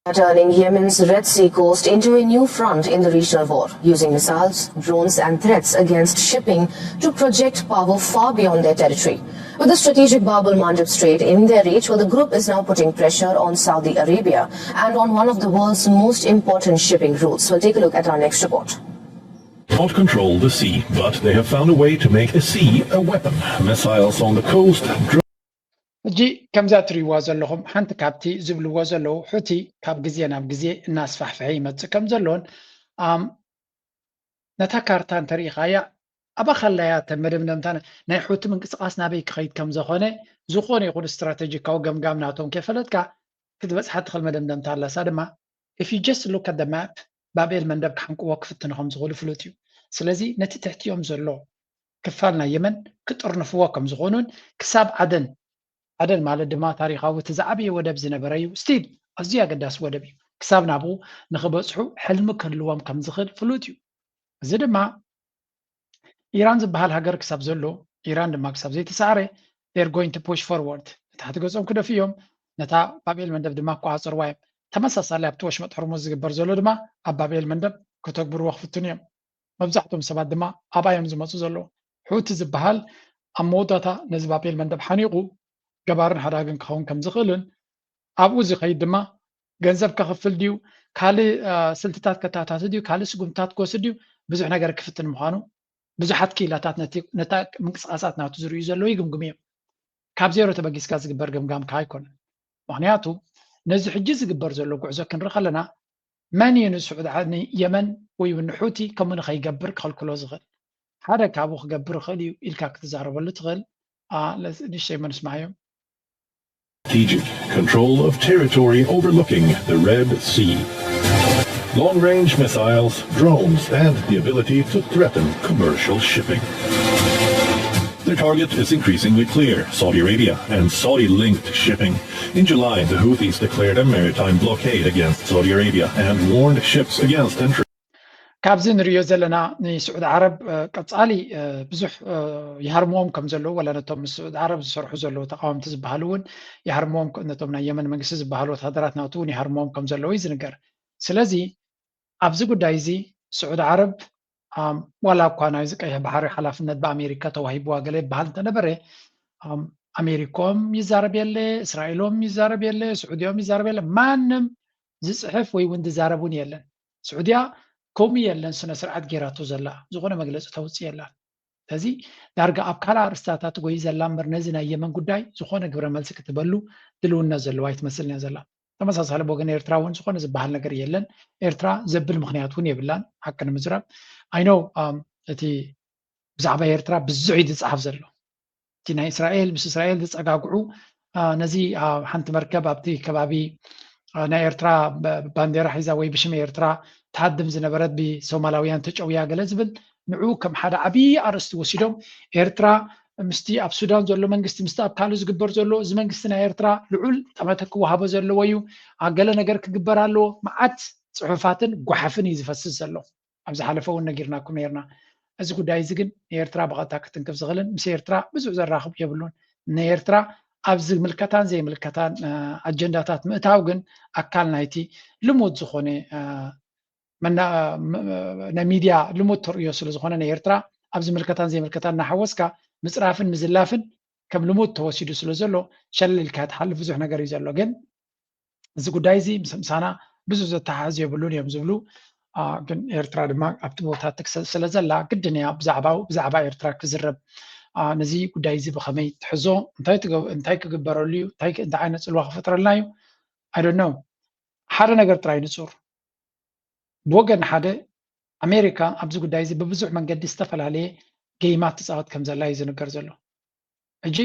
turning Yemen's Red Sea coast into a new front in the regional war, using missiles, drones, and threats against shipping to project power far beyond their territory. With the strategic Bab al Mandab Strait in their reach, well, the group is now putting pressure on Saudi Arabia and on one of the world's most important shipping routes. We'll take a look at our next report. Not control the sea, but they have found a way to make a sea a weapon. Missiles on the coast, ሕጂ ከምዛ ትርእይዋ ዘለኹም ሓንቲ ካብቲ ዝብልዎ ዘለዉ ሑቲ ካብ ግዜ ናብ ግዜ እናስፋሕፍሐ ይመፅእ ከም ዘሎን ኣም ነታ ካርታ እንተርኢኻያ ኣብ ኣኻላያ እተን መደምደምታ ናይ ሑቲ ምንቅስቃስ ናበይ ክኸይድ ከም ዝኾነ ዝኾነ ይኹን ስትራቴጂካዊ ገምጋም ናቶም ከይፈለጥካ ክትበፅሓ ትኽእል መደምደምታ ኣላሳ ድማ if you just look at the map ባብኤል መንደብ ክሓንቅዎ ክፍትኑ ከም ዝኽእሉ ፍሉጥ እዩ። ስለዚ ነቲ ትሕቲኦም ዘሎ ክፋል ናይ የመን ክጥርንፍዎ ከም ዝኾኑን ክሳብ ዓደን ዓደን ማለት ድማ ታሪኻዊ እቲ ዝዓበየ ወደብ ዝነበረ እዩ ስቲል ኣዝዩ ኣገዳሲ ወደብ እዩ ክሳብ ናብኡ ንኽበፅሑ ሕልሚ ክህልዎም ከም ዝኽእል ፍሉጥ እዩ። እዚ ድማ ኢራን ዝበሃል ሃገር ክሳብ ዘሎ ኢራን ድማ ክሳብ ዘይተሳዕረ they're going to push forward ንታሕቲ ገጾም ክደፍኡ እዮም። ነታ ባብኤል መንደብ ድማ ክቆፃፀርዋ እዮም። ተመሳሳሊ ኣብቲ ወሽመጥ ሕርሙዝ ዝግበር ዘሎ ድማ ኣብ ባብኤል መንደብ ከተግብርዎ ክፍትኑ እዮም። መብዛሕትኦም ሰባት ድማ ኣብኣ እዮም ዝመፁ ዘለዉ። ሑቲ ዝበሃል ኣብ መወዳእታ ነዚ ባቤል መንደብ ሓኒቑ ገባርን ሓዳግን ክኸውን ከም ዝኽእልን ኣብኡ ዝኸይድ ድማ ገንዘብ ከኽፍል ድዩ ካልእ ስልትታት ከታታት ድዩ ካልእ ስጉምትታት ክወስድ ድዩ ብዙሕ ነገር ክፍትን ምዃኑ ብዙሓት ክኢላታት ነታ ምንቅስቃሳት ናቱ ዝርእዩ ዘለዉ ይግምግሙ እዮም። ካብ ዜሮ ተበጊስካ ዝግበር ገምጋም ከዓ ኣይኮነን። ምክንያቱ ነዚ ሕጂ ዝግበር ዘሎ ጉዕዞ ክንርኢ ከለና መን እዩ ንስዑድ ዓድኒ የመን ወይ እውን ንሑቲ ከምኡ ንኸይገብር ክኸልክሎ ዝኽእል ሓደ ካብኡ ክገብር ይኽእል እዩ ኢልካ ክትዛረበሉ ትኽእል። ንእሽተይ መን ስማዮም። Strategic control of territory overlooking the Red Sea. Long range missiles, drones, and the ability to threaten commercial shipping. Their target is increasingly clear Saudi Arabia and Saudi linked shipping. In July, the Houthis declared a maritime blockade against Saudi Arabia and warned ships against entering. ካብዚ ንሪዮ ዘለና ንስዑድ ዓረብ ቀፃሊ ብዙሕ ይሃርምዎም ከም ዘለዉ ወላ ነቶም ምስ ስዑድ ዓረብ ዝሰርሑ ዘለዉ ተቃወምቲ ዝበሃሉ እውን ይሃርምዎም ነቶም ናይ የመን መንግስቲ ዝበሃሉ ወታደራት ናቱ እውን ይሃርምዎም ከም ዘለዉ እዩ ዝንገር። ስለዚ ኣብዚ ጉዳይ እዚ ስዑድ ዓረብ ዋላ እኳ ናይዚ ቀይሕ ባሕሪ ሓላፍነት ብኣሜሪካ ተዋሂብዋ ገለ ይበሃል እንተነበረ ኣሜሪኮም ይዛረብ የለ፣ እስራኤሎም ይዛረብ የለ፣ ስዑዲዮም ይዛረብ የለ፣ ማንም ዝፅሕፍ ወይ እውን ዝዛረብ እውን የለን። ስዑዲያ ከምኡ የለን ስነ ስርዓት ጌራቶ ዘላ ዝኾነ መግለፂ ተውፅእ የላን። ስለዚ ዳርጋ ኣብ ካልእ ኣርእስታታት ትጎይ ዘላ እምበር ነዚ ናይ የመን ጉዳይ ዝኾነ ግብረ መልሲ ክትበሉ ድልውነት ዘለዋ ኣይትመስልን እያ ዘላ። ተመሳሳሊ ብወገን ኤርትራ እውን ዝኾነ ዝበሃል ነገር የለን። ኤርትራ ዘብል ምኽንያት እውን የብላን። ሓቂ ንምዝራብ ኣይኖ እቲ ብዛዕባ ኤርትራ ብዙሕ እዩ ዝፀሓፍ ዘሎ። እቲ ናይ እስራኤል ምስ እስራኤል ዝፀጋግዑ ነዚ ሓንቲ መርከብ ኣብቲ ከባቢ ናይ ኤርትራ ባንዴራ ሒዛ ወይ ብሽም ኤርትራ ትሃድም ዝነበረት ብሶማላውያን ተጨውያ ገለ ዝብል ንዑ ከም ሓደ ዓብዪ ኣርእስቲ ወሲዶም ኤርትራ ምስቲ ኣብ ሱዳን ዘሎ መንግስቲ ምስቲ ኣብ ካልእ ዝግበር ዘሎ እዚ መንግስቲ ናይ ኤርትራ ልዑል ጠመተ ክወሃቦ ዘለዎ እዩ፣ ገለ ነገር ክግበር ኣለዎ፣ መዓት ፅሑፋትን ጓሓፍን እዩ ዝፈስስ ዘሎ። ኣብ ዝሓለፈ እውን ነጊርናኩም ነርና። እዚ ጉዳይ እዚ ግን ንኤርትራ ብቐጥታ ክትንክፍ ዝኽእልን ምስ ኤርትራ ብዙሕ ዘራኽብ የብሉን። ንኤርትራ ኣብ ዝምልከታን ዘይምልከታን ኣጀንዳታት ምእታው ግን ኣካል ናይቲ ልሙድ ዝኾነ ናይ ሚድያ ልሙድ ተርእዮ ስለ ዝኾነ ንኤርትራ ኣብ ዝምልከታን ዘይምልከታን እናሓወስካ ምፅራፍን ምዝላፍን ከም ልሙድ ተወሲዱ ስለ ዘሎ ሸለል ኢልካ ትሓልፍ ብዙሕ ነገር እዩ ዘሎ። ግን እዚ ጉዳይ እዚ ምስ ምሳና ብዙሕ ዘተሓሕዝ የብሉን እዮም ዝብሉ። ግን ኤርትራ ድማ ኣብቲ ቦታ ትክሰስ ስለ ዘላ ግድን እያ ብዛዕባ ብዛዕባ ኤርትራ ክዝረብ። ነዚ ጉዳይ እዚ ብኸመይ ትሕዞ? እንታይ ክግበረሉ እዩ? እንታይ ዓይነት ፅልዋ ክፈጥረልና እዩ? I don't know። ሓደ ነገር ጥራይ ንፁር። ብወገን ሓደ ኣሜሪካ ኣብዚ ጉዳይ እዚ ብብዙሕ መንገዲ ዝተፈላለየ ገይማት ትፃወት ከም ዘላ እዩ ዝንገር ዘሎ። ሕጂ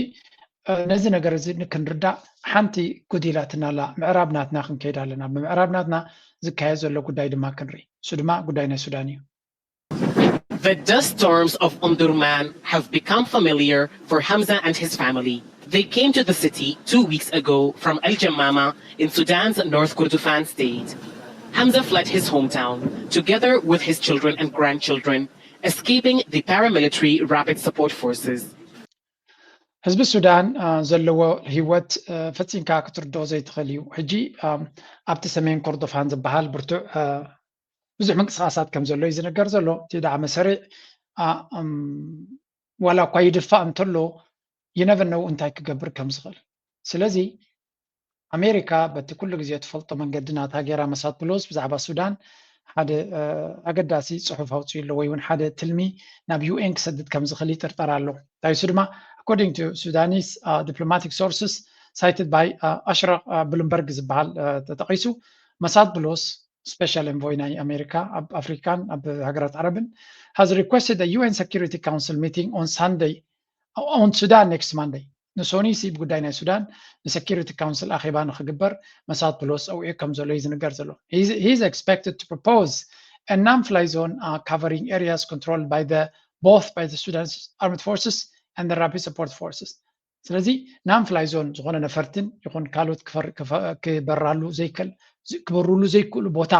ነዚ ነገር እዚ ክንርዳእ ሓንቲ ጎዲላትና ኣላ። ምዕራብ ናትና ክንከይድ ኣለና። ብምዕራብ ናትና ዝካየድ ዘሎ ጉዳይ ድማ ክንርኢ። እሱ ድማ ጉዳይ ናይ ሱዳን እዩ። The dust storms of Omdurman have become familiar for Hamza and his family. They came to the city two weeks ago from El Jammama in Sudan's North Kordofan state. Hamza fled his hometown together with his children and grandchildren, escaping the paramilitary Rapid Support Forces. ህዝቢ ሱዳን ዘለዎ ህይወት ፈፂምካ ክትርድኦ ዘይትኽእል እዩ። ሕጂ ኣብቲ ሰሜን ኮርዶፋን ዝበሃል ብርቱዕ ብዙሕ ምንቅስቃሳት ከም ዘሎ እዩ ዝነገር ዘሎ። እቲ ዳዕመ ሰሪዕ ዋላ እኳ ይድፋእ እንተሎ፣ you never know እንታይ ክገብር ከም ዝኽእል። ስለዚ ኣሜሪካ በቲ ኩሉ ግዜ ትፈልጦ መንገዲ ናታ ገይራ መሳት ብሎስ ብዛዕባ ሱዳን ሓደ ኣገዳሲ ፅሑፍ ኣውፅኡ ኣሎ፣ ወይ እውን ሓደ ትልሚ ናብ ዩ ኤን ክሰድድ ከም ዝኽእል ይጥርጠር ኣሎ። እንታይ እሱ ድማ according to Sudanese diplomatic sources cited by ኣሽራቅ ብሉምበርግ ዝበሃል ተጠቂሱ፣ መሳት ብሎስ special envoy ናይ ኣሜሪካ ኣብ ኣፍሪካን ኣብ ሃገራት ዓረብን has requested a U N Security Council meeting on Sunday on Sudan next Monday። ንሶኒ ሲ ብጉዳይ ናይ ሱዳን ንሰኪሪቲ ካውንስል ኣኼባ ንክግበር መሳት ብሎስ ኣውዒኡ ከም ዘሎ እዩ ዝንገር ዘሎ። He is expected to propose a non-fly zone covering areas controlled by the both by the Sudan's armed forces and the rapid support forces። ስለዚ non-fly zone ዝኾነ ነፈርትን ይኹን ካልኦት ክበራሉ ዘይክእል ክበሩሉ ዘይክእሉ ቦታ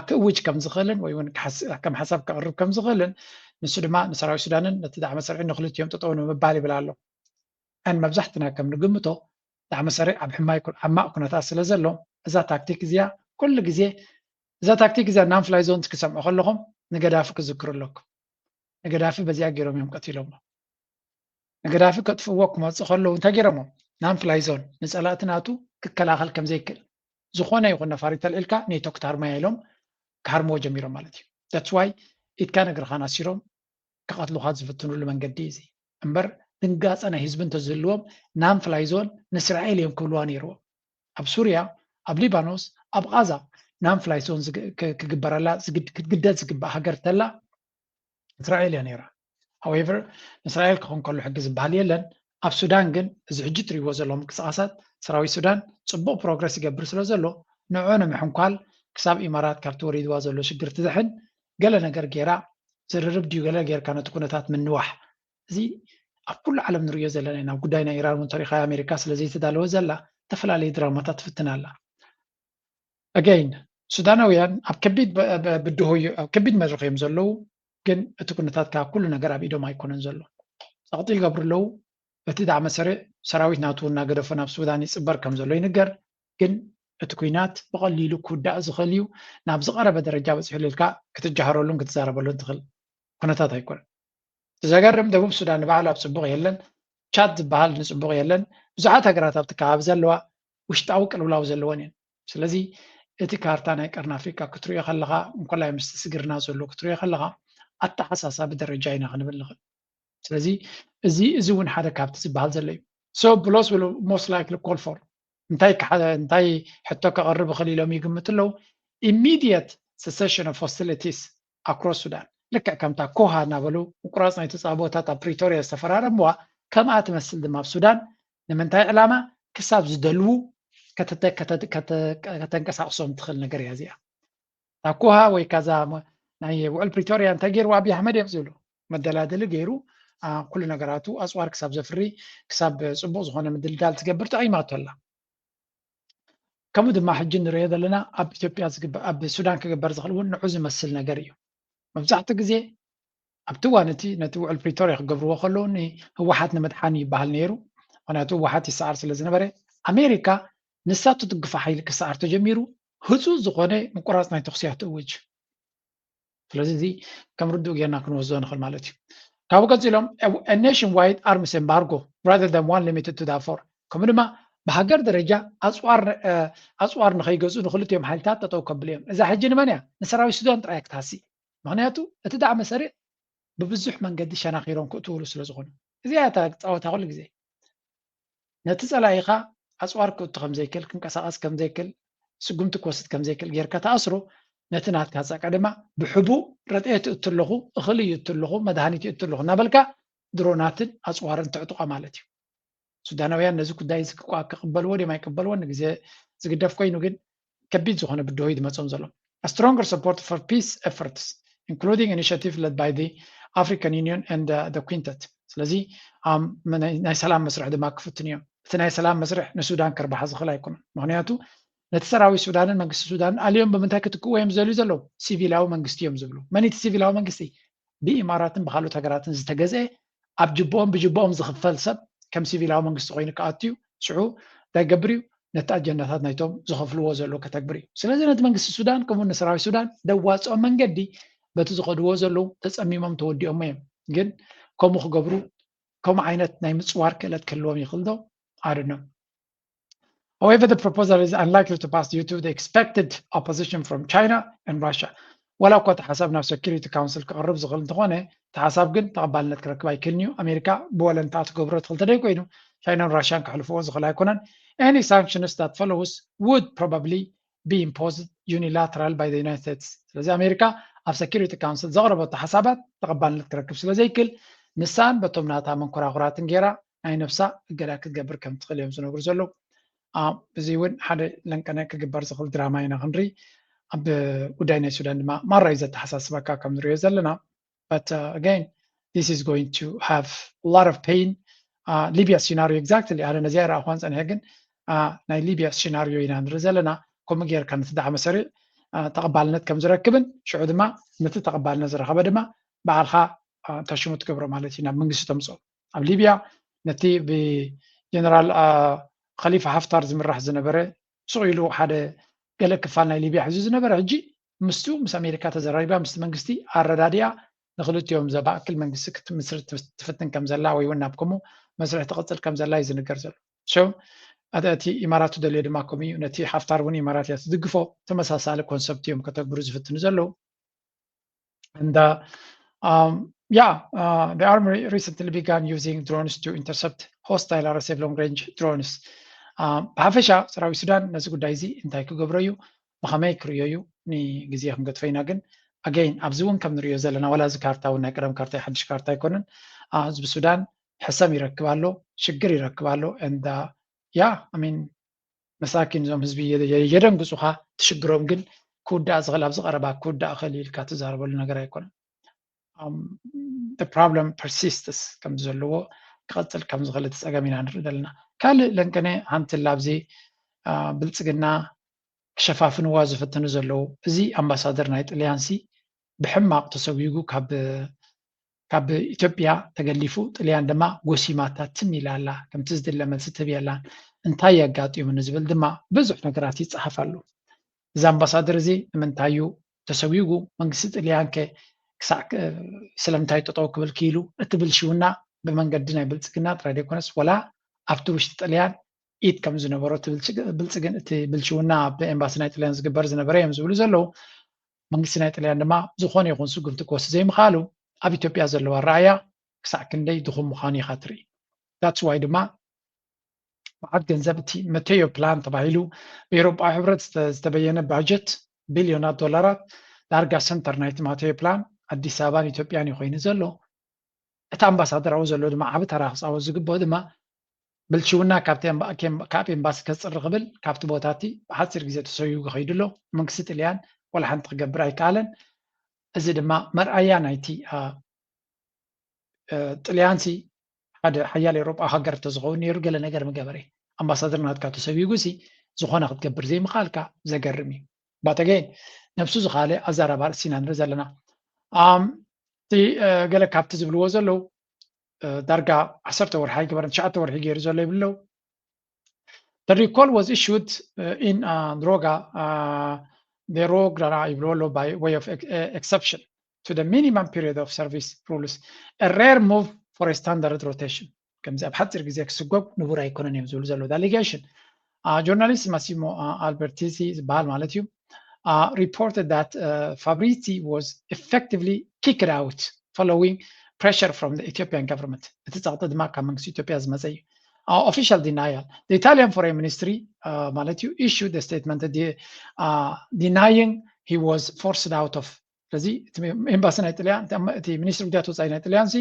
ክእውጅ ከም ዝኽእልን ወይ እውን ከም ሓሳብ ከቕርብ ከም ዝኽእልን ንሱ ድማ ንሰራዊት ሱዳንን ነቲ ዳዕመ ሰርዒ ንክልቲኦም ጠጠው ንምባል ይብል ኣሎ። ን መብዛሕትና ከም ንግምቶ ዳዕመ ሰርዒ ኣብ ሕማይ ኣብ ማእ ኩነታት ስለ ዘሎ እዛ ታክቲክ እዚኣ ኩሉ ግዜ እዛ ታክቲክ እዚኣ non-fly zone ክሰምዑ ከለኹም ንገዳፊ ክዝክሩ ኣለኩም። ንገዳፊ በዚኣ ገይሮም እዮም ቀቲሎሞ። ንገዳፊ ከጥፍእዎ ክመፁ ከለዉ እንታይ ገይሮሞ non-fly zone ንፀላእቲ ናቱ ክከላኸል ከም ዘይክእል ዝኾነ ይኹን ነፋሪት ተልዒልካ ኔቶ ክትሃርሞ እያ ኢሎም ክሃርምዎ ጀሚሮም ማለት እዩ። That's why ኢድካን እግርኻን ኣሲሮም ክቐትሉኻ ዝፍትኑሉ መንገዲ እዩ እዚ። እምበር ድንጋፀ ናይ ህዝቢ እንተዝህልዎም non-fly zone ንእስራኤል እዮም ክብልዋ ነይርዎም። ኣብ ሱርያ፣ ኣብ ሊባኖስ፣ ኣብ ቓዛ non-fly zone ክግበረላ ክትግደድ ዝግባእ ሃገር ተላ እስራኤል እያ ነይራ። However ንእስራኤል ክኾን ከሎ ሕጊ ዝበሃል የለን። ኣብ ሱዳን ግን እዚ ሕጂ ትሪእዎ ዘለኹም ምንቅስቃሳት ሰራዊት ሱዳን ፅቡቕ ፕሮግረስ ይገብር ስለ ዘሎ ንዑ ንምሕንኳል ክሳብ ኢማራት ካብቲ ወሪድዋ ዘሎ ሽግር ትድሕን ገለ ነገር ገይራ ዝርርብ ድዩ ገለ ጌርካ ነቲ ኩነታት ምንዋሕ። እዚ ኣብ ኩሉ ዓለም ንሪኦ ዘለና ኢና። ኣብ ጉዳይ ናይ ኢራን እውን ተሪኻ ኣሜሪካ ስለ ዘይተዳለወ ዘላ ዝተፈላለዩ ድራማታት ትፍትን ኣላ። Again ሱዳናውያን ኣብ ከቢድ ብድሆ ኣብ ከቢድ መድረኽ እዮም ዘለዉ። ግን እቲ ኩነታት ካብ ኩሉ ነገር ኣብ ኢዶም ኣይኮነን ዘሎ። ጸቕጢ ይገብሩ ኣለዉ። እቲ ዳዕመ ሰሪዕ ሰራዊት ናቱ እናገደፎ ናብ ሱዳን ይጽበር ከም ዘሎ ይንገር። ግን እቲ ኩናት ብቐሊሉ ክውዳእ ዝኽእል እዩ። ናብ ዝቐረበ ደረጃ በጺሑ ኢልካ ክትጃሃረሉን ክትዛረበሉን ትኽእል ኩነታት ኣይኮነን። ዘገርም ደቡብ ሱዳን ንባዕሉ ኣብ ጽቡቕ የለን። ቻድ ዝበሃል ንጽቡቕ የለን። ብዙሓት ሃገራት ኣብቲ ከባቢ ዘለዋ ውሽጣዊ ቅልውላው ዘለወን እየን። ስለዚ እቲ ካርታ ናይ ቀርኒ ኣፍሪቃ ክትሪኦ ከለኻ እንኮላይ ምስቲ ስግርና ዘሎ ክትሪኦ ከለኻ ኣተሓሳሳቢ ደረጃ ኢና ክንብል ንኽእል። ስለዚ እዚ እዚ እውን ሓደ ካብቲ ዝበሃል ዘሎ እዩ። So ብሎስ will most likely call for እንታይ እንታይ ሕቶ ከቕርብ ይኽእል ኢሎም ይግምት ኣለዉ። Immediate cessation of hostilities across ሱዳን ልክዕ ከምታ ኮሃ እናበሉ ምቁራፅ ናይ ተፃቦታት ኣብ ፕሪቶሪያ ዝተፈራረምዋ ከምኣ ትመስል ድማ ኣብ ሱዳን ንምንታይ ዕላማ ክሳብ ዝደልዉ ከተንቀሳቕሶም ትኽእል ነገር እያ እዚኣ። ታኩሃ ወይ ካዛ ናይ ውዕል ፕሪቶሪያ እንታይ ገይርዎ ኣብይ ኣሕመድ እዮም ዝብሉ መደላደሊ ገይሩ ኩሉ ነገራቱ ኣፅዋር ክሳብ ዘፍሪ ክሳብ ፅቡቅ ዝኮነ ምድልዳል ትገብር ተቂማቶ ኣላ። ከምኡ ድማ ሕጂ ንሪኦ ዘለና ኣብ ኢትዮጵያ ኣብ ሱዳን ክግበር ዝኽእል እውን ንዑ ዝመስል ነገር እዩ። መብዛሕትኡ ግዜ ኣብቲ እዋን እቲ ነቲ ውዕል ፕሪቶሪያ ክገብርዎ ከለዉ ንህወሓት ንምድሓን ይበሃል ነይሩ። ምክንያቱ ህወሓት ይሰዓር ስለ ዝነበረ ኣሜሪካ ንሳ ትድግፎ ሓይሊ ክሰዓር ተጀሚሩ ህፁፅ ዝኾነ ምቁራፅ ናይ ተኩሲ እያ ትእውጅ። ስለዚ እዚ ከም ርዱእ ጌርና ክንወስዶ ንኽእል ማለት እዩ። ካብኡ ቀፂሎም nation wide arms embargo rather than one limited to Darfur ከምኡ ድማ ብሃገር ደረጃ ኣፅዋር ንኸይገዝኡ ንክልቲኦም ሓይልታት ጠጠው ከብሉ እዮም። እዛ ሕጂ ንመን እያ? ንሰራዊት ሱዳን ጥራይ ክትሃሲ። ምክንያቱ እቲ ዳዕመ ሰሪዕ ብብዙሕ መንገዲ ሸናኺሮም ክእትውሉ ስለ ዝኾኑ እዚኣ እታ ፃወታ ኩሉ ግዜ ነቲ ፀላኢኻ ኣፅዋር ክእቱ ከም ዘይክእል ክንቀሳቐስ ከም ዘይክእል ስጉምቲ ክወስድ ከም ዘይክእል ጌርካ ተኣስሮ ነቲ ናትካ ፃቃ ድማ ብሕቡእ ረድኤት እእቱ ኣለኹ እኽሊ ይእቱ ኣለኹ መድሃኒት ይእቱ ኣለኹ እናበልካ ድሮናትን ኣፅዋርን ተዕጥቋ ማለት እዩ። ሱዳናውያን ነዚ ጉዳይ እዚ ክቋ ክቕበልዎ ድዮም ኣይቅበልዎን ንግዜ ዝግደፍ ኮይኑ ግን ከቢድ ዝኾነ ብድሆ እዩ ዝመፆም ዘሎ። A stronger support for peace efforts including initiative led by the African Union and the Quintet ስለዚ ናይ ሰላም መስርሕ ድማ ክፍትን እዮም። እቲ ናይ ሰላም መስርሕ ንሱዳን ከርባሓ ዝኽእል ኣይኮነን። ምክንያቱ ነቲ ሰራዊት ሱዳንን መንግስቲ ሱዳንን ኣልዮም ብምንታይ ክትክእዎ እዮም ዝደልዩ ዘለዉ? ሲቪላዊ መንግስቲ እዮም ዝብሉ። መን እቲ ሲቪላዊ መንግስቲ? ብኢማራትን ብካልኦት ሃገራትን ዝተገዝአ ኣብ ጅብኦም ብጅብኦም ዝኽፈል ሰብ ከም ሲቪላዊ መንግስቲ ኮይኑ ክኣቱ እዩ። ሽዑ እንታይ ገብር እዩ? ነቲ ኣጀንዳታት ናይቶም ዝኸፍልዎ ዘሎ ከተግብር እዩ። ስለዚ ነቲ መንግስቲ ሱዳን ከምኡ ንሰራዊት ሱዳን ደዋፅኦ መንገዲ በቲ ዝኸድዎ ዘለዉ ተፀሚሞም ተወዲኦሞ እዮም። ግን ከምኡ ክገብሩ ከምኡ ዓይነት ናይ ምፅዋር ክእለት ክህልዎም ይኽእል ዶ? ኣድኖ However, the proposal is unlikely to pass due to the expected opposition from China and Russia. ወላ እኳ እቲ ሓሳብ ናብ Security Council ክቐርብ ዝኽእል እንተኾነ እቲ ሓሳብ ግን ተቐባልነት ክረክብ ኣይክእልን እዩ። ኣሜሪካ ብወለንታ ትገብሮ ትኽእል ተደይኮይኑ ቻይናን ራሽያን ክሕልፍዎ ዝኽእል ኣይኮነን። Any sanctions that follows would probably be imposed unilateral by the United States. ስለዚ ኣሜሪካ ኣብ Security Council ዘቕረበቶ ሓሳባት ተቐባልነት ክረክብ ስለ ዘይክእል ንሳን በቶም ናታ መንኮራኹራትን ገይራ ናይ ነብሳ እገዳ ክትገብር ከም ትኽእል እዮም ዝነግሩ ዘለዉ። እዚ እውን ሓደ ለንቀነ ክግበር ዝኽእል ድራማ ኢና ክንርኢ። ኣብ ጉዳይ ናይ ሱዳን ድማ ማራ እዩ ዘተሓሳስበካ ከም ንሪኦ ዘለና። But uh, again, this is going to have a lot of pain. Uh, Libya scenario exactly ኣነ ነዚኣ ይረኣኹዋን ፀኒሐ ግን uh, ናይ ሊብያ ሲናሪዮ ኢና ንርኢ ዘለና። ከምኡ ጌርካ ነቲ ዳዕመ ሰሪዕ uh, ተቐባልነት ከም ዝረክብን ሽዑ ድማ ነቲ ተቐባልነት ዝረኸበ ድማ ባዕልኻ uh, ተሽሙ ትገብሮ ማለት እዩ ናብ መንግስቲ ተምፅኦ። ኣብ ሊብያ ነቲ ብጀነራል uh, ኸሊፋ ሃፍታር ዝምራሕ ዝነበረ ስቕ ኢሉ ሓደ ገለ ክፋል ናይ ሊብያ ሒዙ ዝነበረ ሕጂ ምስቱ ምስ ኣሜሪካ ተዘራሪባ ምስቲ መንግስቲ ኣረዳዲኣ ንክልቲኦም ዘባእክል መንግስቲ ክትምስርት ትፍትን ከም ዘላ ወይ እውን ናብ ከምኡ መስርሕ ትቕፅል ከም ዘላ እዩ ዝንገር ዘሎ። So እቲ ኢማራት ትደልዮ ድማ ከምኡ እዩ። ነቲ ሓፍታር እውን ኢማራት እያ ትድግፎ። ተመሳሳሊ ኮንሰፕት እዮም ከተግብሩ ዝፍትኑ ዘለዉ። And uh, um, yeah, uh, the army recently began using drones to intercept hostile R S F long range drones. ብሓፈሻ ሰራዊት ሱዳን ነዚ ጉዳይ እዚ እንታይ ክገብሮ እዩ ብኸመይ ክርእዮ እዩ ንግዜ ክንገድፎ ኢና። ግን ኣገይን ኣብዚ እውን ከም ንርእዮ ዘለና ዋላ እዚ ካርታ እውን ናይ ቀደም ካርታ ሓድሽ ካርታ ኣይኮነን። ህዝቢ ሱዳን ሕሰም ይረክብ ኣሎ፣ ሽግር ይረክብ ኣሎ። And uh, yeah, I mean መሳኪን እዞም ህዝቢ የደንግፁኻ። ትሽግሮም ግን ክውዳእ ዝኽእል ኣብዚ ቀረባ ክውዳእ እኽእል ኢልካ ትዛረበሉ ነገር ኣይኮነን። Problem persists ከም ዘለዎ ክቐፅል ከም ዝኽእል እቲ ፀገም ኢና ንርኢ ዘለና። ካልእ ለንቀነ ሓንቲ ላብዚ ብልፅግና ክሸፋፍንዋ ዝፍትኑ ዘለዉ እዚ ኣምባሳደር ናይ ጥልያን ሲ ብሕማቕ ተሰጒጉ ካብ ካብ ኢትዮጵያ ተገሊፉ ጥልያን ድማ ጎሲማታ ትም ኢላ ኣላ። ከምቲ ዝድለ መልሲ ትህብ የላን። እንታይ የጋጢሙ ንዝብል ድማ ብዙሕ ነገራት ይፀሓፍ ኣሎ። እዚ ኣምባሳደር እዚ ንምንታይ እዩ ተሰጒጉ? መንግስቲ ጥልያን ከ ክሳዕ ስለምንታይ ጠጠው ክብል ክኢሉ? እቲ ብልሽውና ብመንገዲ ናይ ብልፅግና ጥራይ ዘይኮነስ ወላ ኣብቲ ውሽጢ ጥልያን ኢድ ከም ዝነበሮ እቲ ብልፅግን እቲ ብልሽውና ኣብ ኤምባሲ ናይ ጥልያን ዝግበር ዝነበረ እዮም ዝብሉ ዘለዉ። መንግስቲ ናይ ጥልያን ድማ ዝኾነ ይኹን ስጉምቲ ክወስድ ዘይምኽኣሉ ኣብ ኢትዮጵያ ዘለዎ ኣረኣእያ ክሳዕ ክንደይ ድኹም ምዃኑ ኢኻ ትርኢ። That's why ድማ መዓት ገንዘብ እቲ መተዮ ፕላን ተባሂሉ ብኤውሮጳዊ ሕብረት ዝተበየነ ባጀት ቢልዮናት ዶላራት ዳርጋ ሰንተር ናይቲ ማተዮ ፕላን ኣዲስ ኣበባን ኢትዮጵያን እዩ ኮይኑ ዘሎ። እቲ ኣምባሳደር ኣብኡ ዘሎ ድማ ዓቢ ተራ ክፃወት ዝግብኦ ድማ ብልሽውና ካብ ኤምባሲ ከፅሪ ክብል ካብቲ ቦታ እቲ ብሓፂር ግዜ ተሰዊጉ ከይዱ ኣሎ። መንግስቲ ጥልያን ዋላ ሓንቲ ክገብር ኣይከኣለን። እዚ ድማ መርኣያ ናይቲ ጥልያን ሲ ሓደ ሓያል ኤውሮጳዊ ሃገር እንተዝኸውን ነይሩ ገለ ነገር ምገበረ። ኣምባሳደር ናትካ ተሰዊጉ ሲ ዝኾነ ክትገብር ዘይምኽኣልካ ዘገርም እዩ። ባተገይን ነብሱ ዝኻለ ኣዛራባ ርእሲ ኢና ንርኢ ዘለና። እቲ ገለ ካብቲ ዝብልዎ ዘለዉ ዳርጋ ዓሰርተ ወርሒ ኣይገበረን ትሽዓተ ወርሒ ገይሩ ዘሎ ይብሉ ኣለዉ። The recall was issued uh, in uh, droga uh, the rogra ይብልዎ ኣለዉ by way of ex- uh, exception to the minimum period of service rules, a rare move for a standard rotation. ከምዚ ኣብ ሓፂር ግዜ ክስጎግ ንቡር ኣይኮነን እዮም ዝብሉ ዘለዉ ኣሊጌሽን። Journalist Massimo Albertisi ዝበሃል ማለት እዩ reported that Fabrizi was effectively kicked out following pressure from the Ethiopian government. እቲ ፀቕጢ ድማ ካብ መንግስቲ ኢትዮጵያ ዝመፀ እዩ። Official denial. The Italian Foreign Ministry ማለት እዩ issued a statement denying he was forced out of ስለዚ እቲ ኤምባሲ ናይ ጥልያን እቲ ሚኒስትሪ ጉዳያት ወፃኢ ናይ ጥልያን ሲ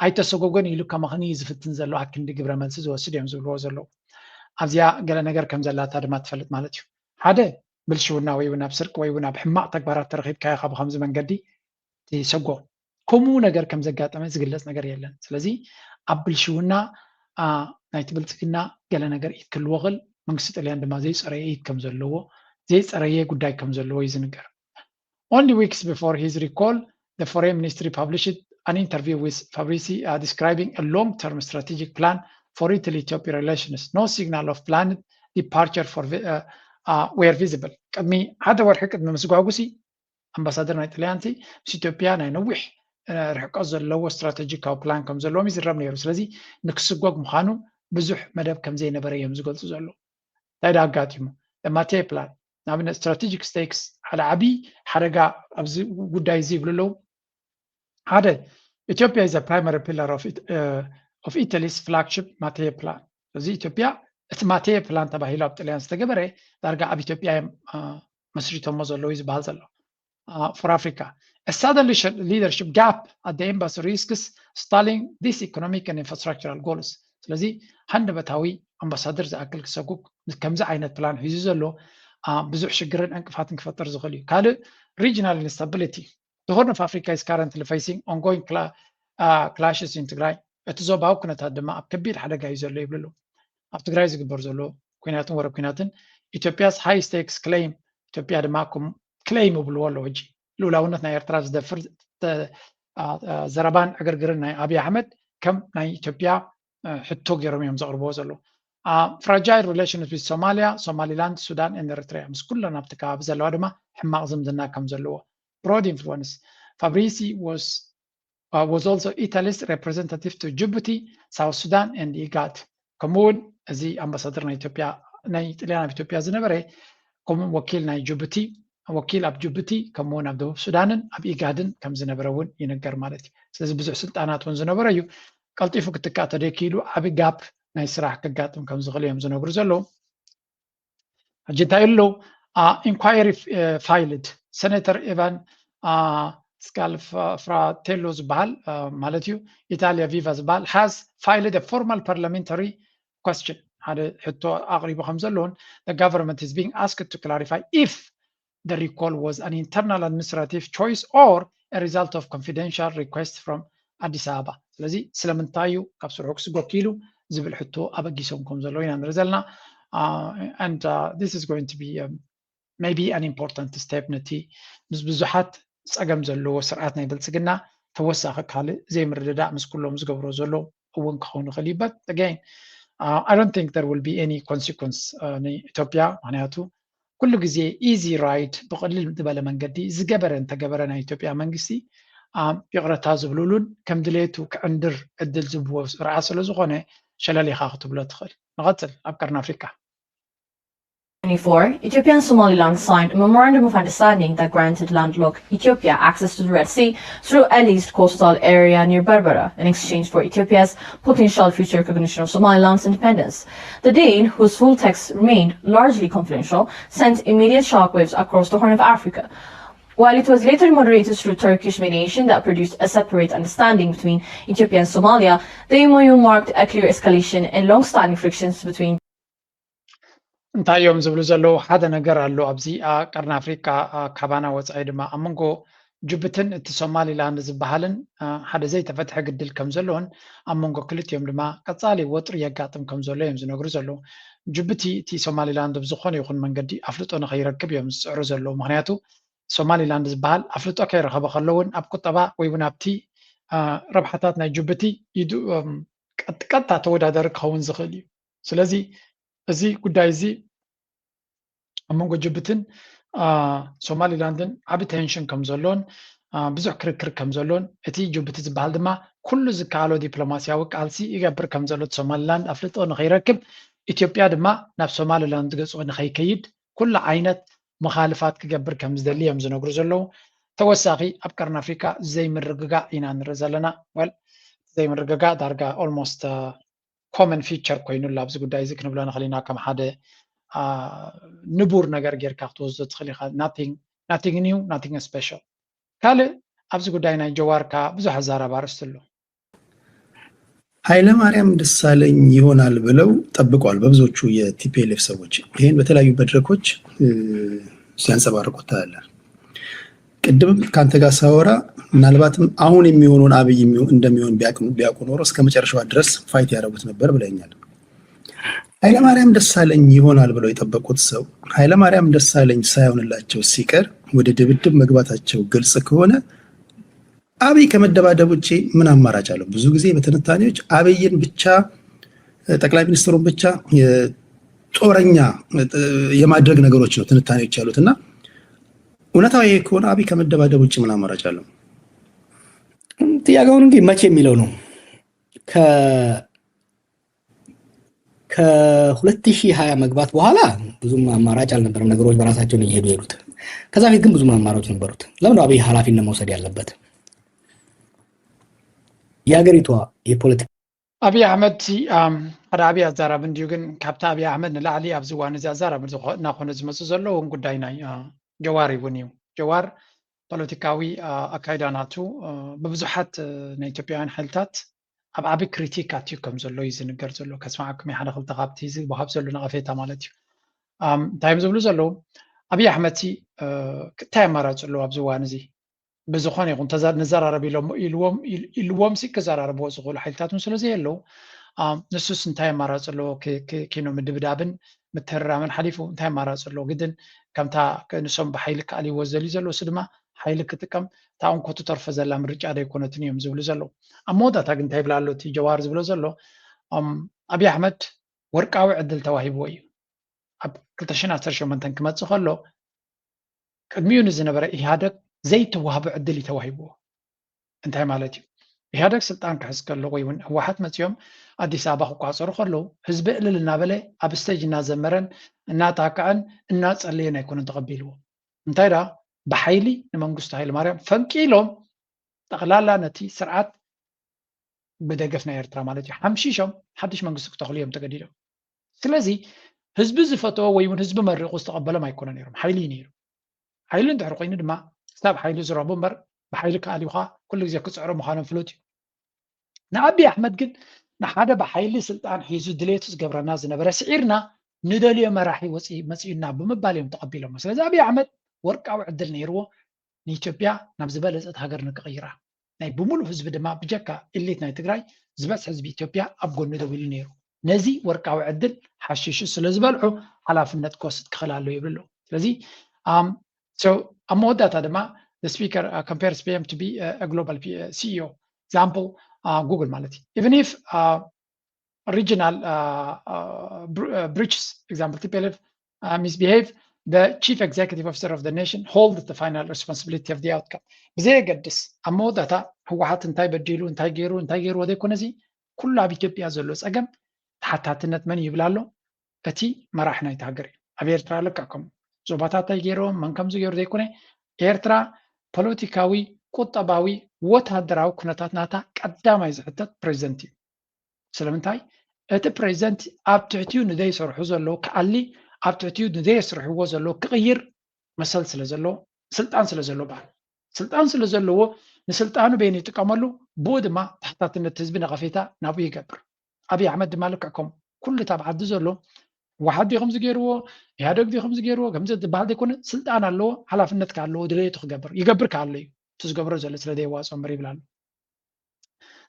ኣይተሰጎጎን ኢሉ ከመኽኒ ዝፍትን ዘሎ ኣብ ክንዲ ግብረ መልሲ ዝወስድ እዮም ዝብልዎ ዘለዉ። ኣብዚኣ ገለ ነገር ከም ዘላታ ድማ ትፈልጥ ማለት እዩ። ሓደ ብልሽውና ወይ እውን ኣብ ስርቂ ወይ እውን ኣብ ሕማቕ ተግባራት ተረኺብካዮ ካብ ከምዚ መንገዲ ትሰጎ። ከምኡ ነገር ከም ዘጋጠመ ዝግለፅ ነገር የለን። ስለዚ ኣብ ብልሽውና ናይቲ ብልፅግና ገለ ነገር ኢድ ክህልዎ ክእል መንግስቲ ጥልያን ድማ ዘይፀረየ ኢድ ከም ዘለዎ ዘይፀረየ ጉዳይ ከም ዘለዎ እዩ ዝንገር። Only weeks before his recall, the foreign ministry published an interview with Fabrizi uh, describing a long-term strategic plan for Italy-Ethiopia relations. No signal of planned departure for vi- uh, uh, were visible. ቅድሚ ሓደ ወርሒ ቅድሚ ምስጓጉሲ ኣምባሳደር ናይ ጥልያንቲ ምስ ኢትዮጵያ ናይ ነዊሕ ርሕቀት ዘለዎ ስትራቴጂካዊ ፕላን ከም ዘለዎም ይዝረብ ነይሩ። ስለዚ ንክስጎግ ምዃኑ ብዙሕ መደብ ከም ዘይነበረ እዮም ዝገልፁ ዘለዉ። እንታይ ዳ ኣጋጢሙ? ማቴ ፕላን ንኣብነት ስትራቴጂክ ስቴክስ ሓደ ዓብዪ ሓደጋ ኣብዚ ጉዳይ እዚ ይብሉ ኣለዉ። ሓደ ኢትዮጵያ is a primary pillar of, it, uh, of Italy's flagship Mattei plan። እዚ ኢትዮጵያ እቲ ማቴ ፕላን ተባሂሉ ኣብ ጥልያን ዝተገበረ ዳርጋ ኣብ ኢትዮጵያ እዮም መስሪቶሞ ዘለዉ እዩ ዝበሃል ዘሎ። For Africa, a sudden leadership gap at the embassy risks stalling these economic and infrastructural goals። ስለዚ ሃንደበታዊ ኣምባሳደር ዝኣክል ክሰጉግ ከምዚ ዓይነት ፕላን ሒዙ ዘሎ ብዙሕ ሽግርን ዕንቅፋትን ክፈጥር ዝኽእል እዩ። ካልእ regional instability. The Horn of Africa is currently facing ongoing clashes in Tigray. እቲ ዞባዊ ኩነታት ድማ ኣብ ከቢድ ሓደጋ እዩ ዘሎ ይብሉ ኣለዉ። ኣብ ትግራይ ዝግበር ዘሎ ኩናትን ወረ ኩናትን ኢትዮጵያስ high stakes claim፣ ኢትዮጵያ ድማ claim ይብልዎ ኣለዉ። ሕጂ ልኡላውነት ናይ ኤርትራ ዝደፍር ዘረባን ዕግርግርን ናይ ኣብይ ኣሕመድ ከም ናይ ኢትዮጵያ ሕቶ ገይሮም እዮም ዘቕርብዎ ዘለዉ። Fragile relations with Somalia, Somaliland, Sudan and Eritrea፣ ምስ ኩለን ኣብቲ ከባቢ ዘለዋ ድማ ሕማቕ ዝምድና ከም ዘለዎ። Broad influence. Fabrizi was, uh, was also Italy's representative to Djibouti, South Sudan and IGAD. ከምኡውን እዚ ኣምባሳደር ናይ ኢትዮጵያ ናይ ጥልያን ኣብ ኢትዮጵያ ዝነበረ ከምኡ ወኪል ናይ ጅቡቲ ወኪል ኣብ ጅቡቲ ከምኡውን ኣብ ደቡብ ሱዳንን ኣብ ኢጋድን ከም ዝነበረ እውን ይንገር ማለት እዩ። ስለዚ ብዙሕ ስልጣናት እውን ዝነበረ እዩ። ቀልጢፉ ክትካእ ተደኪሉ ዓብ ጋፕ ናይ ስራሕ ክጋጥም ከም ዝኽእል እዮም ዝነግሩ ዘለዉ። ሕጂ እንታይ ኢሉ ኣለዉ? Inquiry filed. Senator Evan Scalfratello ዝበሃል ማለት እዩ፣ ኢታሊያ ቪቫ ዝበሃል has filed a formal parliamentary question፣ ሓደ ሕቶ ኣቕሪቡ ከም ዘለውን the government is being asked to clarify if the recall was an internal administrative choice or a result of confidential request from ኣዲስ ኣበባ። ስለዚ ስለምንታይ እዩ ካብ ስርሑ ክስጎግ ኢሉ ዝብል ሕቶ ኣበጊሶም ከም ዘለዉ ኢና ንርኢ ዘለና። And this is going to be maybe an important step ነቲ ምስ ብዙሓት ፀገም ዘለዎ ስርዓት ናይ ብልፅግና ተወሳኺ ካልእ ዘይምርድዳእ ምስ ኩሎም ዝገብሮ ዘሎ እውን ክኸውን ይኽእል እዩ። But again, I don't think there will be any consequence ንኢትዮጵያ፣ ምክንያቱ ኩሉ ግዜ easy ride ብቕልል ዝበለ መንገዲ ዝገበረ እንተገበረ ናይ ኢትዮጵያ መንግስቲ ይቕረታ ዝብሉሉን ከም ድሌቱ ክዕንድር ዕድል ዝብዎ ስርዓት ስለ ዝኾነ ሸለሊኻ ክትብሎ ትኽእል። ንቐፅል ኣብ ቀርኒ ኣፍሪካ። twenty-four, Ethiopia and Somaliland signed a memorandum of understanding that granted landlocked Ethiopia access to the Red Sea through a leased coastal area near Berbera in exchange for Ethiopia's potential future recognition of Somaliland's independence. The deal, whose full text remained largely confidential, sent immediate shockwaves across the Horn of Africa. While it was later moderated through Turkish mediation that produced a separate understanding between Ethiopia and Somalia, the M O U marked a clear escalation in long-standing frictions between እንታይ እዮም ዝብሉ ዘለዉ? ሓደ ነገር ኣሎ ኣብዚ ቀርኒ ኣፍሪካ ካባና ወፃኢ ድማ ኣብ መንጎ ጅቡትን እቲ ሶማሊላንድ ዝበሃልን ሓደ ዘይተፈትሐ ግድል ከም ዘለዎን ኣብ መንጎ ክልቲኦም ድማ ቀፃሊ ወጥሪ የጋጥም ከም ዘሎ እዮም ዝነግሩ ዘለዉ። ጅቡቲ እቲ ሶማሊላንድ ብዝኾነ ይኹን መንገዲ ኣፍልጦ ንኸይረክብ እዮም ዝፅዕሩ ዘለዉ። ምክንያቱ ሶማሊላንድ ዝበሃል ኣፍልጦ ከይረኸበ ከሎ እውን ኣብ ቁጠባ ወይ እውን ኣብቲ ረብሓታት ናይ ጅቡቲ ኢዱ ቀጥታ ተወዳዳሪ ክኸውን ዝኽእል እዩ። ስለዚ እዚ ጉዳይ እዚ ኣብ መንጎ ጅቡትን ሶማሊላንድን ዓቢ ቴንሽን ከም ዘሎን ብዙሕ ክርክር ከም ዘሎን እቲ ጅቡቲ ዝበሃል ድማ ኩሉ ዝከኣሎ ዲፕሎማስያዊ ቃልሲ ይገብር ከም ዘሎ ሶማሊላንድ ኣፍልጦ ንኸይረክብ ኢትዮጵያ ድማ ናብ ሶማሊላንድ ገጹ ንኸይከይድ ኩሉ ዓይነት መኻልፋት ክገብር ከም ዝደሊ እዮም ዝነግሩ ዘለዉ። ተወሳኺ ኣብ ቀርኒ ኣፍሪካ ዘይምርግጋእ ኢና ንርኢ ዘለና። ወል ዘይምርግጋእ ዳርጋ ኦልሞስት ኮመን ፊቸር ኮይኑላ ኣብዚ ጉዳይ እዚ ክንብሎ ንኽእል ኢና። ከም ሓደ ንቡር ነገር ጌርካ ክትወስዶ ትኽእል ኢኻ። ናቲንግ ኒው ናቲንግ ስፔሻል። ካልእ ኣብዚ ጉዳይ ናይ ጀዋር ከኣ ብዙሕ ኣዛራቢ ኣርእስቲ ኣሎ። ኃይለማርያም ደሳለኝ ይሆናል ብለው ጠብቀዋል በብዙዎቹ የ ቲ ፒ ኤል ኤፍ ሰዎች። ይህን በተለያዩ መድረኮች ሲያንጸባርቁት ታያለን። ቅድምም ከአንተ ጋር ሳወራ ምናልባትም አሁን የሚሆነውን አብይ እንደሚሆን ቢያውቁ ኖሮ እስከ መጨረሻዋ ድረስ ፋይት ያደረጉት ነበር ብለኛል። ኃይለማርያም ደሳለኝ ይሆናል ብለው የጠበቁት ሰው ኃይለማርያም ደሳለኝ ሳይሆንላቸው ሲቀር ወደ ድብድብ መግባታቸው ግልጽ ከሆነ አብይ ከመደባደብ ውጭ ምን አማራጭ አለው? ብዙ ጊዜ በትንታኔዎች አብይን ብቻ ጠቅላይ ሚኒስትሩን ብቻ ጦረኛ የማድረግ ነገሮች ነው ትንታኔዎች ያሉት። እና እውነታው ይሄ ከሆነ አብይ ከመደባደብ ውጭ ምን አማራጭ አለው? ጥያቄውን እንግዲህ መቼ የሚለው ነው። ከ ከሁለት ሺህ ሃያ መግባት በኋላ ብዙም አማራጭ አልነበረም። ነገሮች በራሳቸው ነው እየሄዱ የሄዱት። ከዛ ፊት ግን ብዙም አማራጭ ነበሩት። ለምን አብይ ኃላፊነት መውሰድ ያለበት? የሀገሪቷ የፖለቲካ ኣብይ ኣሕመድ ሓደ ኣብይ ኣዛራቢ እንድዩ፣ ግን ካብቲ ኣብይ ኣሕመድ ንላዕሊ ኣብዚ እዋን እዚ ኣዛራቢ እናኾነ ዝመፅእ ዘሎ እውን ጉዳይ ናይ ጀዋር እውን እዩ። ጀዋር ፖለቲካዊ ኣካይዳ ናቱ ብብዙሓት ናይ ኢትዮጵያውያን ሓይልታት ኣብ ዓቢ ክሪቲክ ኣትዩ ከም ዘሎ እዩ ዝንገር ዘሎ። ከስማዓኩም ሓደ ክልተ ካብቲ ዝወሃብ ዘሎ ነቐፌታ ማለት እዩ። እንታይ እዮም ዝብሉ ዘለዉ? ኣብይ ኣሕመድ እንታይ ኣማራፂ ኣለዎ ኣብዚ እዋን እዚ? ብዝኾነ ይኹን ንዘራረብ ኢሎም ኢልዎም ኢልዎም ሲ ክዘራረብዎ ዝኽእሉ ሓይልታት እውን ስለ ዘየለዉ፣ ንሱስ እንታይ ኣማራፂ ኣለዎ? ኪኖ ምድብዳብን ምትህርራምን ሓሊፉ እንታይ ኣማራፂ ኣለዎ? ግድን ከምታ ንሶም ብሓይሊ ክኣልይዎ ዝደልዩ ዘለዉ፣ እሱ ድማ ሓይሊ ክጥቀም፣ እታ እንኮ ትተርፎ ዘላ ምርጫ ዶ ኣይኮነትን እዮም ዝብሉ ዘለዉ። ኣብ መወዳእታ ግን እንታይ ይብላ ኣሎ እቲ ጀዋር ዝብሎ ዘሎ? ኣብይ ኣሕመድ ወርቃዊ ዕድል ተዋሂብዎ እዩ። ኣብ ክልተ ሽሕን ዓሰርተ ሸሞንተን ክመፅእ ከሎ ቅድሚኡ ንዝነበረ ኢህኣደግ ዘይተዋህቦ ዕድል እዩ ተዋሂብዎ። እንታይ ማለት እዩ? ኢህኣደግ ስልጣን ክሕዝ ከሎ ወይ እውን ህወሓት መፂኦም ኣዲስ ኣበባ ክቋፀሩ ከለዉ ህዝቢ እልል እናበለ ኣብ ስቴጅ እናዘመረን እናጣቅዐን እናፀለየን ኣይኮነን ተቐቢልዎ። እንታይ ደኣ ብሓይሊ ንመንግስቱ ሃይለማርያም ፈንቂሎም ጠቕላላ ነቲ ስርዓት ብደገፍ ናይ ኤርትራ ማለት እዩ ሓምሺሾም ሓድሽ መንግስቲ ክተኽሉ እዮም ተገዲዶም። ስለዚ ህዝቢ ዝፈተዎ ወይ እውን ህዝቢ መሪቑ ዝተቐበሎም ኣይኮነ ነይሮም። ሓይሊ እዩ ነይሩ። ሓይሊ እንድሕር ኮይኑ ድማ ክሳብ ሓይሊ ዝረኽቡ እምበር ብሓይሊ ክኣልዩኻ ኩሉ ግዜ ክፅዕሩ ምዃኖም ፍሉጥ እዩ። ንኣብይ ኣሕመድ ግን ንሓደ ብሓይሊ ስልጣን ሒዙ ድሌቱ ዝገብረና ዝነበረ ስዒርና ንደልዮ መራሒ ወፂ መፂኡና ብምባል እዮም ተቐቢሎሞ። ስለዚ ኣብይ ኣሕመድ ወርቃዊ ዕድል ነይርዎ ንኢትዮጵያ ናብ ዝበለፀት ሃገር ንክቕይራ። ናይ ብምሉእ ህዝቢ ድማ ብጀካ ኢሊት ናይ ትግራይ ዝበዝሕ ህዝቢ ኢትዮጵያ ኣብ ጎኑ ደው ኢሉ ነይሩ። ነዚ ወርቃዊ ዕድል ሓሺሹ ስለ ዝበልዑ ሓላፍነት ክወስድ ክኽእል ኣለዎ ይብል ኣለዉ። ስለዚ ኣብ መወዳእታ ድማ speaker compares P M to be a global C E O example Google ማለት እዩ። Even if regional breaches example T P L F misbehave, the chief executive officer of the nation hold the final responsibility of the outcome። ብዘየገድስ ኣብ መወዳእታ ህወሓት እንታይ በዲሉ እንታይ ገይሩ እንታይ ገይርዎ ዘይኮነ እዚ ኩሉ ኣብ ኢትዮጵያ ዘሎ ፀገም ተሓታትነት መን ይብል ኣሎ? እቲ መራሒ ናይቲ ሃገር እዩ። ኣብ ኤርትራ ልክዕ ከምኡ ዞባታት እንታይ ገይርዎም መን ከምዚ ገይሩ ዘይኮነ ኤርትራ ፖለቲካዊ፣ ቁጠባዊ፣ ወታደራዊ ኩነታት ናታ ቀዳማይ ዝሕተት ፕሬዚደንት እዩ። ስለምንታይ እቲ ፕሬዚደንት ኣብ ትሕቲኡ ንዘይሰርሑ ዘለዉ ክኣሊ ኣብ ትሕቲኡ ንዘየስርሕዎ ዘለዉ ክቕይር መሰል ስለ ዘለዎ ስልጣን ስለ ዘለዎ በሃል ስልጣን ስለ ዘለዎ ንስልጣኑ በይኑ ይጥቀመሉ ብኡ ድማ ተሓታትነት ህዝቢ ነቐፌታ ናብኡ ይገብር ኣብይ ኣሕመድ ድማ ልክዕ ከም ኩሉ ታብ ዓዲ ዘሎ ህወሓት ዲኹም ዝገይርዎ ኢህደግ ዲኹም ዝገይርዎ ከምዚ ዝበሃል ዘይኮነ ስልጣን ኣለዎ ሓላፍነት ከ ኣለዎ ድሌቱ ክገብር ይገብር ከ ኣሎ እዩ እቲ ዝገብሮ ዘሎ ስለ ዘይዋፅኦ እምበር ይብል ኣሎ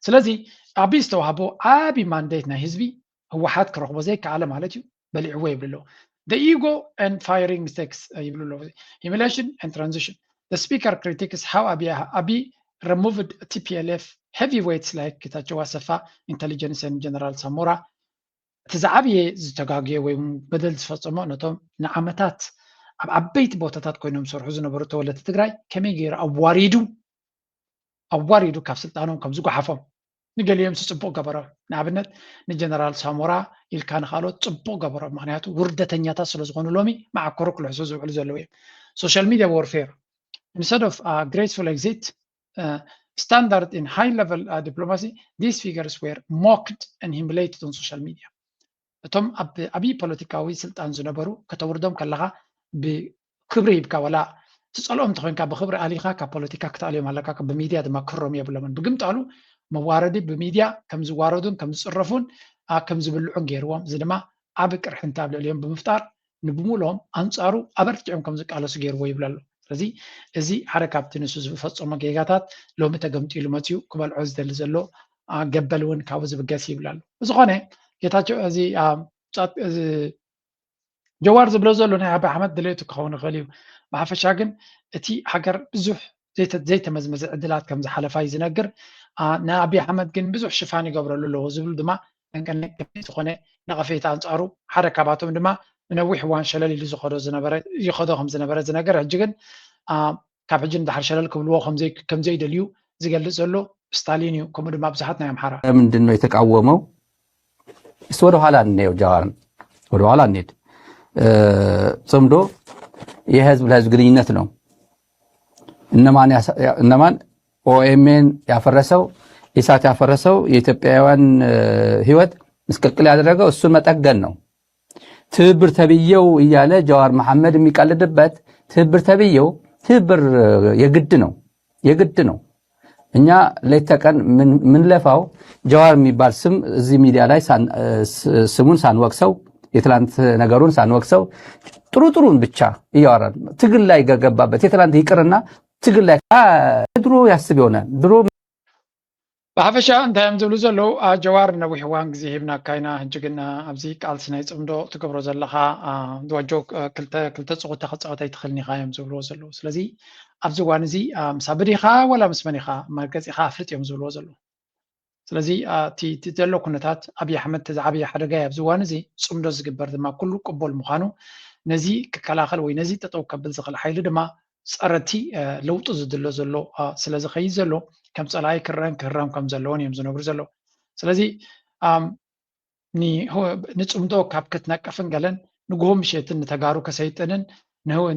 ስለዚ ኣብይ ዝተዋህቦ ዓብይ ማንዴት ናይ ህዝቢ ህወሓት ክረኽቦ ዘይከኣለ ማለት እዩ በሊዕዎ ይብል ኣለዉ the ego and firing mistakes ይብሉ ኣለዉ humiliation and transition the speaker critics how ኣብይ removed T P L F heavyweights like ጌታቸው ኣሰፋ intelligence and general ሳሞራ እቲ ዝዓብየ ዝተጋግየ ወይ በደል ዝፈፀሞ ነቶም ንዓመታት ኣብ ዓበይቲ ቦታታት ኮይኖም ዝሰርሑ ዝነበሩ ተወለድቲ ትግራይ ከመይ ገይሩ ኣዋሪዱ ኣዋሪዱ ካብ ስልጣኖም ከም ዝጓሓፎም ንገሊኦም ጽቡቕ ገበሮም ንኣብነት ንጀነራል ሳሞራ ኢልካ ንካልኦት ጽቡቕ ገበሮም ምክንያቱ ውርደተኛታት ስለ ዝኾኑ ሎሚ መዓኮሩ ክልሕሱ ዝውዕሉ ዘለዉ እዮም social media warfare instead of graceful exit standard in high level diplomacy these figures were mocked and humiliated on social media እቶም ኣብ ዓብዪ ፖለቲካዊ ስልጣን ዝነበሩ ከተውርዶም ከለኻ ብክብሪ ሂብካ ዋላ ትፀልኦም እንተኮይንካ ብክብሪ ኣሊኻ ካብ ፖለቲካ ክትኣልዮም ኣለካ ብሚድያ ድማ ክሮም የብሎምን ብግምጣሉ መዋረዲ ብሚድያ ከም ዝዋረዱን ከም ዝፅረፉን ከም ዝብልዑን ገይርዎም እዚ ድማ ዓቢ ቅርሕንቲ ኣብ ልዕሊኦም ብምፍጣር ንብሙሉኦም ኣንፃሩ ኣበርቲዖም ከም ዝቃለሱ ገይርዎ ይብሉ ኣሎ ስለዚ እዚ ሓደ ካብቲ ንሱ ዝፈፀሞ ጌጋታት ሎሚ ተገምጢሉ መፅዩ ክበልዖ ዝደሊ ዘሎ ገበል እውን ካብኡ ዝብገስ ይብል ኣሎ ብዝኾነ ጌታቸው እዚ ጀዋር ዝብሎ ዘሎ ናይ ኣብይ ኣሕመድ ድሌቱ ክኸውን ይኽእል እዩ ብሓፈሻ ግን እቲ ሃገር ብዙሕ ዘይተመዝመዘ ዕድላት ከም ዝሓለፋ እዩ ዝነግር ንኣብይ ኣሕመድ ግን ብዙሕ ሽፋን ይገብረሉ ኣለዎ ዝብሉ ድማ ጠንቀነ ከቢድ ዝኾነ ነቐፌታ ኣንጻሩ ሓደ ካብኣቶም ድማ ንነዊሕ እዋን ሸለል ኢሉ ዝኸዶ ዝነበረ ይኸዶ ከም ዝነበረ ዝነገር፣ ሕጂ ግን ካብ ሕጂ ንድሓር ሸለል ክብልዎ ከም ዘይደልዩ ዝገልጽ ዘሎ ስታሊን እዩ። ከምኡ ድማ ብዙሓት ናይ ኣምሓራ ምንድን ነው የተቃወመው? እሱ ወደኋላ እንየው፣ ጃዋርን ወደኋላ እንሄድ። ጽምዶ የህዝብ ለህዝብ ግንኙነት ነው። እነማን እነማን ኦኤምኤን ያፈረሰው፣ ኢሳት ያፈረሰው፣ የኢትዮጵያውያን ህይወት ምስቅልቅል ያደረገው እሱን መጠገን ነው። ትብብር ተብዬው እያለ ጃዋር መሐመድ የሚቀልድበት ትብብር ተብዬው ትብብር የግድ ነው፣ የግድ ነው። እኛ ሌት ተቀን ምንለፋው ጃዋር የሚባል ስም እዚህ ሚዲያ ላይ ስሙን ሳንወቅሰው፣ የትላንት ነገሩን ሳንወቅሰው፣ ጥሩ ጥሩን ብቻ እያወራን ትግል ላይ ገባበት። የትላንት ይቅርና ትግል ላይ ድሮ ያስብ ይሆናል ድሮ ብሓፈሻ እንታይ እዮም ዝብሉ ዘለዉ? ጀዋር ነዊሕ እዋን ግዜ ሂብናካ ኢና፣ ሕጂ ግን ኣብዚ ቃልሲ ናይ ጽምዶ ትገብሮ ዘለኻ ድዋጆ ክልተ ጽቑታ ክጻወት ኣይትኽእልን ኢኻ እዮም ዝብልዎ ዘለዉ። ስለዚ ኣብዚ እዋን እዚ ምሳብ ዲኻ ወላ ምስ መን ኢኻ መርገጺኻ ኣፍልጥ እዮም ዝብልዎ ዘለዉ። ስለዚ እቲ ዘሎ ኩነታት ኣብዪ ኣሕመድ እቲ ዝዓበየ ሓደጋ እዩ። ኣብዚ እዋን እዚ ጽምዶ ዝግበር ድማ ኩሉ ቅቡል ምዃኑ ነዚ ክከላኸል ወይ ነዚ ጠጠው ከብል ዝኽእል ሓይሊ ድማ ጸረቲ ለውጢ ዝድሎ ዘሎ ስለ ዝኸይድ ዘሎ ከም ጸላኢ ክረን ክህረም ከም ዘለዎን እዮም ዝነግሩ ዘለዉ። ስለዚ ንጽምዶ ካብ ክትነቅፍን ገለን ንግሆ ምሸትን ንተጋሩ ከሰይጥንን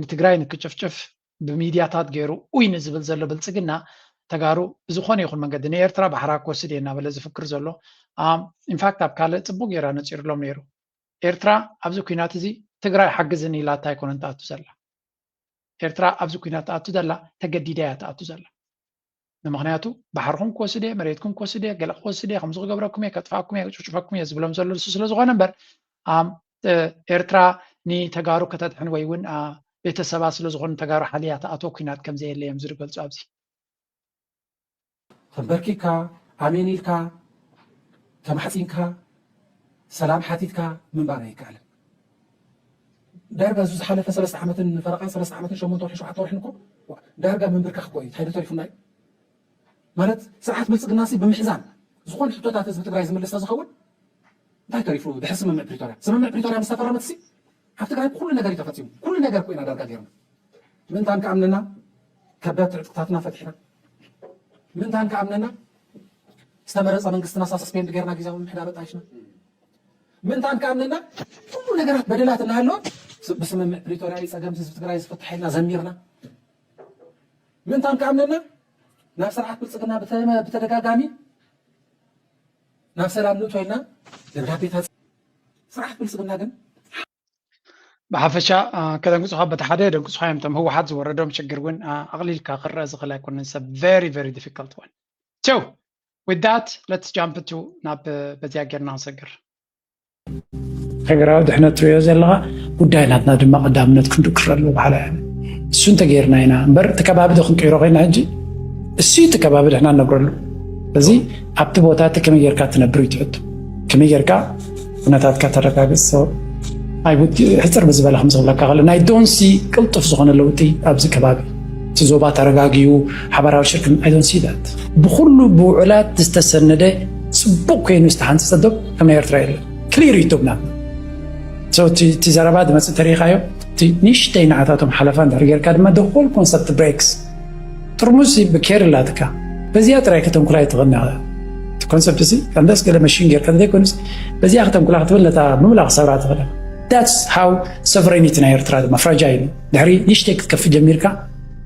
ንትግራይ ንክጭፍጭፍ ብሚድያታት ገይሩ ኡይ ንዝብል ዘሎ ብልጽግና ተጋሩ ብዝኾነ ይኹን መንገዲ ንኤርትራ ባሕራ ክወስድ እየ እናበለ ዝፍክር ዘሎ ኢንፋክት ኣብ ካልእ ጽቡቅ ገይራ ነጺርሎም ነይሩ። ኤርትራ ኣብዚ ኩናት እዚ ትግራይ ሓግዝን ኢላታ ኣይኮነን ትኣቱ ዘላ። ኤርትራ ኣብዚ ኩናት ትኣቱ ዘላ ተገዲዳ እያ ትኣቱ ዘላ። ንምኽንያቱ ባሕርኹም ክወስድ እየ፣ መሬትኩም ክወስድ እየ፣ ገለ ክወስድ እየ፣ ከምዚ ክገብረኩም እየ፣ ከጥፍኣኩም እየ፣ ክጭፍጨፈኩም እየ ዝብሎም ዘሎ ንሱ ስለ ዝኾነ እምበር ኤርትራ ንተጋሩ ከተድሕን ወይ እውን ቤተሰባ ስለ ዝኾኑ ተጋሩ ሓልያ ትኣትዎ ኩናት ከም ዘየለ እዮም ዝገልፁ ኣብዚ። ተንበርኪካ ኣሜን ኢልካ ተማሕፂንካ ሰላም ሓቲትካ ምንባር ኣይከኣልን። ዳርጋ እዚ ዝሓለፈ ሰለስተ ዓመትን ፈረቓ ሰለስተ ዓመትን ሸሞንተ ወርሒ ሸውዓተ ወርሕን እኮ ዳርጋ ምንብርካኽ እኮ እዩ። እንታይ ዶ ተሪፉና እዩ? ማለት ስርዓት ብልፅግና ሲ ብምሕዛን ዝኾነ ሕቶታት ህዝቢ ትግራይ ዝምልስ ተዝኸውን እንታይ ተሪፉ? ድሕሪ ስምምዕ ፕሪቶርያ ስምምዕ ፕሪቶርያ ምስ ተፈረመት ሲ ኣብ ትግራይ ኩሉ ነገር እዩ ተፈፂሙ። ኩሉ ነገር እኮ ኢና ዳርጋ ገይርና። ምእንታን ከኣምነና ከበድቲ ዕጥቅታትና ፈቲሕና። ምእንታን ከኣምነና ዝተመረፀ መንግስትና ሳስፔንድ ገይርና ግዜያዊ ምምሕዳር ኣጣይሽና። ምእንታን ከኣምነና ኩሉ ነገራት በደላት እናሃለወ ብስምምዕ ፕሪቶርያ እዩ ፀገም ህዝቢ ትግራይ ዝፍታሕ ኢልና ዘሚርና። ምእንታን ከኣምነና ናብ ስርዓት ብልፅግና ብተደጋጋሚ ናብ ሰላም ንእቶ ኢልና ደብዳቤታት ስርዓት ብልፅግና ግን ብሓፈሻ ከደንግፁኻ በቲ ሓደ የደንግፁኻ እዮም። እቶም ህወሓት ዝወረዶም ሽግር እውን ኣቕሊልካ ክረአ ዝኽእል ኣይኮነን። ሰብ very very difficult one. So with that let's jump to ናብ በዚያ ጌርና ክንሰግር። ሃገራዊ ድሕነት ትሪኦ ዘለኻ ጉዳይ ናትና ድማ ቀዳምነት ክንድክረሉ በሓላ እያ። እሱ እንተገይርና ኢና እምበር እቲ ከባቢ ዶ ክንቅይሮ ኮይና ሕጂ እሱ እቲ ከባቢ ድሕና ንነብረሉ። እዚ ኣብቲ ቦታ እቲ ከመይ ጌርካ ትነብር እዩ ትሕቶ። ከመይ ጌርካ ኩነታትካ ተረጋግፅ። ሕፅር ብዝበለ ከም ዝብለካ ከሎ ናይ ዶንሲ ቅልጡፍ ዝኾነ ለውጢ ኣብዚ ከባቢ እቲ ዞባ ተረጋጊዩ ሓባራዊ ሽርክን ኣይዶንሲ ዳት ብኩሉ ብውዕላት ዝተሰነደ ፅቡቅ ኮይኑ ዝተሓንፀፀ ዶብ ከም ናይ ኤርትራ የለን። ክሊር እዩ ዶብና እቲ ዘረባ ዝመፅእ ተሪኻዮ እቲ ንሽተይ ንዓታቶም ሓለፋ እንድሕር ጌርካ ድማ the whole concept breaks። ጥርሙዝ ብኬር ላትካ በዚኣ ጥራይ ከተንኩላ ይትኽእል እቲ ኮንሰፕት እዚ ኣንዳስ ገለ መሽን ጌርካ ዘይኮኑስ በዚኣ ከተንኩላ ክትብል ነታ ብምላ ክሰብራ ትኽእል። That's how sovereignty ናይ ኤርትራ ድማ ፍራጃይል ድሕሪ ንሽተይ ክትከፍእ ጀሚርካ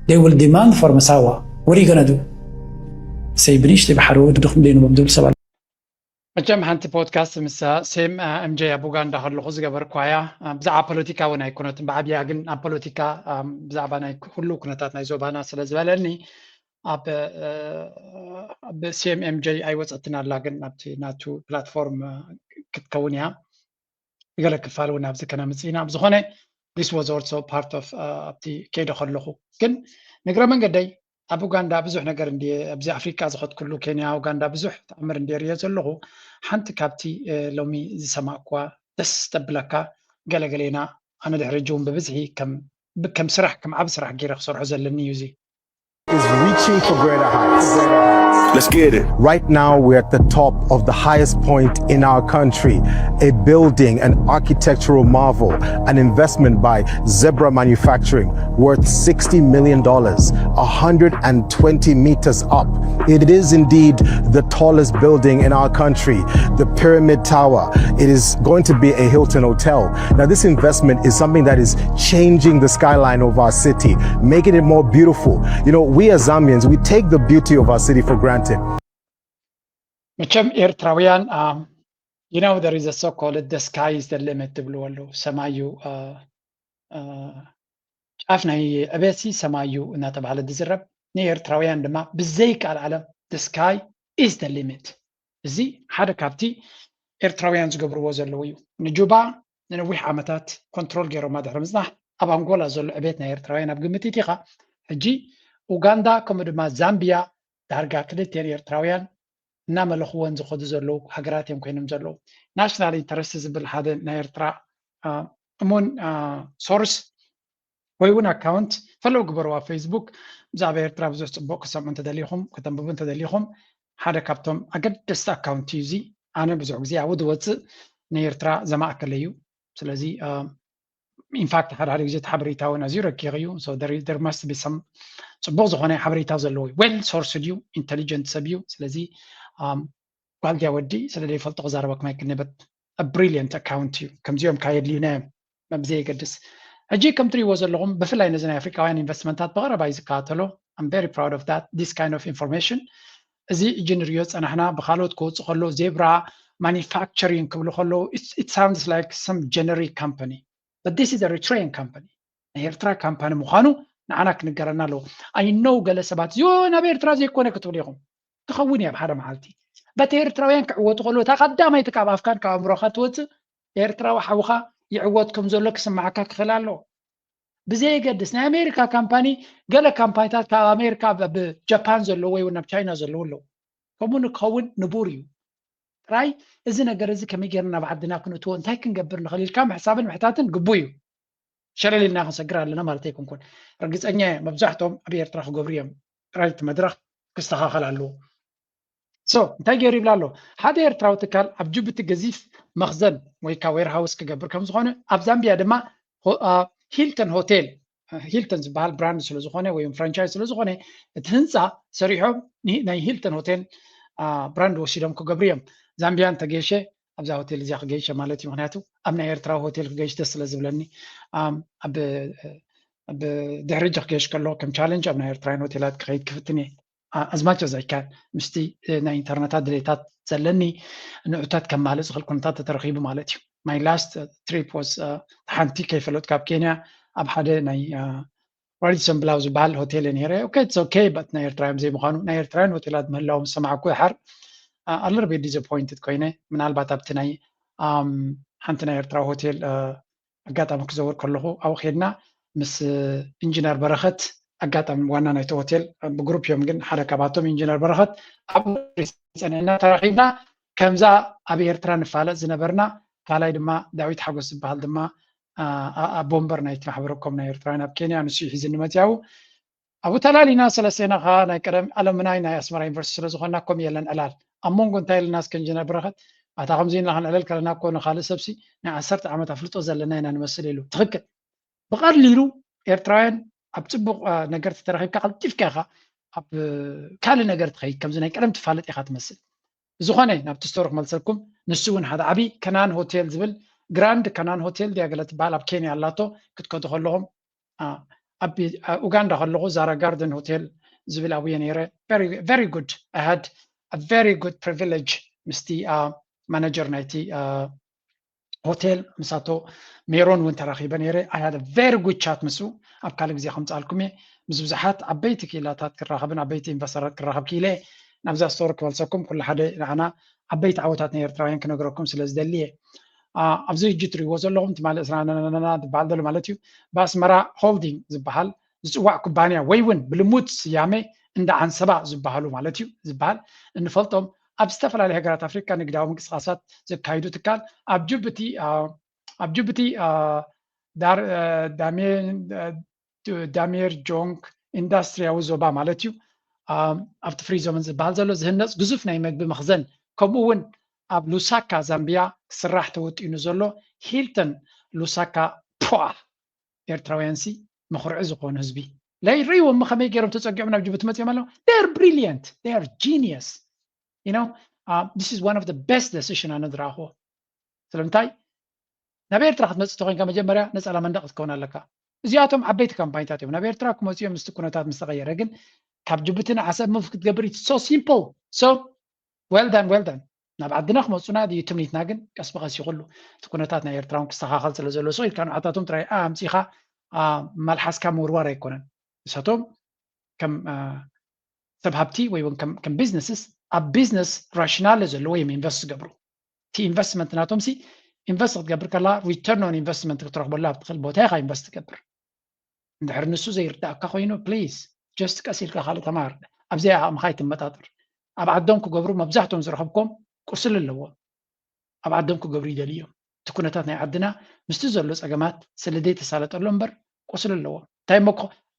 they will demand for መሳዋ። What are you gonna do? ሰይ ብንሽተይ ብሓደ ወዲ ድኹም ደይንቦም ዝብል ሰብ ኣሎ። መቸም ሓንቲ ፖድካስት ምስ ሴም ኤምጄ ኣብ ኡጋንዳ ከለኹ ዝገበርኳያ ብዛዕባ ፖለቲካ እውን ኣይኮነትን ብዓብያ ግን ኣብ ፖለቲካ ብዛዕባ ናይ ኩሉ ኩነታት ናይ ዞባና ስለ ዝበለኒ ኣብ ብሲኤምኤምጀ ኣይወፀትን ኣላ ግን ኣብቲ ናቱ ፕላትፎርም ክትከውን እያ። ብገለ ክፋል እውን ኣብዚ ከነምፅእ ኢና። ብዝኾነ this was also part of ኣብቲ ከይደ ከለኹ ግን ንግረ መንገደይ ኣብ ኡጋንዳ ብዙሕ ነገር እንዲ ኣብዚ ኣፍሪካ ዝኸድኩሉ ኬንያ ኡጋንዳ ብዙሕ ተኣምር እንዲ ሪኦ ዘለኹ ሓንቲ ካብቲ ሎሚ ዝሰማእኩዋ ደስ ተብለካ ገለገሌና ኣነ ድሕሪ ጅውን ብብዝሒ ከም ከም ስራሕ ከም ዓብ ስራሕ ገይረ ክሰርሖ ዘለኒ እዩ እዚ is reaching for greater heights. Let's get it. Right now, we're at the top of the highest point in our country, a building, an architectural marvel, an investment by Zebra Manufacturing worth sixty million dollars, one hundred twenty meters up. It is indeed the tallest building in our country, the Pyramid Tower. It is going to be a Hilton Hotel. Now, this investment is something that is changing the skyline of our city, making it more beautiful. You know, we as Zambians, we take the beauty of our city for granted. መቸም ኤርትራውያን you know there is a so called the sky is the limit ትብልዎ ኣለዉ። ሰማዩ ጫፍ ናይ ዕቤትሲ ሰማዩ እናተባሃለ ዝዝረብ፣ ንኤርትራውያን ድማ ብዘይቃል ዓለም the sky is the limit። እዚ ሓደ ካብቲ ኤርትራውያን ዝገብርዎ ዘለዉ እዩ። ንጁባ ንነዊሕ ዓመታት ኮንትሮል ገይሮማ ድሕሪ ምጽናሕ ኣብ ኣንጎላ ዘሎ ዕቤት ናይ ኤርትራውያን ኣብ ግምት ኢኻ። ሕጂ ኡጋንዳ ከምኡ ድማ ዛምቢያ ዳርጋ ክልቲኤን ኤርትራውያን እናመለኽወን ዝኸዱ ዘለዉ ሃገራት እዮም ኮይኖም ዘለዉ። ናሽናል ኢንተረስት ዝብል ሓደ ናይ ኤርትራ እሙን ሶርስ ወይ እውን ኣካውንት ፈለው ግበሩ ኣብ ፌስቡክ። ብዛዕባ ኤርትራ ብዙሕ ፅቡቅ ክሰምዑ እንተደሊኹም ከተንብቡ እንተደሊኹም ሓደ ካብቶም ኣገደስቲ ኣካውንት እዩ እዚ። ኣነ ብዙሕ ግዜ ኣብኡ ዝወፅእ ንኤርትራ ዘማእከለ እዩ። ስለዚ ኢንፋክት ሓደ ሓደ ግዜ እቲ ሓበሬታ እውን ኣዝዩ ረቂቕ እዩ። So there must be some ፅቡቅ ዝኾነ ሓበሬታ ዘለዎ እዩ። ዌል ሶርስ ድዩ፣ ኢንቴሊጀንት ሰብ እዩ። ስለዚ ጓልድያ ወዲ ስለ ዘይፈልጦ ክዛረበኩም ኣይክእልን። በት ብሪሊየንት ኣካውንት እዩ። ከምዚኦም ካየድልዩና እዮም ብዘየገድስ። ሕጂ ከም ትሪእዎ ዘለኹም ብፍላይ ነዚ ናይ ኣፍሪካውያን ኢንቨስትመንታት ብቐረባ እዩ ዝከታተሎ። I'm very proud of that, this kind of information። እዚ እጂ ንሪኦ ዝፀናሕና ብካልኦት ክወፁ ከሎ ዜብራ ማኒፋክቸሪንግ ክብሉ ከለዉ it sounds like some generic company, but this is Eritrean company. ናይ ኤርትራ ካምፓኒ ምዃኑ ንዓና ክንገረና ኣለዎ። I know ገለ ሰባት እዚኦ ናብ ኤርትራ ዘይኮነ ክትብሉ ኢኹም። ትኸውን እያ ብሓደ መዓልቲ። በቲ ኤርትራውያን ክዕወቱ ከለዉ እታ ቀዳማይቲ ካብ ኣፍካን ካብ ኣእምሮኻ ትወፅእ ኤርትራዊ ሓውኻ ይዕወት ከም ዘሎ ክስምዓካ ክኽእል ኣለዎ። ብዘየገድስ ናይ ኣሜሪካ ካምፓኒ ገለ ካምፓኒታት ካብ ኣሜሪካ ኣብ ጃፓን ዘለዉ ወይ እውን ኣብ ቻይና ዘለዉ ኣለዉ። ከምኡ ንክኸውን ንቡር እዩ። ጥራይ እዚ ነገር እዚ ከመይ ጌርና ናብ ዓድና ክንእትዎ እንታይ ክንገብር ንኽእል ኢልካ ምሕሳብን ምሕታትን ግቡእ እዩ። ሸለል ኢልና ክንሰግር ኣለና ማለት ኣይኮንኩን። ርግፀኛ እየ መብዛሕትኦም ኣብ ኤርትራ ክገብሩ እዮም። ጥራይ እቲ መድረኽ ክስተኻኸል ኣለዎ። So እንታይ ገይሩ ይብል ኣሎ ሓደ ኤርትራዊ ትካል ኣብ ጅቡቲ ገዚፍ መኽዘን ወይ ከዓ ዌርሃውስ ክገብር ከም ዝኾነ ኣብ ዛምቢያ ድማ ሂልተን ሆቴል ሂልተን ዝበሃል ብራንድ ስለዝኾነ ወይ ፍራንቻይዝ ስለዝኾነ እቲ ህንፃ ሰሪሖም ናይ ሂልተን ሆቴል ብራንድ ወሲዶም ክገብሩ እዮም። ዛምቢያ እንተገይሸ ኣብዛ ሆቴል እዚኣ ክገይሸ ማለት እዩ። ምክንያቱ ኣብ ናይ ኤርትራዊ ሆቴል ክገይሽ ደስ ስለ ዝብለኒ ድሕሪ ሕጂ ክገይሽ ከለኩ ከም ቻለንጅ ኣብ ናይ ኤርትራውያን ሆቴላት ክኸይድ ክፍትን እየ። As much as I can ምስቲ ናይ ኢንተርነታት ድሌታት ዘለኒ ንዑታት ከማልእ ዝኽእል ኩነታት ተተረኺቡ ማለት እዩ። My last trip was ሓንቲ ከይፈለጥኩ ኣብ ኬንያ ኣብ ሓደ ናይ ራዲሰን ብላው ዝበሃል ሆቴል ነይረ። Okay, it's okay, but ናይ ኤርትራውያን ዘይምዃኑ ናይ ኤርትራውያን ሆቴላት ምህላዎም ዝሰማዕኩ ድሓር a little bit disappointed ኮይነ። ምናልባት ኣብቲ ናይ ሓንቲ ናይ ኤርትራዊ ሆቴል ኣጋጣሚ ክዘውር ከለኹ ኣብኡ ከድና ምስ ኢንጂነር በረኸት ኣጋጣሚ ዋና ናይቲ ሆቴል ብግሩፕ እዮም ግን ሓደ ካባቶም ኢንጂነር በረኸት ኣብ ጸኒዕና ተራኺብና። ከምዛ ኣብ ኤርትራ ንፋለጥ ዝነበርና ካልኣይ ድማ ዳዊት ሓጎስ ዝበሃል ድማ ኣቦ ወንበር ናይቲ ማሕበረ ኮም ናይ ኤርትራውያን ኣብ ኬንያ ንሱ እዩ ሒዝኒ መፅያው ኣብኡ ተላሊና ሰለስቴና ከዓ ናይ ቀደም ኣለምናይ ናይ ኣስመራ ዩኒቨርሲቲ ስለዝኮና ኮም የለን ዕላል ኣብ መንጎ እንታይ ኢልና እስከ ኢንጂነር በረኸት ኣታ ከምዚ ኢልና ክንዕልል ከለና እኮ ንካልእ ሰብሲ ናይ ዓሰርተ ዓመት ኣፍልጦ ዘለና ኢና ንመስል ኢሉ። ትኽክል። ብቐሊሉ ኤርትራውያን ኣብ ፅቡቕ ነገር ተተረኺብካ ቀልጢፍካ ኢኻ ኣብ ካልእ ነገር ትኸይድ ከምዚ ናይ ቀደም ትፋለጥ ኢኻ ትመስል። ዝኾነ ናብቲ ስቶሪ ክመልሰልኩም ንሱ እውን ሓደ ዓብዪ ከናን ሆቴል ዝብል ግራንድ ከናን ሆቴል ድያ ገለ ትበሃል ኣብ ኬንያ ኣላቶ ክትከዱ ከለኹም ኣብ ኡጋንዳ ከለኹ ዛራ ጋርደን ሆቴል ዝብል ኣብየ ነይረ። Very good. I had a very good privilege ምስቲ ማናጀር ናይቲ ሆቴል ምሳቶ ሜሮን እውን ተራኺበ ነይረ። I had a very good chat ምስኡ ኣብ ካልእ ግዜ ከምፅኣልኩም እየ። ምስ ብዙሓት ዓበይቲ ክኢላታት ክራኸብን ዓበይቲ ኢንቨስተራት ክራኸብ ክኢለ ናብዛ ስቶሪ ክመልሰኩም ኩሉ ሓደ ንዓና ዓበይቲ ዓወታት ናይ ኤርትራውያን ክነግረኩም ስለ ዝደሊ እየ። ኣብዚ ሕጂ ትሪእዎ ዘለኹም ትማሊ ዕስራ ናናናና ዝበሃል ዘሎ ማለት እዩ ብኣስመራ ሆልዲንግ ዝበሃል ዝፅዋዕ ኩባንያ ወይ እውን ብልሙድ ስያሜ እንዳ ዓንሰባ ዝበሃሉ ማለት እዩ ዝበሃል እንፈልጦም ኣብ ዝተፈላለዩ ሃገራት ኣፍሪካ ንግዳዊ ምንቅስቃሳት ዘካይዱ ትካል ኣብ ጅቡቲ ኣብ ጅቡቲ ዳሜር ጆንግ ኢንዳስትሪያዊ ዞባ ማለት እዩ ኣብቲ ፍሪዞምን ዝበሃል ዘሎ ዝህነፅ ግዙፍ ናይ መግቢ መኽዘን፣ ከምኡ እውን ኣብ ሉሳካ ዛምቢያ ክስራሕ ተወጢኑ ዘሎ ሂልተን ሉሳካ፣ ፖ ኤርትራውያን ሲ መኹርዒ ዝኾኑ ህዝቢ ለይርእይዎም ከመይ ገይሮም ተፀጊዖም ናብ ጅቡቲ መፅኦም ኣለዉ። They are brilliant, they are genius, you know. This is one of the best decision ኣነ ዝረኣኽዎ። ስለምንታይ ናብ ኤርትራ ክትመፅእ ተኮይንካ መጀመርያ ነፃ ላመንዳ ክትከውን ኣለካ። እዚኣቶም ዓበይቲ ካምፓኒታት እዮም ናብ ኤርትራ ክመፁ እዮም ምስቲ ኩነታት ምስ ተቐየረ። ግን ካብ ጅቡቲ ንዓሰብ ሙቭ ክትገብር it's so simple. So well done, well done. ናብ ዓድና ክመፁና ድዩ ትምኒትና? ግን ቀስ ብቐስ ይኹሉ እቲ ኩነታት ናይ ኤርትራ እውን ክስተኻኸል ስለ ዘሎ ስቕ ኢልካ ንዓታቶም ጥራይ ኣምፂኻ መልሓስካ ምውርዋር ኣይኮነን። ንሳቶም ከም ሰብ ሃብቲ ወይ እውን ከም ቢዝነስስ ኣብ ቢዝነስ ራሽናል ዘለዎ እዮም ኢንቨስት ዝገብሩ። እቲ ኢንቨስትመንት ናቶም ሲ ኢንቨስት ክትገብር ከላ return on investment ክትረኽበሉ ኣብ ትኽእል ቦታ ኢኻ ኢንቨስት ትገብር። እንድሕር ንሱ ዘይርዳእካ ኮይኑ ፕሊዝ ጀስት ቀስ ኢልካ ካልእ ተማር። ኣብዚኣ ዓቕምኻ ኣይትመጣጠር። ኣብ ዓዶም ክገብሩ መብዛሕትኦም ዝረኸብኮም ቁስል ኣለዎም። ኣብ ዓዶም ክገብሩ ይደልዩ እዮም። እቲ ኩነታት ናይ ዓድና ምስቲ ዘሎ ፀገማት ስለ ዘይተሳለጠሉ እምበር ቁስል ኣለዎም። እንታይ እሞ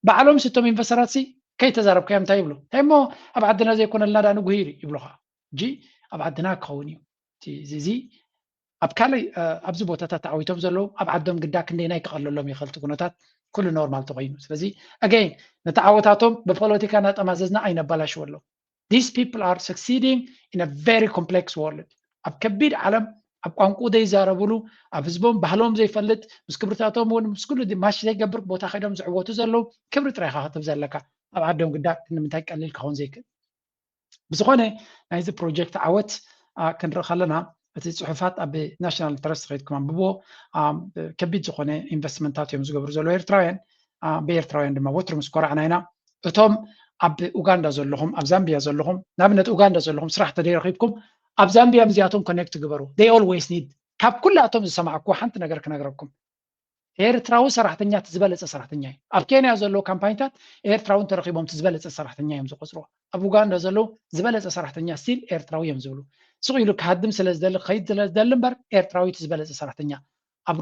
ባዕሎም ስቶም ኢንቨስተራት ሲ ከይተዛረብካዮም እንታይ ይብሉ? እንታይ እሞ ኣብ ዓድና ዘይኮነልና ዳ ንጉሂ ይብሉኻ። እጂ ኣብ ዓድና ክኸውን እዩ እዚ። ኣብ ካልእ ኣብዚ ቦታታት ተዓዊቶም ዘለዉ ኣብ ዓዶም ግዳ ክንደይናይ ክቐለሎም ይኽእል እቲ ኩነታት ኩሉ ኖርማል ተኮይኑ። ስለዚ ኣገይን ነቲ ዓወታቶም ብፖለቲካ እናጠማዘዝና ኣይነባላሽወሎም። These people are succeeding in a very complex world. ኣብ ከቢድ ዓለም ኣብ ቋንቁ ዘይዛረብሉ ኣብ ህዝቦም ባህሎም ዘይፈልጥ ምስ ክብርታቶም እውን ምስ ኩሉ ማሽ ዘይገብር ቦታ ከይዶም ዝዕወቱ ዘለዉ ክብሪ ጥራይ ኢኻ ክትብ ዘለካ። ኣብ ዓዶም ግዳ ንምንታይ ቀሊል ክኸውን ዘይክእል? ብዝኾነ ናይዚ ፕሮጀክት ዓወት ክንርኢ ከለና እቲ ፅሑፋት ኣብ ናሽናል ኢንተረስት ከይድኩም ኣንብብዎ። ከቢድ ዝኾነ ኢንቨስትመንታት እዮም ዝገብሩ ዘለዉ ኤርትራውያን። ብኤርትራውያን ድማ ወትሩ ምስ ኮራዕና ኢና። እቶም ኣብ ኡጋንዳ ዘለኹም ኣብ ዛምቢያ ዘለኹም ንኣብነት ኡጋንዳ ዘለኹም ስራሕ ተደይረኺብኩም ኣብ ዛምቢያ ምስዚኣቶም ኮኔክት ግበሩ። They always need ካብ ኩላቶም ዝሰማዕኩዎ ሓንቲ ነገር ክነግረኩም። ኤርትራዊ ሰራሕተኛ እቲ ዝበለፀ ሰራሕተኛ እዩ። ኣብ ኬንያ ዘለዉ ካምፓኒታት ኤርትራዊ እንተረኺቦም እቲ ዝበለፀ ሰራሕተኛ እዮም ዝቆፅርዎ። ኣብ ኡጋንዳ ዘለዉ ዝበለፀ ሰራሕተኛ ስቲል ኤርትራዊ እዮም ዝብሉ። ስቕ ኢሉ ክሃድም ስለ ዝደሊ ክኸይድ ስለ ዝደሊ እምበር ኤርትራዊ እቲ ዝበለፀ ሰራሕተኛ ኣብ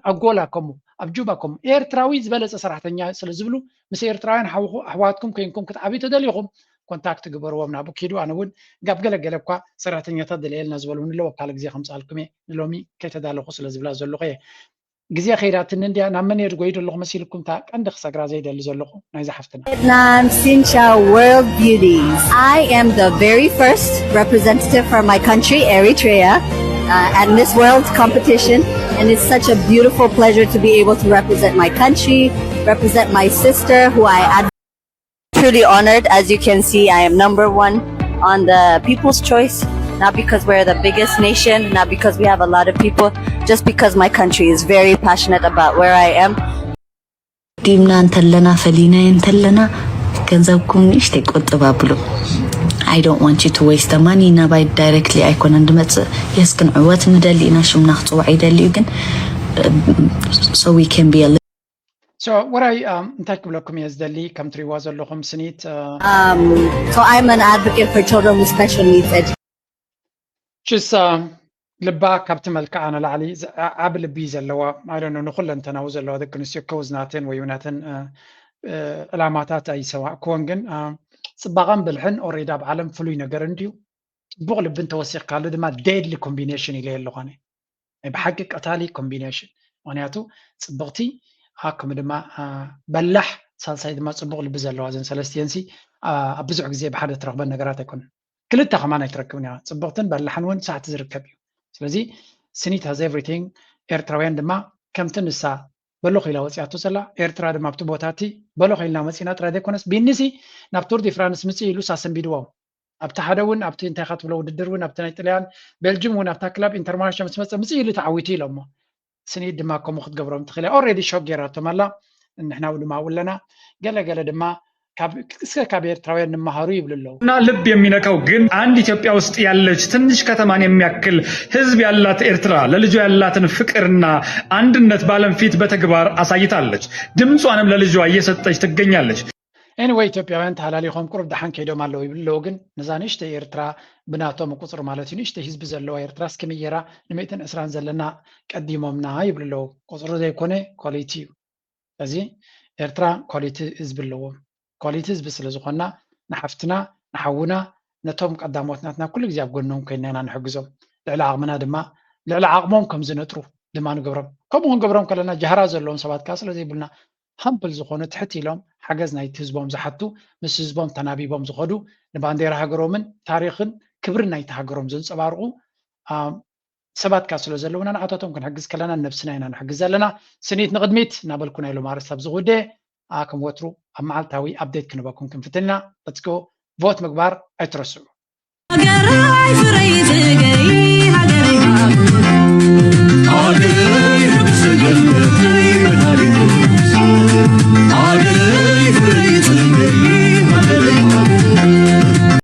ኣንጎላ ከምኡ ኣብ ጁባ ከምኡ ኤርትራዊ ዝበለፀ ሰራሕተኛ ስለ ዝብሉ ምስ ኤርትራውያን ኣሕዋትኩም ኮይንኩም ክትዓብዩ ተደሊኹም ኮንታክት ግበርዎም ናብኡ ኪዱ። ኣነ እውን ጋብ ገለገለ እኳ ሰራሕተኛታት ደልየልና ዝበልውኒ ኣለዉ ኣብ ካልእ ግዜ ከምፅኣልኩም እየ ንሎሚ ከይተዳለኹ ስለ ዝብላ ዘለኹ እየ። ግዜ ከይዳትኒ እንድያ ናብ መን እየ ድጎይዶ ኣለኹ መሲልኩም እታ ቀንዲ ክሰግራ ዘይደሊ ዘለኹ ናይዛ ሓፍትና። Vietnam, Xin Chau, World Beauties. I am the very first representative from my country, Eritrea, uh, at Miss World competition, and it's such a beautiful pleasure to be able to represent my country, represent my sister, who I truly honored. As you can see, I am number one on the People's Choice, not because we're the biggest nation, not because we have a lot of people, just because my country is very passionate about where I am. ዲምና እንተለና ፈሊናዮ እንተለና ገንዘብኩም ንእሽተይ ቆጥብ ኣብሉ። I don't want you to waste the money። ናባይ ዳይሬክትሊ ኣይኮነን ድመፅእ። የስ ክንዕወት ንደሊ ኢና፣ ሽምና ክፅዋዕ ይደሊ እዩ ግን so we can be a so what I um እንታይ ክብለኩም እየ ዝደሊ ከም ትሪዋ ዘለኹም ስኒት Um, so I'm an advocate for children with special needs education. ሽሳ ልባ ካብቲ መልክዓ ንላዕሊ ዓብ ልቢ ዘለዋ ኣይደኖ ንኩለንተናዊ ዘለዋ ደቂ ኣንስትዮ ከውዝናተን ወይ ናተን ዕላማታት ኣይሰማዕክዎን ግን ፅባቐን ብልሕን ኦሬዲ ኣብ ዓለም ፍሉይ ነገር እንድዩ። ፅቡቕ ልቢ እንተወሲኽካሉ ድማ ዴድሊ ኮምቢኔሽን ኢለ ኣለኳነ ናይ ብሓቂ ቀታሊ ኮምቢኔሽን። ምክንያቱ ፅብቕቲ ከምኡ ድማ በላሕ ሳልሳይ ድማ ፅቡቕ ልቢ ዘለዋ ዘን ሰለስቲኤንሲ ኣብ ብዙሕ ግዜ ብሓደ ትረኽበን ነገራት ኣይኮነን። ክልተ ከማን ኣይትረክብን እያ። ፅብቕትን በላሕን እውን ሳዕቲ ዝርከብ እዩ። ስለዚ ስኒት has everything። ኤርትራውያን ድማ ከምቲ ንሳ በሎ ከኢላ ወፂኣቶ ዘላ ኤርትራ ድማ ኣብቲ ቦታ እቲ በሎ ከኢልና መፂና ጥራይ ዘይኮነስ ቢኒሲ ናብ ቱር ዲ ፍራንስ ምፅእ ኢሉ ሳሰንቢድዎም ኣብቲ ሓደ እውን ኣብቲ እንታይ ኢኻ ትብሎ ውድድር እውን ኣብቲ ናይ ጥልያን ቤልጅም እውን ኣብታ ክለብ ኢንተርማርሻ ምስ መፀ ምፅእ ኢሉ ተዓዊቱ ኢሎሞ። ስኒት ድማ ከምኡ ክትገብሮም ትኽእል እያ። ኦሬዲ ሾክ ገይራቶም ኣላ። ንሕና ድማ ኣብኡ ኣለና። ገለ ገለ ድማ እስከ ካብ ኤርትራውያን ንመሃሩ ይብሉ ኣለዉ። እና ልብ የሚነካው ግን አንድ ኢትዮጵያ ውስጥ ያለች ትንሽ ከተማን የሚያክል ህዝብ ያላት ኤርትራ ለልጇ ያላትን ፍቅርና አንድነት በዓለም ፊት በተግባር አሳይታለች። ድምጿንም ለልጇ እየሰጠች ትገኛለች። ኤኒወይ ኢትዮጵያውያን ተሃላሊኾም ቁሩብ ደሓን ከይዶም ኣለዉ ይብሉ ኣለዉ። ግን ነዛ ንእሽተይ ኤርትራ ብናቶም ቁፅሪ ማለት እዩ ንእሽተይ ህዝቢ ዘለዋ ኤርትራ እስኪ ምየራ ንሚእትን ዕስራን ዘለና ቀዲሞምና ይብሉ ኣለዉ። ቁፅሪ ዘይኮነ ኳሊቲ እዩ። ስለዚ ኤርትራ ኳሊቲ ህዝቢ ኣለዎም። ኳሊቲ ህዝቢ ስለ ዝኾንና ንሓፍትና ንሓውና ነቶም ቀዳሞት ናትና ኩሉ ግዜ ኣብ ጎኖም ኮይንና ኢና ንሕግዞም። ልዕሊ ዓቕምና ድማ ልዕሊ ዓቕሞም ከም ዝነጥሩ ድማ ንገብሮም። ከምኡ ክንገብሮም ከለና ጃህራ ዘለዎም ሰባት ከዓ ስለ ዘይብልና ሃምብል ዝኾኑ ትሕት ኢሎም ሓገዝ ናይቲ ህዝቦም ዝሓቱ ምስ ህዝቦም ተናቢቦም ዝኸዱ ንባንዴራ ሃገሮምን ታሪኽን ክብርን ናይቲ ሃገሮም ዘንፀባርቑ ሰባት ከዓ ስለ ዘለውና ንኣታቶም ክንሕግዝ ከለና ነብስና ኢና ንሕግዝ ዘለና። ስኒት ንቕድሚት እናበልኩ ናይ ሎም ኣርእስቲ ኣብዚ ጉዳይ ከም ወትሩ ኣብ መዓልታዊ ኣፕዴት ክንበኩም ክንፍትን ኢና። ለትስ ጎ። ቮት ምግባር ኣይትረስዑ። ሃገረይ ፍረይ ዝገይ ሃገረይ ሃገረይ ብሰገነት